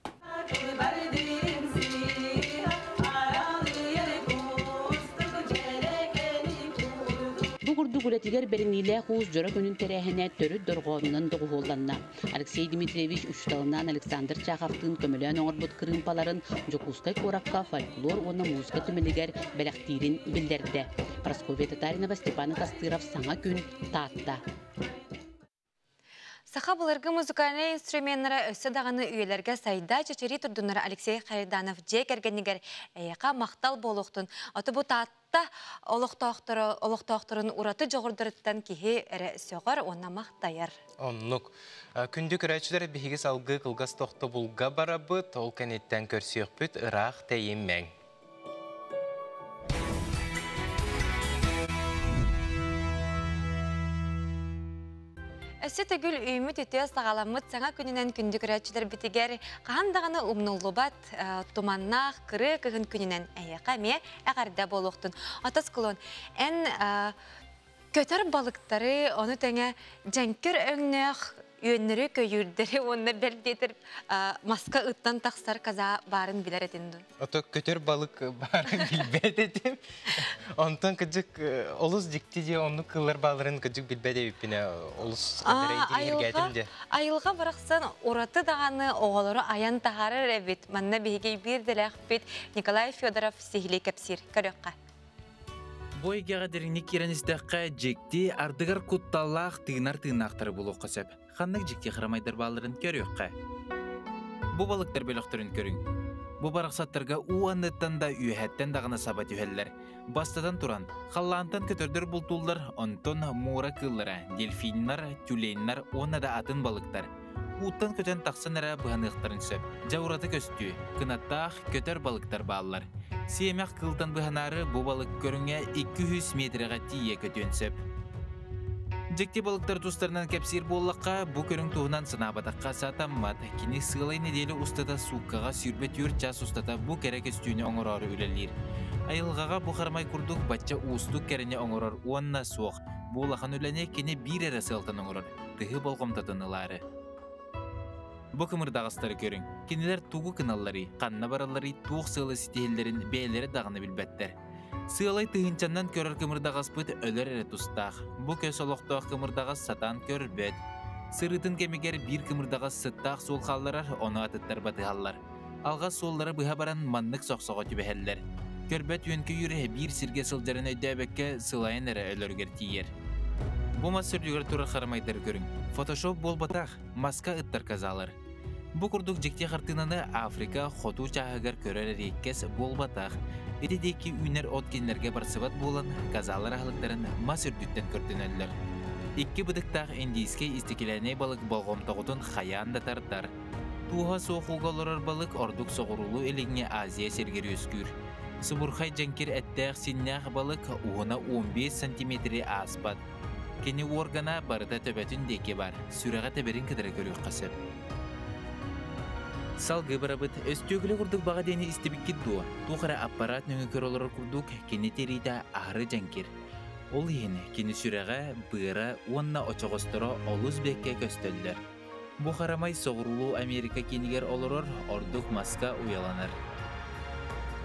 Бу курдук үлэтигэр бэриниилээх уус дьоро күнүн тэрээһинэ төрүт дорҕоонунан доҕуһуолланна. Алексей Дмитриевич учууталынаан Александр Чаховтыын көмөлөөн оҥорбут кырыымпаларын Дьокуускай куоракка фольклор уонна музыка түмэлигэр бэлэхтиирин биллэрдэ. Прасковья Татаринова, Степан Атастыров «Саҥа күн», Таатта. Саха былыргы музыкальнай инструменнара өссө даҕаны үйэлэргэ сайда чэчирии турдуннара Алексей Хайданов дьиэ кэргэнигэр эйэхэ махтал буолуохтун. Аты бу Таатта олохтоохторо олохтоохторун ураты дьоҕурдарыттан киһи эрэ сөҕөр уонна махтайар. Оннук. Күндү көрөөччүлэр биһиги салгыы кылгас тохтобулга барабыт, ол кэнниттэн көрсүөхпүт ыраах тэйиммэҥ. Өссө төгүл үүммүт үтүө саҕаламмыт саҥа күнүнэн күндү көрөөччүлэрбитигэр хаһан даҕаны умнуллубат туманнаах кырыы кыһын күнүнэн эһиэхэ эмиэ эҕэрдэ буолуохтун. Атас Кулун, эн көтөр балыктары, ону тэҥэ дьэҥкир өҥнөөх үөннэри, көйүүрдэри уонна бэл диэтэр маска ыттан тахсар каза баарын билэр этин дуу? Ото көтөр балык баарын билбэт этим. Онтон кыдьык олус дьикти дии оннук кыллар бааларын кыдьык билбэт эбиппинэ олус интириэһиргээтим дии. Айылҕа барахсан ураты даҕаны оҕолору айан таһаарар эбит. Манна биһиги биир дэлээхпит Николай Федоров сиһилии кэпсиир. Көрүөххэ. Бу эйгэҕэ дириҥник киирэн истэххэ, дьикти, ардыгар кутталлаах тыынар тыыннаахтары булуохха сөп. Ханнык дьикти харамайдар баалларын көрүөххэ. Бу балыктар бөлөхтөрүн көрүҥ. Бу барахсаттарга уу анныттан да үөһэттэн даҕаны саба түһэллэр. Бастатан туран, халлаантан көтөрдөр бултууллар, онтон муора кыыллара, дельфиннар, тюленнар уонна да атын балыктар. Ууттан көтөн тахсан эрэ быһаныахтарын сөп. Дьэ ураты көстүү, кынаттаах көтөр балыктар бааллар. Сиэмэх кыылтан быһанаары бу балык көрүҥэ 200 миэтэрэҕэ тиийэ көтүөн сөп. Дьикти балыктар тустарынан кэпсиир буоллахха, бу көрүҥ туһунан санаабатахха сатаммат. Кини сыалай нэдиэлэ устата сууккаҕа 24 час устата бу кэрэ көстүүнү оҥороору үлэлиир. Айылҕаҕа бу харамай курдук бачча уустук кэрэни оҥорор уонна суох. Бу улахан үлэни кини биир эрэ сыалтан оҥорор, тыһы болҕомтотун ылаары. Бу кымырдаҕастары көрүҥ. Кинилэр тугу гыналларый, ханна баралларый, туох сыалы ситиһэллэрин бэйэлэрэ даҕаны билбэттэр. Сыалай тыһыынчаннан көрөр кымырдаҕаспыт өлөр эрэ тустаах. Бу көс олохтоох кымырдаҕас сатаан көрбөт. Сырыытын кэмигэр биир кымырдаҕас сыттаах суол хаалларар, ону атыттар батыһаллар. Алҕас суоллара быһа баран маннык сохсоҕо түбэһэллэр. Көрбөт үөн-көйүүр биир сиргэ сылдьарын өйдөөбөккө сылайан эрэ өлөрүгэр тиийэр. Бу мас үрдүгэр турар харамайдары көрүҥ. Фотошоп буолбатах, маска ыттар казалар. Бу курдук дьикти хартыынаны Африка хоту чааһыгар көрөр эриэккэс буолбатах. Ити диэки үүнэр от кинилэргэ барсыбат буолан, казалар аһылыктарын мас үрдүттэн көрдөнөллөр. Икки бытыктаах индийскэй истикилээнэй балык болҕомтоҕутун хайаан да тардар. Тууһа суох ууга олорор балык ордук соҕуруулуу-илиҥҥи Азия сиригэр үөскүүр. Субурхай дьэҥкир эттээх-синнээх балык уһуна 15 сантиметры ааспат. Кини уоргана барыта төбөтүн диэки бар, сүрэҕэ тэбэрин кытары көрүөххэ сөп. Салгыы барабыт, өстүөкүлэ курдук баҕа диэни истибиккит дуо? Туох эрэ аппараат нөҥүө көрө олорор курдук кини тириитэ аһары дьэҥкир. Ол иһин кини сүрэҕэ, быара уонна очоҕосторо олус бэккэ көстөллөр. Бу харамай Соҕуруулуу Америка киинигэр олорор, ордук маска уйаланар.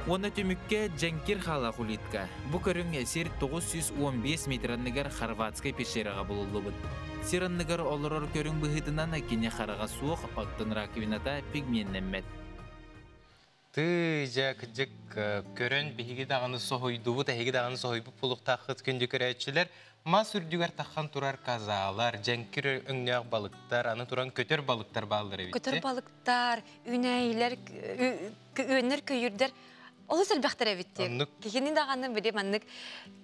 Уонна түмүккэ дьэҥкир хаалаах улитка. Бу көрүҥ сир 915 метр анныгар Хорватскай пещераҕа булуллубут. Сир анныгар олорор көрүҥ быһыытынан кини хараҕа суох, оттон раковината пигменнэммэт. Тыы, дьэ, кырдьык, көрөн биһиги даҕаны соһуйдубут, эһиги даҕаны соһуйбут буолуохтааххыт күндү көрөөччүлэр. Мас үрдүгэр таххан турар казалар, дьэҥкир өҥнөөх балыктар, аны туран көтөр балыктар бааллар эбит. Көтөр балыктар, үүнээйилэр, үөннэр, көйүүрдэр олус элбэхтэр эбит диye. Киһини даҕаны били маннык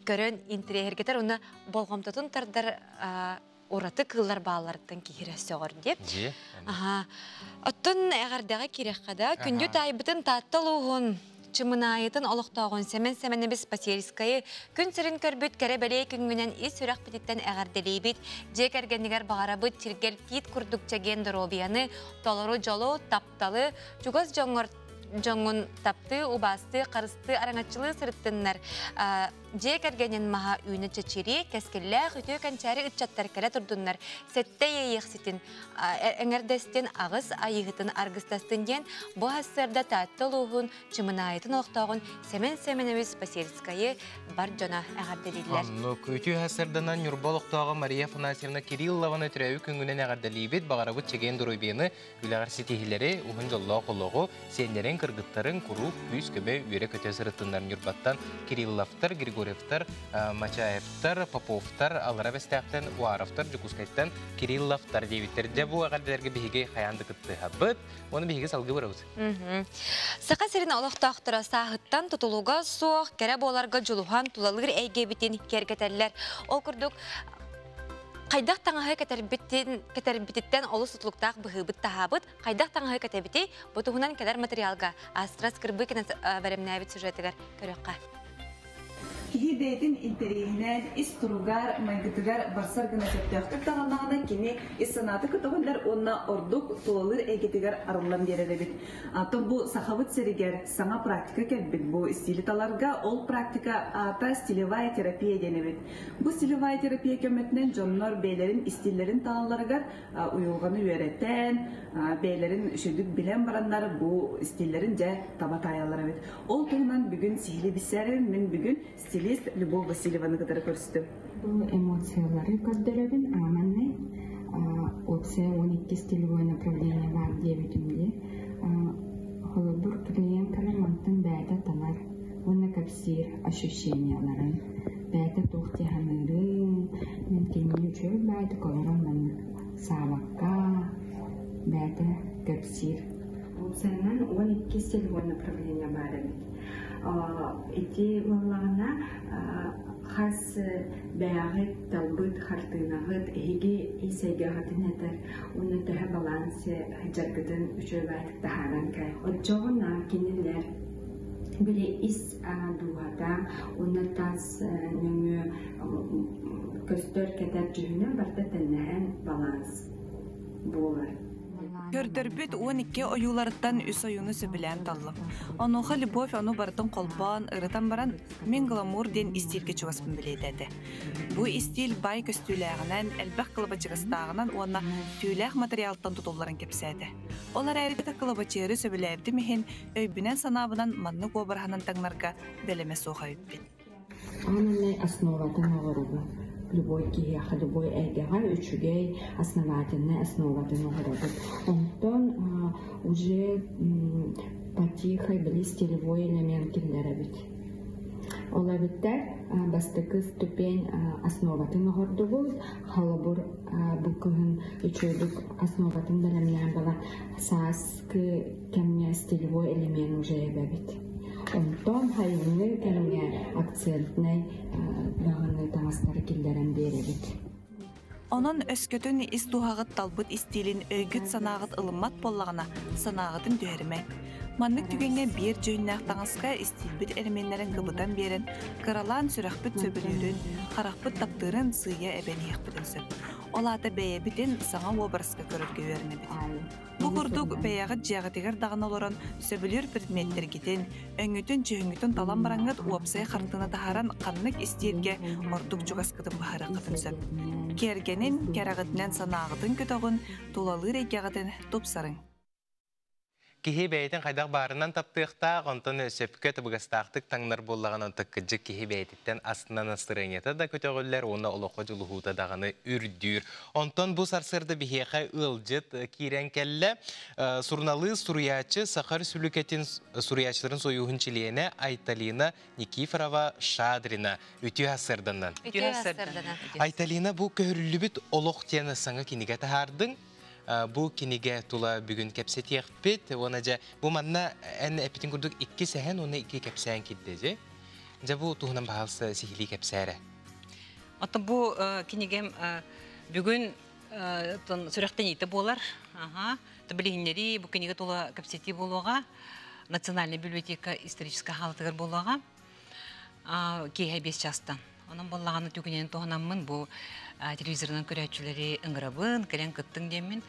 көрөн интириэһиргэтэр уонна болҕомтотун тардар ураты кыыллар баалларыттан киһирэ сөҕөр дип. Аха. Оттон эҕэрдэҕэ киирэххэ да, күндү таайбытын Таатта улууһун Чымынаайытын олохтооҕун Сэмэн Сэмэнэбис Посельскайы күн сирин көрбүт кэрэ бэлиэ күҥҥүнэн ис сүрэхпититтэн эҕэрдэлиибит. Дьиэ кэргэнигэр баҕарабыт чиргэл тиит курдук чэгиэн доруобуйаны, толору дьолу, тапталы, чугас дьоҥҥор дьоҥҥун таптыы, убаастыы, харыстыы, араҥаччылыы сырыттыннар. Дьиэ кэргэнин маһа үүнэ чэчирии, кэскиллээх үтүө кэнчээри ыччаттар кэлэ турдуннар. Сэттэ иэйиэхситин эҥэрдэстин, аҕыс айыыһытын аргыстастын диэн бу сарсыарда Таатта улууһун Чымынаайытын олохтооҕун Сэмэн Сэмэнэбис Посельскайы бар дьоно эҕэрдэлииллэр. Оннук үтүө сарсыарданан Ньурба олохтооҕо Мария Афанасьевна Кириллованы төрөөбүт күҥҥүнэн эҕэрдэлиибит, баҕарабыт чэгиэн доруобуйаны, үлэҕэр ситиһиилэри, уһун дьоллоох олоҕу, сиэннэриҥ, кыргыттарыҥ куруук күүс-көмө, үөрэ-көтө сырыттыннар Ньурбаттан Кирилловтар, Григорьевтар, Мачаевтар, Поповтар, Аллара Бэстээхтэн Уаровтар, Дьокуускайтан Кирилловтар диэбиттэр. Дьэ бу эҕэрдэлэргэ биһиги хайаан да кыттыһабыт. Уонна биһиги салгыы барабыт. Саха сирин олохтоохторо сааһыттан тутулуга суох кэрэ буоларга дьулуһан тулалыыр эйгэбитин киэргэтэллэр. Ол курдук хайдах таҥаһы кэтэрбитин, кэтэрбититтэн олус тутулуктаах быһыыбыт таһаабыт, хайдах таҥаһы кэтэбитий, бу туһунан кэлэр материалга Астра Скрыбыкина бэлэмнээбит сюжетыгар көрүөххэ. Киһи бэйэтин интэриэһинэн, ис туругар, майгытыгар барсар гына сөптөөхтүк таҥыннаҕына кини ис санаата көтөҕүллэр уонна ордук тулалыыр эйгэтигэр арыллан биэрэр эбит. Оттон бу Сахабыт сиригэр саҥа практика кэлбит. Бу стили таларга ол практика аата стилевая терапия диэн эбит. Бу стилевая терапия көмөтүнэн дьоннор бэйэлэрин истииллэрин талалларыгар уйулҕаны үөрэтэн, бэйэлэрин үчүгдүк билэн бараннар бу стиллэрин дьэ таба таайаллар эбит. Ол туһунан бүгүн сиһилии билсээрин мин бүгүн стилист Любовь Васильеваны кытары көрүстүм. Бу эмоциялары көрдөрөбүн ааманнай опция 12 стилевое направление баар диэбитим дии. Холобур, клиент кэлэн мантан бэйэтэ танар уонна кэпсиир ощущенияларын, бэйэтэ туох дии саныырын, мин кинини үчүгэй баайдык олорон маннык саабакка бэйэтэ кэпсиир. Опциянан 12 стилевой направление баар эбит. Ити буоллаҕына хас бэйэҕит талбыт хартыынаҕыт эһиги ис эйгэҕитин этэр уонна төһө баланс сылдьаргытын үчүгэйдик таһааран кэл. Оччоҕуна кинилэр били ис дууһата уонна тас нөҥүө көстөр кэтэр дьүһүнэ барыта тэннэһэн баланс буолар. Көрдөрбүт 12 ойууларыттан үс ойууну сөбүлээн таллым. Онуоха Любовь ону барытын холбоон, ырытан баран, мин гламур диэн истиилгэ чугаспын бэлиэтээтэ. Бу истиил баай көстүүлээҕинэн, элбэх кылабачыгастааҕынан уонна түүлээх материалтан тутулларын кэпсээтэ. Ол эрээри кылабачыары сөбүлээбитим иһин, өйбүнэн-санаабынан маннык уобараһынан таҥнарга бэлэмэ суох эбиппин. Аанынай основатын оҥоробун. Любой киһиэхэ, любой эйгэҕэ үчүгэй основательнай основатын оҥоробут. Онтон уже потихой били стилевой элемент киллэрэбит. Ол эбиттэр бастакы ступень основатын оҥордубут. Холобур, бу кыһын үчүгэйдик основатын бэлэмнээн буолан сааскы кэмҥэ стилевой элемент уже эбэбит. Онтон сайыҥҥы кэмҥэ акцентнай даҕаны таҥастары киллэрэн биэрэбит. Онон өскөтүн ис дууһаҕыт талбыт истиилин өйгүт-санааҕыт ылыммат буоллаҕына, санааҕытын түһэримэҥ. Маннык түгэҥҥэ биир дьүһүннээх таҥаска истиилбит элеменнэрин кыбытан биэрэн, кыралаан сүрэхпит сөбүлүүрүн, харахпыт таптыырын сыыйа эбэн иһиэхпитин сөп. Ол аата бэйэбитин саҥа уобараска көрөргө үөрэнэбит. Бу курдук бэйэҕит дьиэҕитигэр даҕаны олорон сөбүлүүр предметтэргитин, өҥҥүтүн-дьүһүҥҥүтүн талан бараҥҥыт уопсай хартыына таһааран ханнык истиилгэ ордук чугаскытын быһаарыаххытын сөп. Киэргэнин, кэрэҕитинэн санааҕытын көтөҕүн, тулалыыр эйгэҕитин тупсарыҥ. Киһи бэйэтин хайдах баарынан таптыахтаах, онтон сөпкө табыгастаахтык таҥнар буоллаҕына, онтон кырдьык киһи бэйэтиттэн астынан настырыанньата да көтөҕүллэр уонна олоххо дьулуһуута даҕаны үрдүүр. Онтон бу сарсыарда биһиэхэ ыалдьыт киирэн кэллэ. Суруналыыс, суруйааччы, Саха Өрөспүүбүлүкэтин суруйааччыларын сойууһун чилиэнэ Айталина Никифорова Шадрина. Үтүө сарсыарданан. Үтүө сарсыарданан. Айталина, бу көһөрүллүбүт олох диэн саҥа кинигэ таһаардыҥ. Бу кинигэ тула бүгүн кэпсэтиэхпит. Уонна дьэ, бу манна эн эппитин курдук икки сэһэн уонна икки кэпсээн кирдэ дьэ. Дьэ бу туһунан баһаалыста сиһилии кэпсээрэ. Оттон бу кинигэм бүгүн сүрэхтэниитэ буолар. Аха. Билиһиннэрии бу кинигэ тула кэпсэтии буолуоҕа. Национальная библиотека историческай хаалатыгар буолуоҕа. Киэһэ 5 чаастан. Онон буоллаҕына түгэнин туһанаммын бу телевизорынан көрөөччүлэри ыҥырабын, кэлэн кыттыҥ диэммин.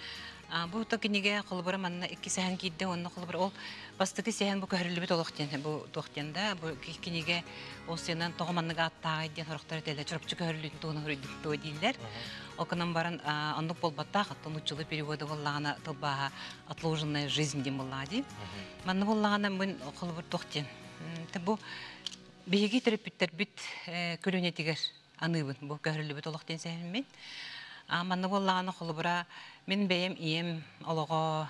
Бу то кинигэ холобура манна икки сэһэн киирдэ уонна холобура ол бастакы сэһэн бу көһөрүллүбүт олох диэн бу туох диэн да бу кинигэ ол сыанан тоҕо маннык ааттааҕай диэн сорохтор этэллэр чурапчы көһөрүллүүтүн туһунан суруйдум дуо дииллэр. Ол гынан баран оннук буолбаттаах оттон нууччалыы перевода буоллаҕына тылбааһа отложенная жизнь диэн буоллаҕа дии. Манна буоллаҕына мин холобур туох диэн бу биһиги төрөппүттэрбит көлүөнэтигэр аныыбын бу көһөрүллүбүт олох диэн сэһэммин. Манна буоллаҕына холобура мин бэйэм ийэм олоҕо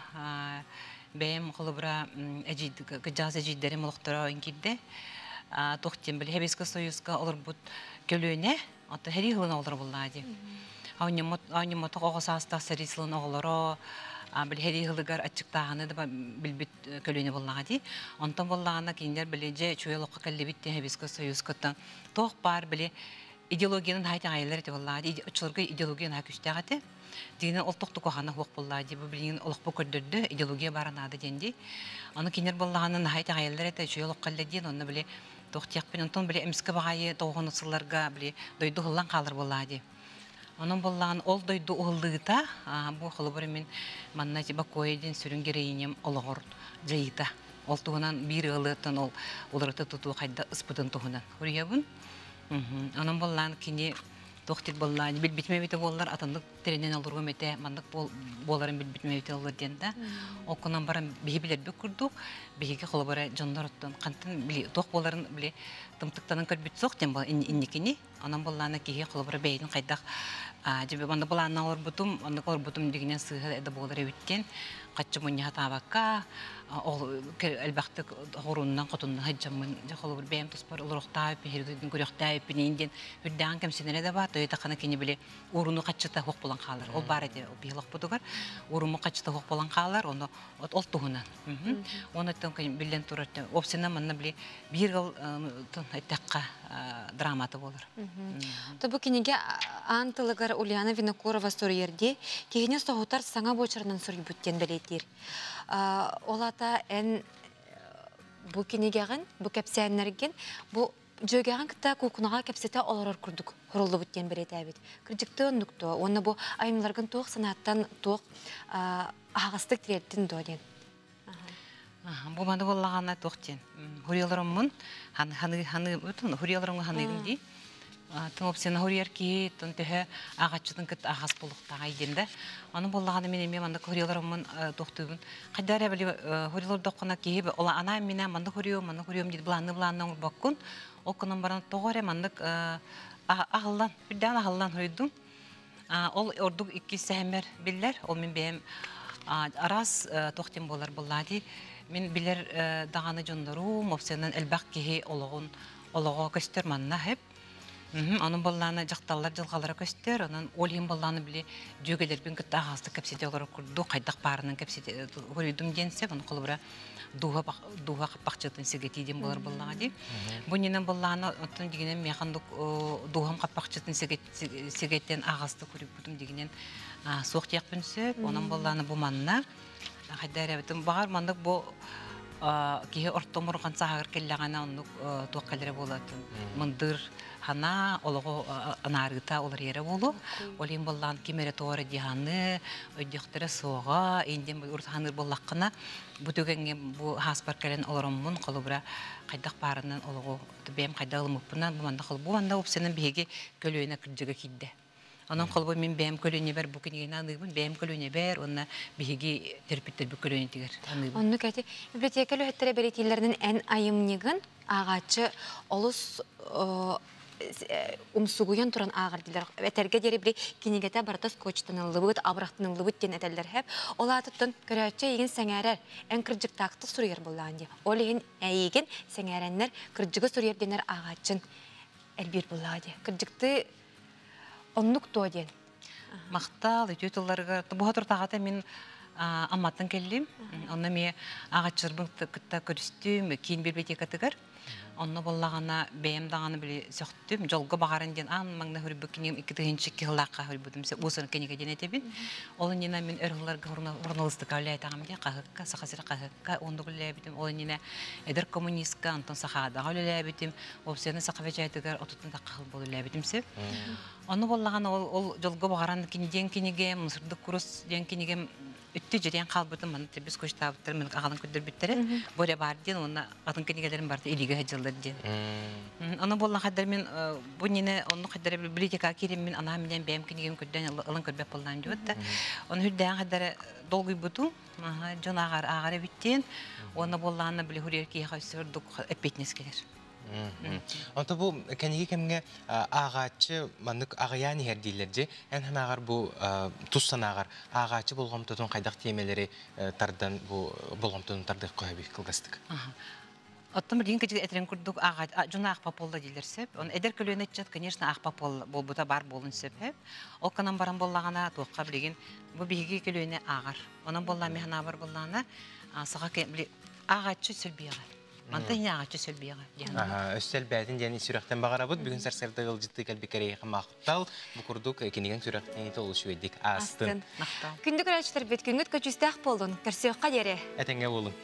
бэйэм холобура кыдьаас эдьиийдэрим олохторо киирдэ. Туох диэн били Сэбиэскэй Союзка олорбут көлүөнэ оттон сэрии сылын оҕолоро буоллаҕа дии. Оонньоммотох оҕо саастаах сэрии сылын оҕолоро били сэрии сылыгар аччыктааһыны да билбит көлүөнэ буоллаҕа дии. Онтон буоллаҕына кинилэр били дьэ үчүгэй олоххо кэллибит диэн Сэбиэскэй Союзкаттан туох баар били идеологиянан наһаа итэҕэйэллэр этэ буоллаҕа дии. Оччолорго идеология наһаа күүстээх этэ. Дигинэн ол тохту куһаҕана суох буоллаҕа дии. Бу билигин олохпут көрдөрдө, идеология баара наада диэн дии. Аны кинилэр буоллаҕына наһаа итэҕэйэллэр этэ, үчүгэй олоххо кэллэ диэн, онно били туох диэхпин, онтон били эмискэ баҕайы тоҕуһун сылларга били дойду уһуллан хаалар буоллаҕа дии. Онон буоллаҕын ол дойду уһуллуута, бу холобур мин манна Бакоя диэн сүрүн героиням олоҕор дьайыыта. Ол туһунан биир ыалыттан ол уларыта тутуу хайда ыспытын туһунан уруйабын. Онон буоллаан кини туох диир буоллаан билбитим эбитэ буоллар атыннык тэринэн олоруом этэ маннык буоларын билбитим эбитэ буоллар диэн да. Ол гынан баран биһи билэрбит курдук биһиги холобура дьоннор оттон хантан били туох буоларын били тымтыктанан көрбүт суох диэн инникини. Онон буоллаана киһи холобура бэйэтин хайдах дьэ манна былаанна олорбутум, оннук олорбутум дигинэн сыыһа да буолар эбит диэн хаччы мунньаха таабакка ол элбэхтик хоруннан хотуннан сылдьаммын дьэ холобур бэйэм туспар олоруохтаах эбиппин көрүөхтээх эбиппин диэн үрдээҕин кэмсинэрэ да баар тойо тахана кини били ууруну хаччыта суох буолан хаалар ол баар этэ биһи олохпутугар ууруну хаччыта суох буолан хаалар ону ол туһунан Оны биллэн турар опсина манна били биир ыал эттэххэ драмата буолар. То бу кинигэ аан тылыгар Ульяна Винокурова суруйар дии, киһини соһутар саҥа буочарынан суруйбут диэн бэлиэтиир. Ол ата эн бу кинигэҕин, бу кэпсээннэргин, бу дьүөгэҕин кытта куукунаҕа кэпсэтэ олорор курдук хоруллубут диэн бэлиэтээбит. Кырдьыктыы оннук дуо? Уонна бу айымньыларгын туох санааттан, туох аһаҕастык тириэртин дуо диэн. Бу маны буоллаҕына туох диэн хурияларыммын ханы ханы хурияларымҥа ханыгым дии. Тын опсияны хуриер киһи тын төһө ааҕаччытын кытта аһас буолуохтааҕай диэн да. Аны буоллаҕына мин эмиэ маннык хурияларыммын туохтуубун. Хайда эрэ били хуриялордоххуна киһи ола анаан минэ маннык хуриум маннык хуриум диир былаанны былаанны оҥорбоккун. Ол гынан баран тоҕо эрэ маннык аһыллан үрдээн аһыллан хуруйдум. Ол ордук иккис сэһэммэр биллэр. Ол мин бэйэм араас туох диэн буолар буоллаа дии. Мин билэр даҕаны дьоннорум, опциянан элбэх киһи олоҕун олоҕо көстөр манна хэп. Онон буоллаана дьахталлар дьылҕалара көстөр. Онон ол иһин буоллаана били дьүөгэлэрбин кытта аһаҕастык кэпсэтэ олорор курдук хайдах баарынан кэпсэтэ хоруйдум диэн сөп. Ону холобура дууһа дууһа хаппахчытын сигэтии диэн буолар буоллаҕа дии. Бу иннинэн буоллаана оттон дигинэн миэхэ оннук дууһам хаппахчытын сигэтэн аҕастык хоруйбутум дигинэн суох диэхпин сөп. Онон буоллаана бу манна хайда эрэбитим баҕар маннык бу киһи орто мурҕан сааһыгар кэллэҕинэ оннук туох кэлэрэ буолатын мындыр ханаа олоҕу анаарыыта уларыйара буолуо. Ол иһин буоллаан ким эрэ тоҕо эрэ дии өйдүөхтэрэ суоҕа индиэн урут ханыыр буоллаххына бу түгэҥҥэ бу хааспар кэлэн олороммун холобура хайдах баарынан олоҕу бэйэм хайдах ылыммыппынан бу манна бу манна уопсайынан биһиги көлүөнэ кырдьыга киирдэ. Онон холобур мин бэйэм көлүөнэбэр бу кинигэни аныыбын, бэйэм көлүөнэбэр уонна биһиги төрөппүттэрбит көлүөнэтигэр аныыбын. Оннук эти библиотека үлэһиттэрэ бэлиэтииллэринэн эн айымньыгын ааҕааччы олус умсугуйан туран ааҕар дииллэр. Этэргэ диэри били кинигэтэ барыта скотчтаныллыбыт, абырахтаныллыбыт диэн этэллэр хэп. Ол аатыттан көрөөччү эйигин сэҥээрэр, эн кырдьыктаахтык суруйар буоллаҕын дии. Ол иһин эйигин сэҥээрэннэр кырдьыгы суруйар диэннэр ааҕааччын элбиир буоллаҕа дии. Кырдьыктыы оннук дуо диэн. Махтал, үтүө тылларыгар. Бу соторутааҕыта мин Амматтан кэллим. Онно эмиэ ааҕаччыларбын кытта көрүстүм киин библиотекатыгар. Онно буоллаҕына бэйэм даҕаны били сөхтүм, дьолго баҕаран диэн аан маҥнай суруйбут кинигим 2002 сыллаахха суруйбутум уус-уран кинигэ диэн этэбин. Ол иннинэ мин өр сылларга журналистика үлэлээтэҕим дии, хаһыакка, Саха сирэ хаһыакка оннук үлэлээбитим. Ол иннинэ эдэр коммунистка Антон Сахаадаҕа үлэлээбитим. Уопсайынан саха бэчээтигэр отуттан тахха сыл буола үлэлээбитим сөп. Ону буоллаҕына ол, ол дьолго баҕаран кини диэн кинигэм, Сырдык курус диэн кинигэм Үттү жирен қалбытым, маны тебис көчтабыттар, мен ағалын көддөр бүттері. Боре бар ден, оны атын кенегелерин барды илиге хаҗылдар ден. Оны болла хаддар мен бу нине оны хаддар библиотека кирим мен ана менен бәм кенегем көддөн ылын көрбөп боллан дип. Оны хүддән хаддар долгуй буту, жон агар агар биттен, оны болланы биле хүрер ки хасырдык эппетнес келер. Онто бу кәниге кемге агачы маннык агаян хер дилер же, эн ханагар бу туссан агар агачы болгомтотун кайдак темелери тардан бу болгомтотун тардык койбу кылгастык. Оттон бір кежі әтерен күрдік аға жуна ақ паполла дейлер сеп. Он эдер көлөне чат, конечно, ақ папол болбута бар болун сеп. Ол канан баран боллагана туаққа білеген бу биги көлөне ағар. Онан болла механа бар боллана саға ағачы сөлбияға. Манта не ағачы сөлбияға. Өссел бәтин дени сүрәктен багарабыт бүгүн сарсырда ылжытты кәлбикәрей мактал бу курдук кенеген сүрәктен толу шүедик астын. Күндүк көрәчтер бит күнгүт көчүстәх болдун. Көрсөккә дере. Әтеңгә болун.